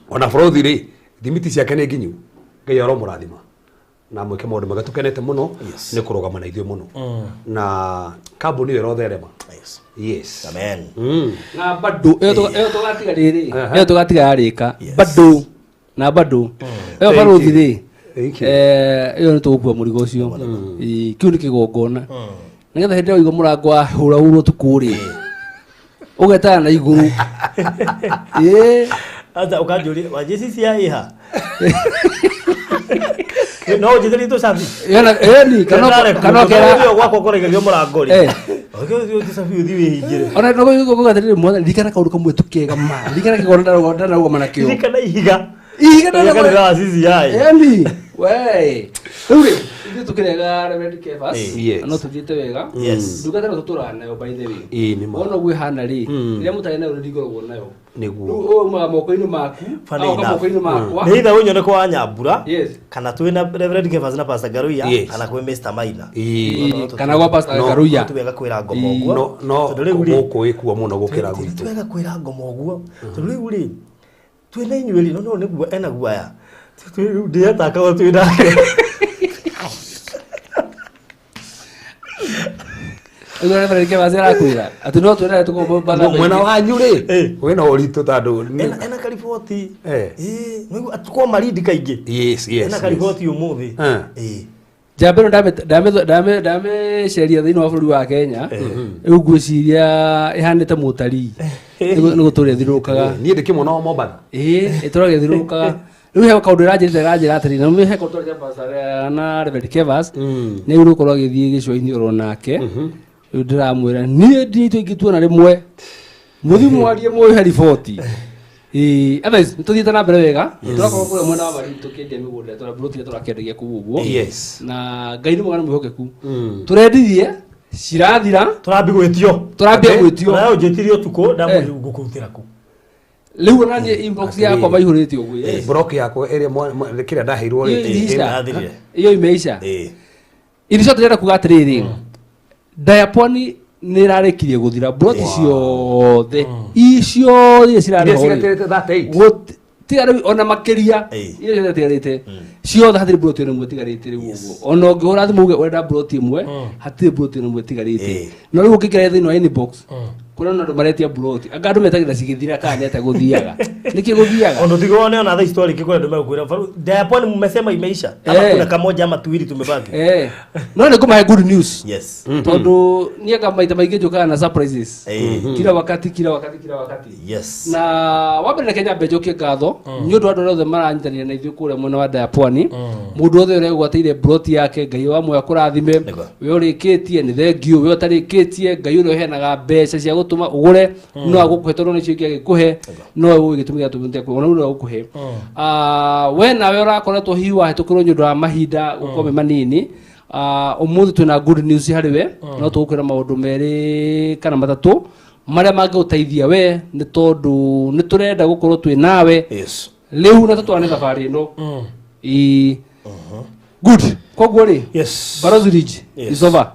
Ona borothi rĩ, thimiti ciake nĩ nginyu. Ngai aromũrathima na mwĩke maũndũ mega. Tũkenete mũno nĩ kũrũgama na ithuĩ mũno na kambuni ĩyo ĩrotherema. Yes. Yes. Amen. Na bado ĩyo ĩyo tũgatiga rĩrĩ, Aha. ĩyo tũgatiga yarĩka. Yes. Bado na bado ĩyo Thank barothi you. rĩ, Thank you. ĩyo nĩ tũgũkua mũrigo ũcio. Ĩĩ, kĩu nĩ kĩgongona. Nĩgetha hĩndĩ ĩrĩa waigua mũrango wahũrahũrwo ũtukũ rĩ, ũgetana na igũrũ. Ĩĩ. Acha ukanjũria wanjĩ CCI ĩha? No ũnjĩtĩrie tũcabi. Yona ĩni kana kana ũkera gwakwa kũraigagio mũrango rĩ. Ũkĩũthiĩ tũcabi ũthiĩ wĩhingĩre. Ona no gũkũ atĩrĩrĩ mwathani ririkana kaũndũ kamwe tu kega ma ririkana kĩgongona ndanarũgama nakĩo. Ririkana ihiga. Ihiga Kanitha ndanarũgama wa CCI. Eni, we. Rĩu rĩ, ithuĩ tũkĩrega Reverend Kefas, Yes. na no tũthiĩte wega. Yes. Ndungata ĩno tũtũraga nayo by the way. Ĩĩ, nĩ ma. Wona ũguo ĩhana rĩ, rĩrĩa mũtarĩ nayo nĩ ngoragwo nayo. Nĩguo. Rĩu ũyũ umaga moko-inĩ maku, Funny agoka enough. moko-inĩ makwa. Nĩ itha ũnyone kwa Nyambura Yes. kana twĩ na Reverend Kefas na Pastor Garuya Yes. kana kwĩ Mr Maina. Ĩĩ. Kana gwa Pastor No, Garuya. Ti wega kwĩra ngoma ũguo. No no Tondũ rĩu rĩ, gũkũ ĩkuo mũno gũkĩra ti gwitũ. wega kwĩra ngoma ũguo. Tondũ rĩu rĩ, twĩ na inyuĩ rĩ, no no nĩguo ena guaya. Rĩu ndĩetakaga twĩ nake. Ũguo Reverend Kefas arakwĩra atĩ no twĩrane tũkũmba Mwena wanyu rĩ, Ĩĩ. wĩna ũritũ tondũ nĩ- Ena kariboti. Eh. Ĩĩ, nĩguo kwa Malindi kaingĩ. Yes, yes. Ena yes. kariboti ũmũthĩ. Eh. Ĩĩ. Njamba ĩno ndamĩceria thĩinĩ wa bũrũri wa Kenya rĩu ngwĩciria ĩhanĩte mũtarii nĩ gũtũra ĩthiũrũrũkaga. Niĩ ndĩkĩmwona wa Mombatha. Ĩĩ, ĩtũraga ĩthiũrũrũkaga. Rĩu he kaũndũ ĩranjĩrĩte ĩranjĩra atĩrĩ, na he kaũndũ twarĩte Pastor na Reverend Kefas, nĩ gũkorwo agĩthiĩ gĩcũa-inĩ oro nake. Rĩu ndĩramwĩra niĩ ndiitũ ingĩtuona rĩmwe mũthiĩ mwarie mũhe riboti. Ĩĩ, otherwise nĩ tũthiĩte na mbere wega. Tũrakorwo kũrĩa mwena wa Malindi tũkĩendia mĩgũnda tũra plot iria tũrakĩendagia kũu ũguo. Yes. Na Ngai nĩ mwega na mwĩhokeku. Tũrendirie cirathira, Tũrambi gwĩtio. tũrambia gwĩtio. Nawe ũnjĩtirie ũtukũ ndamwĩrire Eh. ngũkũrutĩra kũ. Rĩu ona niĩ inbox yakwa maihũrĩte ũguo. Yes. Block yakwa ĩrĩa kĩrĩa ndaheirwo Iyo rĩ. imeisha. Ĩrathirire. Iyo imeisha. Ĩĩ. In short ndĩrenda kuga atĩrĩrĩ, Diaponi nĩ ĩrarĩkirie gũthira broti ciothe icio iria cirarĩ Iria ho rĩ, cigatirĩte 38. tiga rĩu ona makĩria Ĩĩ. iria ciothe itigarĩte ciothe hatirĩ broti ona ĩmwe ĩtigarĩte rĩu ũguo ona ũngĩhũra thimũ uge ũrenda broti ĩmwe hatirĩ broti ona ĩmwe ĩtigarĩte. Ĩĩ. No rĩu ũngĩingĩra thĩinĩ wa inbox kũrĩa ona andũ maretia broti anga andũ metagĩra cigĩthira kana nĩ atĩa gũthiaga nĩkĩ gũthiaga. Ono tigo ona thaa story kiko ndio mekwira faru Diaponi mmesema imeisha ama Eh. kuna kamoja ama tuwili tumebaki. Eh. No nĩ ngũmahe good news. Yes. Tondũ niĩ anga maita maingĩ njũkaga na surprises Eh. kila wakati kila wakati kila wakati. Yes. Na wambere reke nyambe njokie ngatho nĩ ũndũ wa andũ arĩa othe maranyitanĩra na ithuĩ kũrĩa mwena wa Diapwani. Mũndũ wothe ũrĩa ũgwatĩire broti yake Ngai wa muoyo akũrathime. Nĩguo. We ũrĩkĩtie nĩ thengiũ, we ũtarĩkĩtie Ngai ũrĩa ũheanaga mbeca cia gũtũma ũgũre no agũkũhe tondũ nĩcio ingĩ agĩkũhe no ũĩ gĩtũmi gĩa tũmĩte ona ũrĩa agũkũhe. We nawe ũrakoretwo hihi wahĩtũkĩrwo nĩ ũndũ wa mahinda gũkorwo me manini, ũmũthĩ twĩna good news harĩ we. No tũgũkwĩra maũndũ merĩ kana matatũ marĩa mangĩgũteithia we nĩ tondũ nĩ tũrenda gũkorwo twĩ nawe Yes. rĩu na tũtwarane thabarĩ ĩno. Ĩĩ. Good. Koguo rĩ, Yes. Barozi Ridge Yes. is over.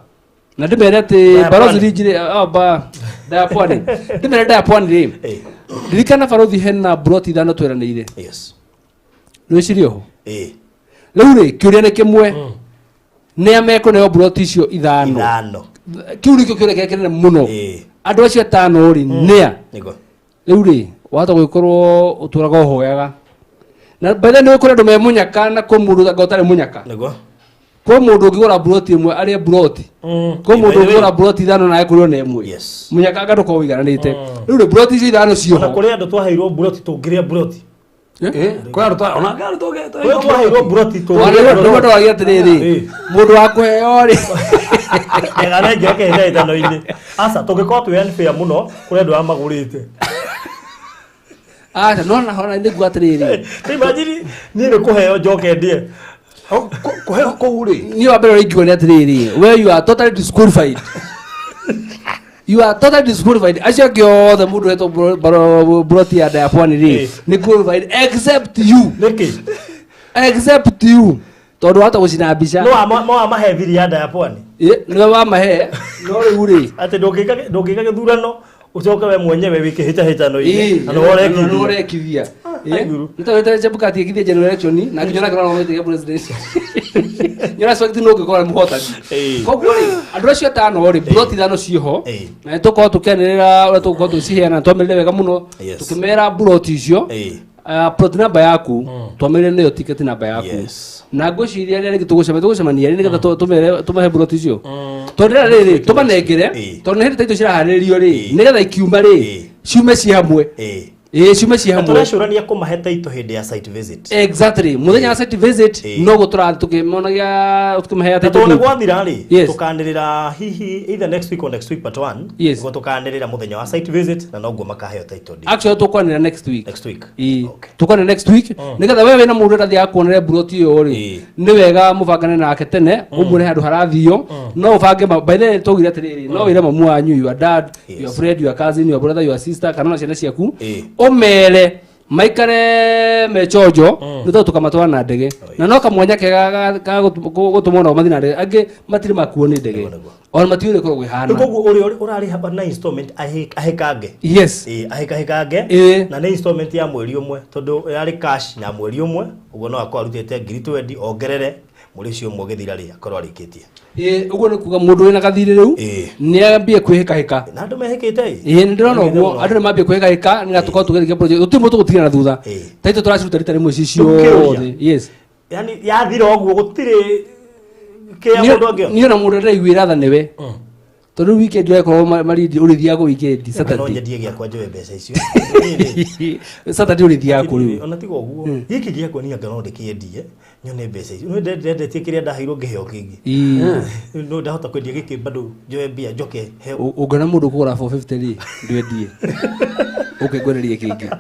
Na ndĩmere atĩ Diapwani. Barozi Ridge rĩ, oh, ba Diapwani. Ndĩmere Diapwani rĩ. Eh. Ririkana barothi hena broti ithano tweranĩire. Yes. Nĩwĩcirie ho. Eh. Rĩu rĩ, kĩũria nĩ kĩmwe. Nĩ a mekũneo broti icio ithano? Ithano. Kĩu nĩkĩo kĩũria kĩrĩa kĩnene mũno. Eh. Andũ acio atano rĩ, nĩa? Nĩguo. Rĩu rĩ, wahota gũgĩkorwo ũtũraga ũhoyaga. Na by the way nĩ kũrĩ andũ me mũnyaka na kwĩ mũndũ anga ũtarĩ mũnyaka. Nĩguo. Kwĩ mũndũ ũngĩgũra broti ĩmwe arĩe broti. Kwĩ mũndũ By the way- ũngĩgũra broti ithano nawe kũrĩ ona ĩmwe. Yes. Mũnyaka anga ndũkorwo ũigananĩte. Rĩu rĩ, broti icio ithano Ona cioho. kũrĩ andũ twaheirwo broti tũngĩrĩa broti. Eh, kwĩ andũ ona andũ Kũrĩ twaheirwo broti Ona tũngĩrĩa rĩu broti. ndoragia atĩrĩrĩ, Eh. mũndũ wa kũheo rĩ. Ndĩganenje kĩhĩtahĩtano-inĩ. Aca tũngĩkorwo twĩ unfair mũno kũrĩ andũ arĩa magũrĩte. Aca no na hona nĩ nguga atĩrĩrĩ. Imagine niĩ nĩ kũheo njoke ndie. Kũheo kũu rĩ. Niĩ wa mbere ũrĩa ingiuga nĩ atĩrĩrĩ, we you are totally disqualified. You are totally disqualified. Acio angĩ othe mũndũ ũhetwo buroti ya Diapwani rĩ, nĩ qualified except you. Nĩkĩ? Except you. Tondũ wahota gũcina mbica. No wamahe thiri ya Diapwani. Ĩ, nĩwe wamahe, no rĩu rĩ. Atĩ ndũngĩka gĩthurano ucoke we mwenyewe wĩ kĩhĩtahĩtano-inĩ na nĩwe nĩwe ũrekithia. ũrekithia. Aiguru. Nĩ tondũ Chebukati ekithia general election na nginya onake no gĩtĩ gĩa president. Nyona expect nũ ũngĩkorwo nĩ mũhotani. Koguo rĩ, andũ acio atano rĩ, plot ithano ciĩho na nĩ tũkorwo tũkĩanĩrĩra ũrĩa tũgũkorwo tũgĩciheana, twamerire wega mũno tũkĩmera plot icio. Plot number yaku twamerire nĩyo ticket number yaku na ngwĩciria rĩrĩa rĩngĩ tũgũcemania rĩ nĩgetha tũmere tũmahe plot icio tondũ rĩrĩa rĩrĩ tũmanengere tondũ nĩ hĩndĩ taitũ ciraharĩrĩrio rĩ nĩgetha ikiuma rĩ ciume ciĩ hamwe ĩĩ ciume ciĩ Na hamwe. tũrecũrania kũmahe taito hĩndĩ ya site visit. Exactly, mũthenya wa site visit noguo tũrathiĩ tũkĩmonagia tũkĩmaheaga Na title tondũ nĩ deed. gwathira rĩ tũkanĩrĩra hihi either next week or next week but one nĩguo tũkanĩrĩra mũthenya wa site visit na noguo makaheo title deed. Actually tũkwanĩrĩra next week. Next week. Ĩĩ. Tũkwanĩrĩra next week nĩgetha we wĩna mũndũ ũrathiaga kuonere mburoti ĩyo rĩ nĩ wega mũbangane nake tene ũmwĩre handũ harathio no ũbange by the way twaugire atĩrĩrĩ no wĩre mamu wanyu your dad your friend your cousin your brother your sister kana ona ciana ciaku ũmere maikare mechonjo nĩ tondũ tũkamatwara na ndege na no kamwanya kega ga gũtũma onao mathiĩ na ndege angĩ matirĩ makuo nĩ ndege ona matiũĩ ũrĩa ĩkoragwo ĩhana. Koguo ũrĩa ũrarĩha na installment ahĩkange. Yes. Ĩĩ ahĩkahĩkange na nĩ installment ya mweri ũmwe tondũ yarĩ cash ya mweri ũmwe ũguo no akorwo arutĩte ngiri twendi ongerere mweri ũcio ũmwe ũgĩthira rĩ akorwo arĩkĩtie. Ĩĩ ũguo nĩ kuga mũndũ wĩna gathirĩ rĩu nĩ ambie kwĩhĩkahĩka. Na andũ mehĩkĩte ĩ. Ĩĩ nĩ ndĩrona ũguo andũ nĩ mambie kwĩhĩkahĩka nĩgetha tũkorwo tũgĩthiĩ project gũtirĩ mũndũ tũgũtigana na thutha taitũ tũraciruta rita rĩmwe ici ciothe. Yes. Yani yathira ũguo gũtirĩ kĩa mũndũ angĩona. Niĩ ona mũndũ ndĩraiguĩra tha nĩwe tondũ rĩu weekend ũrekorwo marindi ũrĩthiaga weekend No Saturday. nyendie gĩakwa njoe mbeca icio. Saturday ũrĩthiaga kũ rĩu? Ona tiga ũguo gĩkĩ gĩakwa niĩ anga no ndĩkĩendie nyone mbeca icio. Nĩ ndendetie kĩrĩa ndaheirwo ngĩheo kĩngĩ. No ndahota kwendia gĩkĩ bado njoe mbia njoke heo. Ũngĩona mũndũ ũkũgũra 450 rĩ ndwendie ũke ngwenderie kĩngĩ.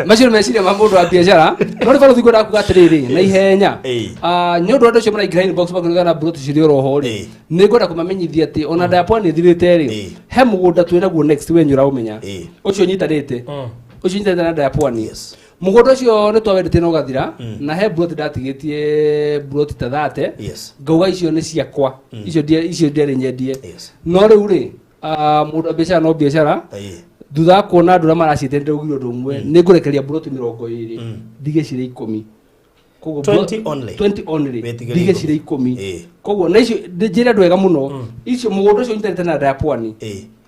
Macio nĩ meciria ma mũndũ wa biacara no nĩ barũthi ngwendaga kuga atĩrĩrĩ na ihenya nĩ ũndũ wa andũ acio maraingĩra inbox makĩruga na mburoti cirĩ oroho rĩ nĩ ngwenda kũmamenyithia atĩ ona Diapwani ĩthirĩte rĩ he mũgũnda twĩ naguo next we nĩ ũraũmenya ũcio nyitanĩte ũcio nyitanĩte na Diapwani mũgũnda ũcio nĩ twawendetie na ũgathira na he mburoti ndatigĩtie mburoti ta thate ngauga icio nĩ ciakwa icio icio ndiarĩ nyendie no rĩu rĩ mũndũ wa biacara no biacara thutha wa kuona andũ arĩa maraciĩte ndĩraugire ũndũ ũmwe nĩ ngũrekeria mburoti mĩrongo ĩrĩ ndige cirĩ ikũmi. Koguo 20 only. 20 only Wĩtigĩre ndige ikũmi. cirĩ ikũmi koguo na icio njĩre andũ wega mũno icio mũgũnda ũcio ũnyitanĩte na Diapwani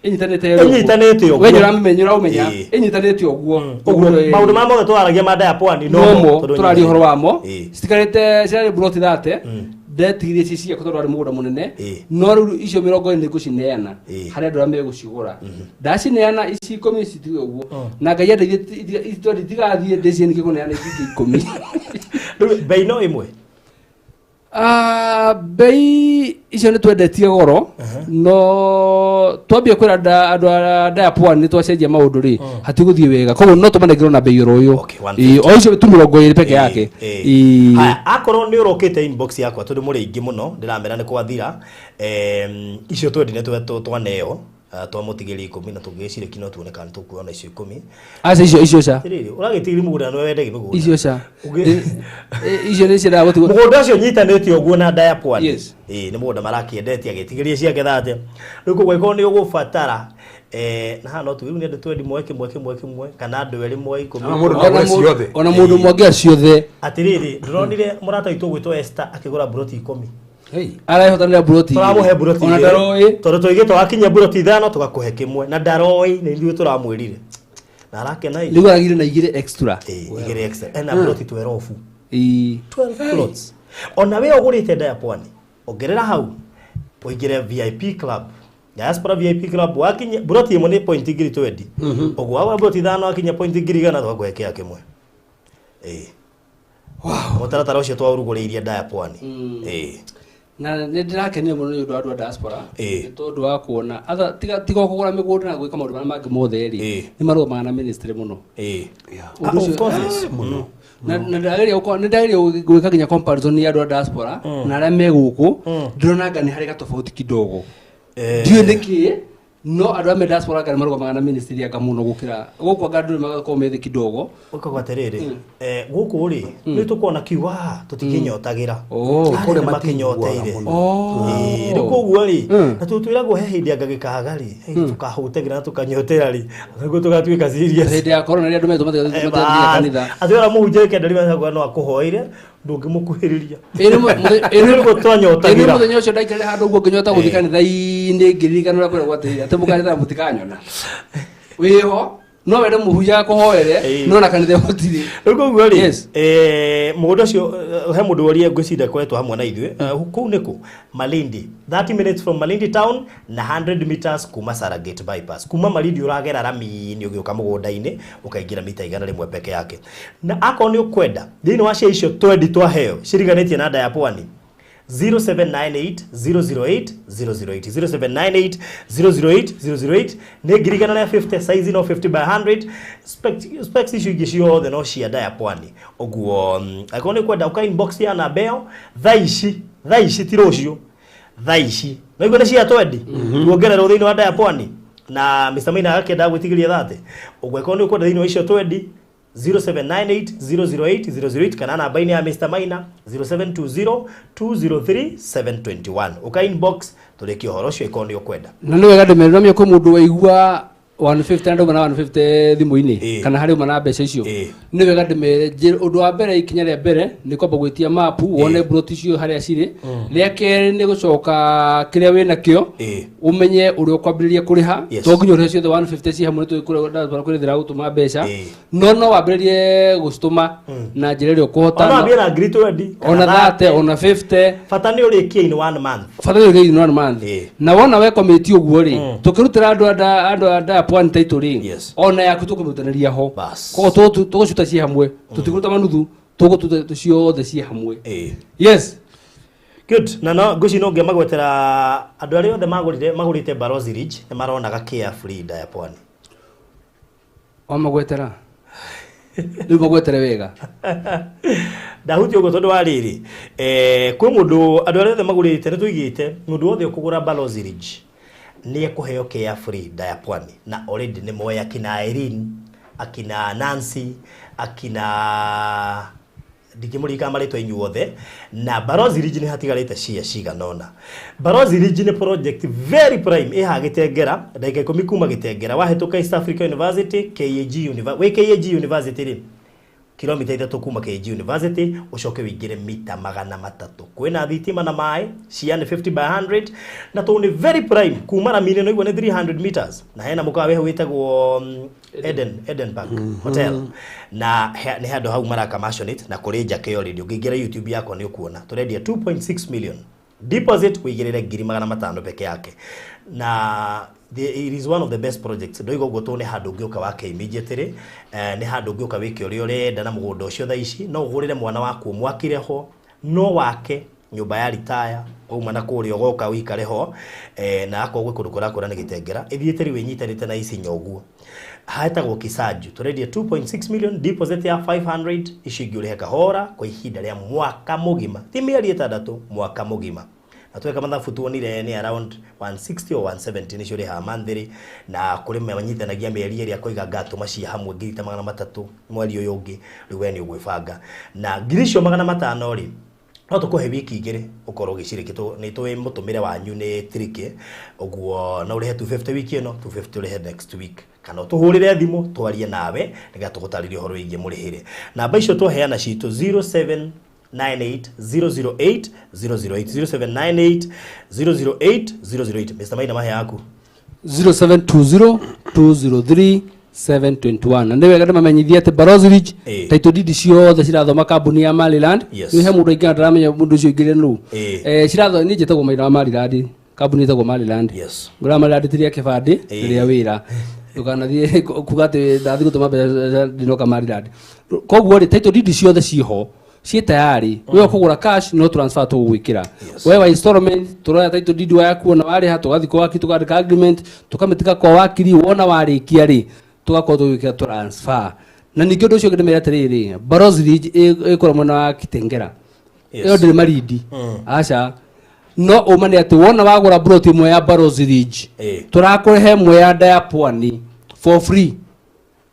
ĩnyitanĩte Ĩnyitanĩte ũguo. we nĩũramĩmenya ũraũmenya ĩnyitanĩte ũguo Ũguo maũndũ marĩa mothe tũraragia ma Diapwani nomo tondũ tũraria ũhoro wamo Ĩĩ. citikarĩte cirarĩ mburoti thate ndetigire ci ciakwa tondũ warĩ mũgũnda mũnene no rĩu icio mĩrongo ĩrĩ nĩngũcineana harĩ andũ arĩa megũcigũra ndacineana ici ikũmi citige ũguo na Ngai andeithie itigathiĩ ndĩcie nĩkĩ kũneana ici ingĩ ikũmi. Rĩu bei no ĩmwe? Bei icio nĩ twendetie goro no twambia kwĩra andũ a Diapwani nĩ twacenjia maũndũ rĩ hatigũthiĩ wega koguo no tũmanengerwo na bei oro ũyũ Ĩĩ, o icio tu mĩrongo ĩrĩ peke yake. Ĩĩ. Haya, akorwo nĩ ũrokĩte inbox yakwa tondũ mũrĩ aingĩ mũno ndĩramera nĩ kwathira icio twendi nĩ twaneo twamũtigĩria ikũmi na tũngĩgĩcirĩki no tuone kana nĩ tũkuona icio ikũmi. Aca icio icio ca. Atĩrĩrĩ, ũragĩtigĩria mũgũnda na nĩwe wendagia mĩgũnda. Icio ca. Icio nĩ ciendaga gũtigwo. Mũgũnda ũcio nyitanĩte ũguo na Diapwani. Ĩĩ nĩ mũgũnda marakĩendetie agĩtigĩria ciake thate. Rĩu koguo angĩkorwo nĩ ũgũbatara na haha no tuge rĩu nĩ andũ twendi moe kĩmwe kĩmwe kĩmwe kana andũ erĩ moe ikũmi. Ona mũndũ no agũre ciothe. Ona mũndũ ũmwe angĩoya ciothe. Atĩrĩrĩ, ndũronire mũrata witũ ũgwĩtwo Esther akĩgũra mburoti ikũmi. Arahotanĩra mburoti Tũramũhe mburoti ona igĩrĩ. ndaroĩ. Tondũ tũigĩte wakinyia mburoti ithano tũgakũhe kĩmwe na ndaroĩ nĩ ithuĩ tũramwĩrire. Na arakena ĩ. Rĩu aragire na igĩrĩ extra. Ĩĩ, igĩrĩ extra. Ena mburoti 12. Ĩĩ. 12 plots. Ona we ũgũrĩte Diapwani, ongerera hau ũingĩre VIP club. Diaspora VIP club wakinyia mburoti ĩmwe nĩ point ngiri twendi. Ũguo wagũra mburoti ithano wakinyia point ngiri igana tũgakũhe kĩa kĩmwe. Ĩĩ. Mũtaratara ũcio twaũrugũrĩirie Diapwani. Ĩĩ. Na nĩ ndĩrakenire mũno nĩ ũndũ wa andũ a diaspora. Ĩĩ. Nĩ tondũ wa kuona atha tiga o kũgũra mĩgũnda na gwĩka maũndũ marĩa mangĩ mothe rĩ, Ĩĩ. nĩ marũgamaga na ministry mũno. Ĩĩ. Ũndũ Ah, ũcio- of course, yes. Mũno. Na ndĩrageria gũkorwo nĩ ndĩrageria gwĩka nginya comparison ya andũ a diaspora na arĩa me gũkũ, ndĩrona anga nĩ harĩ gatofauti kidogo. Ndiũĩ nĩkĩ, no andũ arĩa me diaspora anga nĩ marũgamaga na ministry anga mũno gũkĩra gũkũ, anga andũ nĩ magakorwo me thĩ kidogo. Ũkauga atĩrĩrĩ, gũkũ rĩ nĩ tũkuona kiuga haha tũtikĩnyotagĩra. Oh. Arĩa Kũrĩa nĩ makĩnyoteire. matiiguaga mũno. Oh. Ĩĩ, rĩu koguo rĩ, na tũtwĩragwo he hĩndĩ anga gĩkaga rĩ, hey, tũkahũtagĩra na tũkanyotera rĩ, nĩguo tũgatuĩka serious. Hĩndĩ ya corona rĩrĩa andũ metwo matigathiĩ kanitha. Atwĩra mũhunjia kenda rĩ, no akũhoire ndũngĩmũkuhĩrĩria. Ĩĩ Nĩguo twanyotagĩra. nĩ mũthenya ũcio ndaikarire handũ ũguo ngĩnyota gũthiĩ kanitha-inĩ, ngĩririkana ũrĩa kwĩragwo atĩrĩrĩ, atĩ mũkanitha mũtikanyona wĩho, no wende mũhunjia akũhoere, Ĩĩ. no na kanitha gũtirĩ. Rĩu koguo rĩ, Yes. mũgũnda ũcio, he mũndũ worie, ngwĩciria koretwo hamwe na ithuĩ. Kũu nĩkũ Malindi, 30 minutes from Malindi town na 100 meters kuma Saragate bypass. Kuma Malindi ũragera rami-inĩ ũgĩũka mũgũnda-inĩ, ũkaingĩra mita 100 peke yake. Na akorwo nĩ ũkwenda thĩinĩ wa cia icio twendi twaheo ciriganĩtie na nda ya pwani, 0798 008 008, 0798 008 008, nĩ 150 size, no 50 by 100. Specs icio ingĩ ciothe no cia nda ya pwani. Ũguo angĩkorwo nĩ ũkwenda, ũka inbox ya namba ĩyo thaa ici, thaa ici, ti rũciũ, thaa ici. Naiguo nĩ cia twendi tuongererwo thĩinĩ wa nda ya pwani na Mr. Maina agakĩenda gwĩtigĩria thate. Ũguo angĩkorwo nĩ ũkwenda thĩinĩ wa icio twendi, 0798 008 008, kana namba-inĩ ya Mr. Maina 0720 203 721, ũka inbox tũrĩkie ũhoro ũcio ĩkorwo nĩ ũkwenda. Na nĩ wega ndĩmerwo namenya kwĩ mũndũ waigua 150 na ndauma na 150 thimũ-inĩ kana harĩ uma na mbeca icio. Nĩ wega ndĩmere ũndũ wa mbere, ikinya rĩa mbere nĩ kwamba gwĩtia mapu wone plot icio harĩa cirĩ. Rĩa kerĩ nĩ gũcoka kĩrĩa wĩ nakĩo, ũmenye ũrĩa ũkwambĩrĩria kũrĩha. To nginya ũrĩhe ciothe 150 ci hamwe, nĩ kwĩrĩthĩra gũtũma mbeca, no wambĩrĩrie gũcitũma na njĩra ĩrĩa ũkũhota. Ona wambie na ngiri 20. Ona 30, ona 50. Bata nĩ ũrĩkie in one month. Bata nĩ ũrĩkie in one month. Na wona wekomĩti ũguo rĩ, tũkĩrutĩra andũ a nda pwani title rĩ, ona yaku tũkũmĩrutanĩria ho. Bas. Koguo tũgũciruta ciĩ hamwe, tũtikũruta manuthu, tũgũtuta ciothe ciĩ hamwe. Yes. Good. Na no ngwĩciria no ngĩmagwetera andũ arĩa othe magũrire magũrĩte Barozi Ridge nĩ maronaga care free nda ya pwani. Wamagwetera rĩu, magwetere wega. Ndahutia ũguo tondũ wa rĩrĩ, kwĩ mũndũ, andũ arĩa othe magũrĩte, nĩ tũigĩte mũndũ wothe ũkũgũra Balozi Ridge nĩ ekũheo care free nda ya pwani, na already nĩ moĩ akina Irene, akina Nancy, akina ndingĩmũririkana marĩtwa inyuothe. Na Barozi Ridge nĩ hatigarĩte cia cigana ũna. Barozi Ridge nĩ project very prime, ĩhaha Gĩtengera, ndagĩka 10 kuma Gĩtengera, wahĩtũka East Africa University, KAG University, wĩ KAG University rĩ, kilomita 3 kuma KAG University, ũcoke wĩingĩre mita 300. Kwĩna thitima na maĩ. Cia nĩ 50 by 100, na tondũ nĩ very prime, kuma rami-inĩ no igua nĩ 300 meters, na hena mũkawa wĩho wĩtagwo Eden Park Hotel, na nĩ handũ hau maraka maisonette na kũrĩ njake already. Ũngĩingĩra YouTube yakwa nĩ ũkuona tũrendia 2.6 million, deposit wĩigĩrĩre 500,000 peke yake, na it is one of the best projects. Ndoiga ũguo tondũ nĩ handũ ũngĩũka wake immediately, nĩ handũ ũngĩũka wĩke ũrĩa ũrenda na mũgũnda ũcio. Thaa ici no ũgũrĩre mwana waku ũmwakire ho, no wake nyũmba ya ritaya wauma na kũrĩa ũgoka ũikare ho, na akorwo gwĩ kũndũ kũrakũra nĩ Gĩtengera ĩthiĩte rĩu ĩnyitanĩte na Isinya ũguo, hetagwo Kisaju. Tũrendia 2.6 million, deposit ya 500, icio ingĩ ũrĩhe kahora kwa ihinda rĩa mwaka mũgima, ti mĩeri 6, mwaka mũgima. Na tweka mathabu tuonire nĩ around 160 or 170 nĩcio ũrĩhaga monthly, na kũrĩ manyitanagia mĩeri ĩrĩa akoiga ngatũma cia hamwe ngiri ta 300 mweri ũyũ ũngĩ. Rĩu we nĩ ũgwĩbanga na ngiri icio 500 rĩ, no tũkũhe wiki 2 ũkorwo ũgĩcirĩkia. Nĩ tũĩ mũtũmĩre wanyu nĩ tricky, ũguo no ũrĩhe 250 wiki ĩno, 250 ũrĩhe next week, kana ũtũhũrĩre thimũ twarie nawe nĩgetha tũgũtarĩrie ũhoro wĩgiĩ mũrĩhĩre. Namba icio twaheana citũ, 07 98 008 008, 0798 008 008. Mr. Maina, mahe yaku. 0720 203 721. Na nĩ wega ndĩmamenyithie atĩ Barozi Ridge, title deed ciothe cirathoma kambuni ya Maryland. Rĩu he mũndũ aingĩ ndaramenya mũndũ ũcio aingĩrire nũ. Ciratho niĩ njĩtagwo Maina wa Maryland, kambuni ĩtagwo Maryland. Ngũra Maryland ti rĩa kĩbandĩ, nĩ rĩa wĩra, ndũkanathiĩ kuga atĩ ndathiĩ gũtũma mbeca ndinoka Maryland. Koguo rĩ, title deed ciothe ciho. Ciĩ tayari, we ũkũgũra cash, no transfer tũgũgwĩkĩra. We wa installment, tũroya title deed yaku, ona warĩha tũgathiĩ kwa wakiri, tũkandĩka agreement, tũkamĩtiga kwa wakiri. Wona warĩkia rĩ, tũgakorwo tũgĩkĩra transfer. Na ningĩ ũndũ ũcio ũngĩ ndĩmere atĩrĩrĩ, Barozi Ridge ĩkũrĩa mwena wa Kitengera. Ĩyo ndĩrĩ Marindi, aca. No ũma nĩ atĩ wona wagũra plot ĩmwe ya Barozi Ridge, tũrakũrehe ĩmwe ya Ndaya Pwani for free.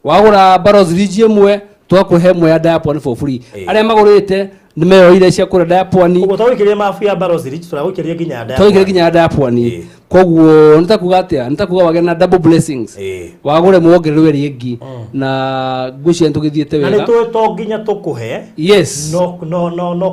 Wagũra Barozi Ridge ĩmwe, tũgakũhe ĩmwe ya Ndaya Pwani for free. Arĩa magũrĩte nĩ meyoire cia kũrĩa Ndaya Pwani. Ũguo twagwĩkĩria mabu ya Barozi Ridge, tũragwĩkĩria nginya Ndaya. Twaigire nginya Ndaya Pwani. Koguo nĩ ta kuga atĩa? Nĩ ta kuga wagĩa na double blessings. Wagũre mwongererwo ĩrĩa ĩngĩ, na ngwĩciria nĩ tũgĩthiĩte Na nĩ wega. tũĩ to nginya tũkũhe. No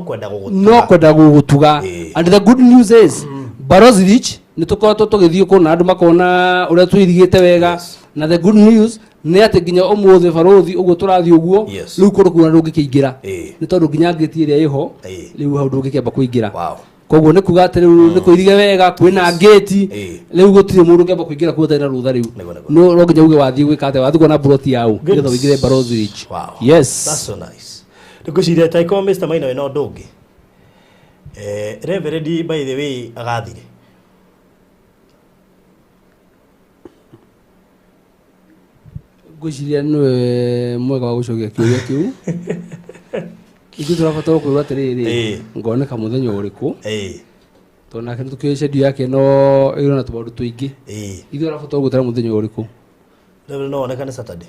kwenda gũgũtuga. No kwenda gũgũtuga. And the good news is, Barozi Ridge nĩ tũkoretwo tũgĩthiĩ kũu na andũ makona ũrĩa tũirigĩte wega. Na the good news nĩ atĩ nginya ũmũthĩ, barothi, ũguo tũrathiĩ ũguo, rĩu kũndũ kũu ndũngĩkĩingĩra, nĩ tondũ nginya ngĩti ĩrĩa ĩho rĩu hau ndũngĩkĩamba kũingĩra. Koguo nĩ kuga atĩ rĩu nĩ kũirige wega, kwĩna ngĩti. Rĩu gũtirĩ mũndũ ũngĩamba kũingĩra kuo ũtarĩ na rũtha. Rĩu no nginya uge wathiĩ gwĩka atĩa, wathiĩ kuona buroti yaũ, nĩgetha ũingĩre Barozi Ridge. Wow. Yes. That's so nice. Ndĩngwĩciria taiko Mr. Maina wĩna ũndũ ũngĩ. Reverend, by the way, agathire. Ngwĩciria nĩwe mwega wa gũcokia kĩũria kĩu. Ithuĩ tũrabatara kwĩrwo atĩrĩrĩ, ngoneka mũthenya ũrĩkũ, tondũ nake nĩ tũkĩũĩ schedule yake no ĩrĩ na tũmaũndũ tũingĩ. Ithuĩ arabatara gũtara mũthenya ũrĩkũ. Reverend, no wonekane Saturday?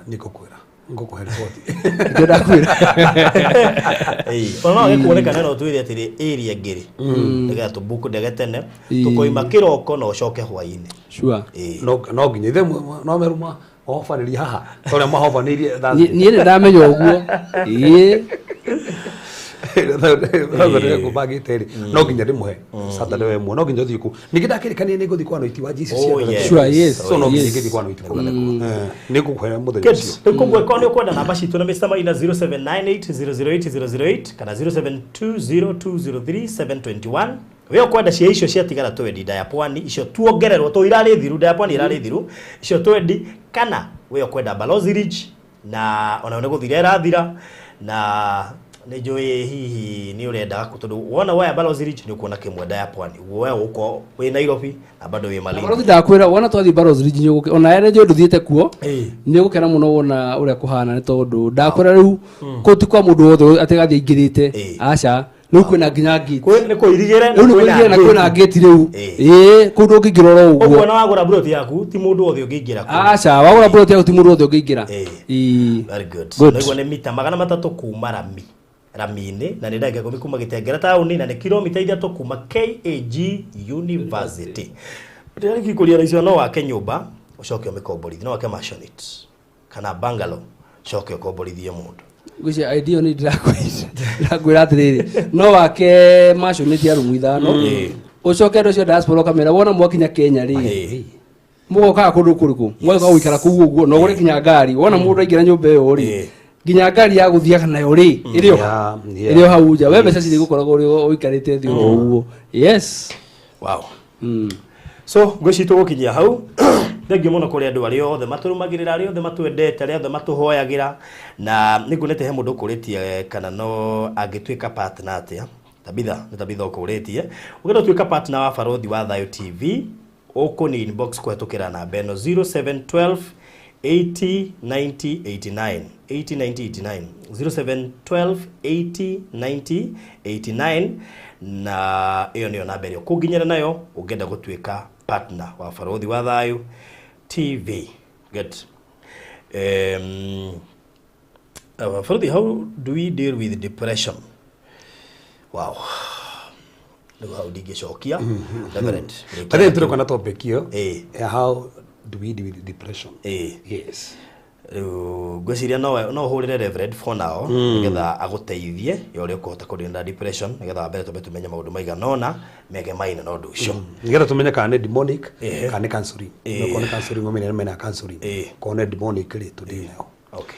Nĩ ngũkwĩra, ngũkũhe riboti. Nĩkĩo ndakwĩra. Ona no age kuonekana, no twĩre atĩrĩ, area ngĩrĩ nĩgetha tũbuku ndege tene, tũkoima kĩroko na ũcoke hwaĩ-inĩ. No nginya ithe no meru mahobanĩria haha ta ũrĩa mahobanĩirie. Niĩ nĩ ndamenya ũguo, ĩĩ. Ngũbangĩte rĩ, no nginya ndĩmũhe Saturday we mwe, no nginya ũthiĩ kũu. Ningĩ ndakĩrĩkania nĩ ngũthiĩ kwa Noiti wa Jesus. Oh, yes. Sure, yes. So no nginya Yes. ngĩthiĩ kwa Noiti kũu. Nĩ ngũkũhe mũthenya Good. ũcio. Rĩu koguo korwo nĩ ũkwenda, namba citũ na Mr. Maina 0798008008 kana 0720203721. We ũkwenda cia icio ciatigara twendi Ndaya Pwani, icio tuongererwo to irarĩ thiru, Ndaya Pwani irarĩ thiru, icio twendi, kana we ũkwenda Balozi Ridge na ona nĩ gũthira ĩrathira, na nĩ njũĩ hihi nĩ ũrendaga tondũ wona woya Balozi Ridge nĩ ũkuona kĩmwe Ndaya Pwani, ũguo we ũgũkorwo wĩ Nairobi na bado wĩ Malindi. Barothi, ndakwĩra, wona twathiĩ Barozi Ridge ona ere njũĩ ndũthiĩte kuo, nĩ ũgũkena mũno wona ũrĩa kũhana, nĩ tondũ ndakwĩra rĩu kũu ti kwa mũndũ wothe atĩ gathiĩ aingĩrĩte. Aca, rĩu kwĩna nginya ngĩti. Nĩ kũirigĩre. Rĩu nĩ kũirigĩre na kwĩna ngĩti rĩu. Ĩĩ, kũu ndũngĩingĩra oro ũguo ũguo. Na wagũra buroti yaku ti mũndũ wothe ũngĩingĩra kũu. Aca, wagũra plot yaku ti mũndũ wothe ũngĩingĩra. Ĩĩ. Very good. Good. Naigua nĩ mita 300 kuma rami rami-inĩ, na nĩ ndagĩka 10 kuma Gĩtengera taũni, na nĩ kilomita 3 kuma KAG University. Ndĩrarĩkia kũria icio, no wake nyũmba ũcoke ũmĩkomborithie, no wake maisonette kana bungalow ũcoke ũkomborithie mũndũ? Ngwĩciria idea nĩ ndĩrakwĩra atĩrĩrĩ, no wake maisonette ya rumu 5, ũcoke andũ acio diaspora ũkamera wona mwakinya Kenya rĩ, mũgokaga kũndũ kũrĩkũ, mũgoka gũikara kũu ũguo, na ũgũre nginya ngari. Wona mũndũ aingĩra nyũmba ĩyo rĩ, nginya ngari ya gũthiaga nayo rĩ, ĩrĩ o ĩrĩ o hau nja. We mbeca cirĩ gũkoragwo ũrĩ ũikarĩte thĩ oro ũguo. Yes. Wow. So ngwĩciria tũgũkinyia hau. Thengiũ mũno kũrĩ andũ arĩa othe matũrũmagĩrĩra, arĩa othe matwendete, arĩa othe matũhoyagĩra. Na nĩ nguonete he mũndũ ũkũrĩtie kana no angĩtuĩka partner atĩa. Tabitha, nĩ Tabitha ũkũrĩtie. Ũngĩenda gũtuĩka partner wa Barothi wa Thayo TV, ũkũni inbox kũhetũkĩra namba ĩno, 0712 80 90 89, 80 90 89, 0712 80 90 89, na ĩyo nĩyo namba ĩrĩa ũkũnginyĩra nayo ũngĩenda gũtuĩka partner wa Barothi wa Thayo TV. Good. Barothi, how do we deal with depression? Wow, rĩu hau ndingĩcokia. Reverend? Tarä tå rä na topic ĩyo ya how do we deal with depression. Yes. Rĩu ngwĩciria no ũhũrĩre Reverend for now, nĩgetha agũteithie ya ũrĩa ũkũhota kũdeal na depression, nĩgetha wa mbere twambe tũmenye maũndũ maigana ũna megemaine na ũndũ ũcio. Nĩgetha tũmenye kana nĩ demonic kana nĩ counseling. Okorwo nĩ counseling, ũmenye nĩ mena counseling. Korwo nĩ demonic rĩ, tũdeal nayo. Okay.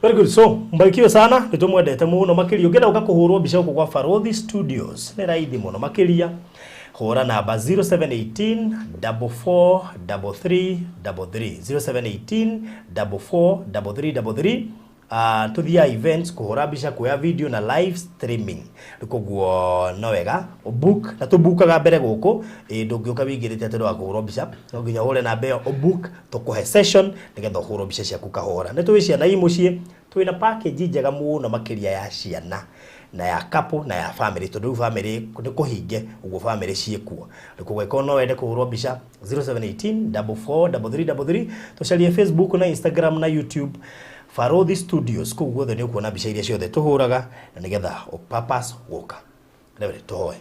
Very good. So, mbarikiwe sana, nĩ tũmwendete mũno makĩria. Ũngĩenda gũka kũhũrwo mbica gũkũ kwa Barothi Studios, nĩ raithi mũno makĩria. Hũra namba 0718 4433 33, 0718 4433 33. Tuthiaga events, kũhũra mbica, kuoya video na live streaming. Rĩu koguo no wega ũbook, na tũbukaga mbere gũkũ. Ĩ ndũngĩũka wĩingĩrĩte atĩ ndũga kũhũrwo mbica, no nginya ũhũre namba ĩyo ũbook, tũkũhe session nĩgetha ũhũrwo mbica ciaku kahora. Nĩ tũĩ ciana i mũciĩ, twĩna package njega mũno makĩria ya ciana na ya couple na ya family, tondũ rĩu family nĩ kũhinge ũguo, family ciĩkuo. Rĩu koguo ĩkorwo no wende kũhũrwo mbica, 0718 44 3333. Tũcarie Facebook na Instagram na YouTube, Barothi Studios. Kũu guothe nĩ ũkuona mbica iria ciothe tũhũraga na nĩgetha ũpapas gũka. Rĩu tũhoe.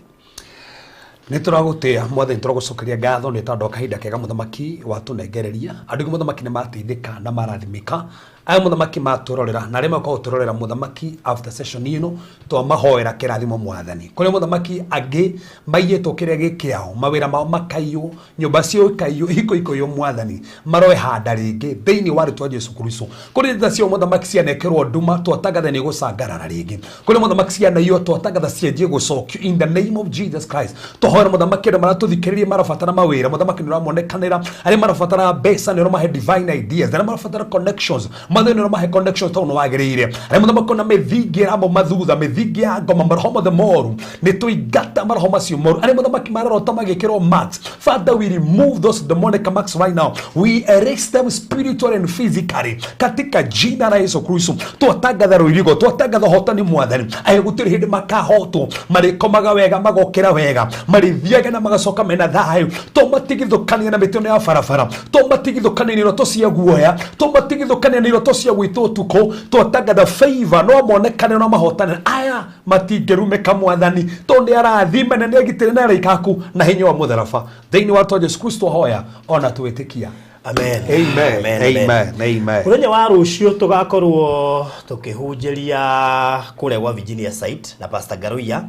Nä tå ragå tä a Mwathani, tå ragå cokeria ngatho nä tondå wa kahinda kega Mũthamaki watũnengereria. Andå aingĩ, Mũthamaki, nĩ mateithĩka na marathimĩka aya, Mũthamaki, matũrorera na arĩa makoragwo tũrorera, Mũthamaki. After session ĩno twamahoera kĩrathimo, Mwathani, kũrĩa, Mũthamaki, angĩ maiyĩtwo kĩrĩa gĩ kĩao, mawĩra mao makaiywo, nyũmba ciao ikaiywo, ihiko ikoiywo, Mwathani, maroehanda rĩngĩ thĩinĩ wa rĩtwa Jesu Kristo. Kũrĩ njĩra ciao, Mũthamaki, cianekerwo nduma, twatangatha nĩ gũcangarara rĩngĩ. Kũrĩ, Mũthamaki, cianaiywo, twatangatha cianjie gũcokio in the name of Jesus Christ. Tũhoera, Mũthamaki, andũ maratũthikĩrĩria marabatara mawĩra, Mũthamaki, nĩ ũramonekanĩra. Arĩa marabatara mbeca, nĩ ũramahe divine ideas. Arĩa marabatara connections, Mwathani, nĩ ũramahe connections tondũ nĩ wagĩrĩire. Arĩa, Mũthamaki, ona mĩthingi ĩramauma thutha, mĩthingi ya ngoma, maroho mothe moru, nĩ tũingata maroho macio moru. Arĩa, Mũthamaki, mararota magĩkĩrwo marks, Father, we remove those demonic marks right now. We erase them spiritually and physically katika jina la Yesu Kristo. Twatangatha rũirigo, twatangatha ũhotani, Mwathani, aya gũtirĩ hĩndĩ makahotwo. Marĩkomaga wega, magokĩra wega, marĩthiaga na magacoka mena thayũ. Tũmatigithũkania na mĩtino ya barabara, tũmatigithũkania na iroto cia guoya, tũmatigithũkania na iroto cia gwĩtwo ũtukũ. Twatangatha favor, no monekane, no mahotane. Aya matingĩrumĩka, Mwathani, tondũ nĩ arathime na nĩ agitĩre na araika aku na hinya wa mũtharaba. Thĩinĩ wa twa Jesu Kristo hoya ona twĩtĩkia. Amen. Amen. Amen. Amen. Mũthenya wa rũciũ tũgakorwo tũkĩhunjĩria kũrĩa gwa Virginia site na Pastor Garuia.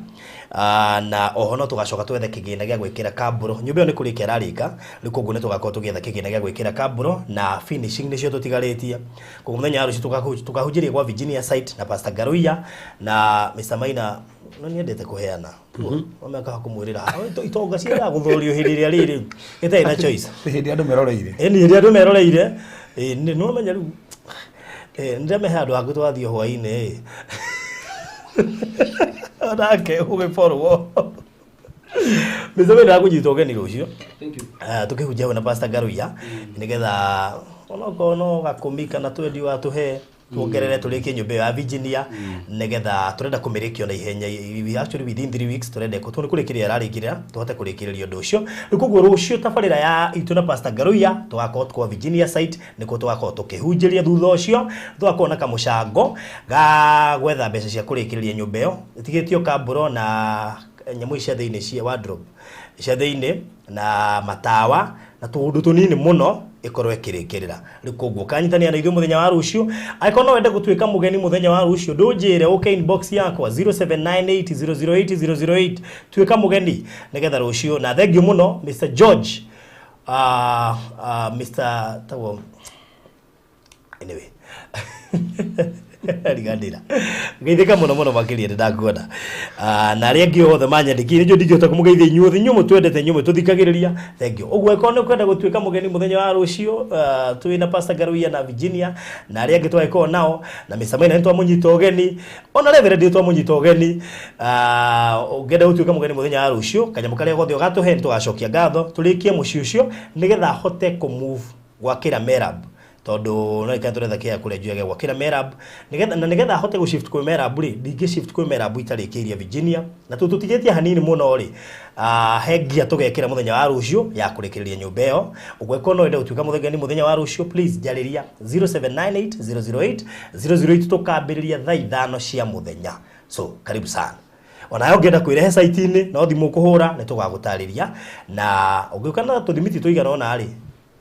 Na oho no tũgacoka twethe kĩgĩna gĩa gwĩkĩra kambũro nyũmba ĩyo. Nĩ kũrĩkia ĩrarĩka rĩu, koguo nĩ tũgakorwo tũgĩetha kĩgĩna gĩa gwĩkĩra kambũro na finishing nĩcio tũtigarĩtie. Koguo mũthenya wa rũciũ tũkahunjĩria gwa Virginia site na Pastor Garuia na Mr. Maina. No niendete kũheana omekaga kũmwĩrĩra itonga ciendaga gũthũrio hĩndĩ ĩrĩa rĩrĩ ĩtarĩ na choice. Hĩndĩ andũ meroreire. Ĩni hĩndĩ andũ meroreire. Ĩ, nĩ ũramenya rĩu nĩndĩramehe handũ hangĩ tũgathiĩ hwaĩ-inĩ ĩ. Onake ũgĩborwo Mr. Maina ndakũnyita ũgeni rũciũ. Thank you. Tũkĩhunjia hamwe na Pastor Garuia nĩgetha onokorwo no gakũmi kana twendi watũhe tuongerere tũrĩkie nyũmba ĩyo ya Virginia, nĩgetha tũrenda kũmĩrĩkia na ihenya. Actually within 3 weeks tũrenda tondũ nĩ kũrĩkĩrĩria ĩrarĩkĩrĩra, tũhote kũrĩkĩrĩria ũndũ ũcio. Rĩu koguo rũciũ tabarĩra ya itũ na Pastor Garuia tũgakorwo kwa Virginia site, nĩkuo tũgakorwo tũkĩhunjĩria. Thutha ũcio tũgakorwo na kamũcango ga gwetha mbeca cia kũrĩkĩrĩria nyũmba ĩyo ĩtigĩtio kambũro na nyamũ ici cia thĩinĩ, cia wardrobe cia thĩinĩ na matawa na tũũndũ tũnini mũno ĩkorwo ĩkĩrĩkĩrĩra. Rĩu koguo kanyitanĩra na ithuĩ mũthenya wa rũciũ. Angĩkorwo no wende gũtuĩka mũgeni mũthenya wa rũciũ, ndũnjĩre, ũke inbox yakwa 0798008008, tuĩka mũgeni nĩgetha rũciũ. Na thank you mũno Mr George, Mr tagwo, anyway, riganĩra ngeithĩka mũno mũno makĩria. Nĩ ndakuona. Na arĩa angĩ othe manyandĩkire, nĩnjũ ndingĩhota kũmũgeithia inyuothe, inyuĩ mũtwendete, inyuĩ mũtũthikagĩrĩria, thank you. Ũguo angĩkorwo nĩ ũkwenda gũtuĩka mũgeni mũthenya wa rũciũ, twĩ na Pastor Garuia na Virginia na arĩa angĩ twagĩkorwo nao na Mr. Maina, nĩ twamũnyita ũgeni, ona Reverend nĩ twamũnyita ũgeni. Ũngĩenda gũtuĩka mũgeni mũthenya wa rũciũ, kanyamũ karĩa gothe ũgatũhe nĩ tũgacokia ngatho, tũrĩkie mũciĩ ũcio nĩgetha ahote kũmove gwakĩra Merab, tondũ no ikare tũretha kĩaya kũrĩa njuyaga gwakĩra Merab nĩgetha na nĩgetha ahote gũ shift kwĩ Merab rĩ, ndingĩ shift kwĩ Merab itarĩkĩirie Virginia na tũ tũtigĩtie hanini mũno rĩ. He ngia tũgekĩra mũthenya wa rũciũ ya kũrĩkĩrĩria nyũmba ĩyo. Ũguo ĩkorwo no wende gũtuĩka mũgeni mũthenya wa rũciũ, please njarĩria 0798 008 008. Tũkambĩrĩria thaa 5 cia mũthenya, so karibu sana. Onawe ũngĩenda kwĩrehe site-inĩ, no thimũ ũkũhũra, nĩ tũgagũtarĩria, na ũngĩũka na tũthimiti tũigana ũna rĩ,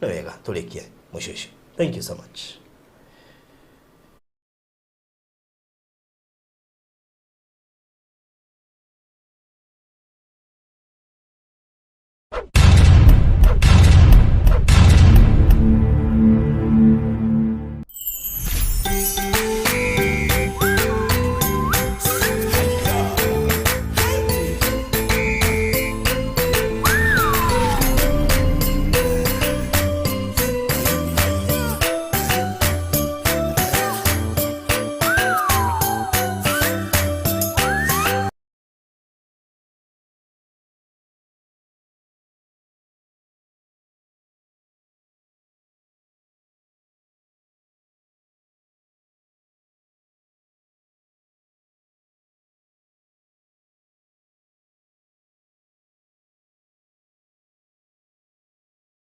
nĩ wega tũrĩkie mũciĩ ũcio. Thank you so much.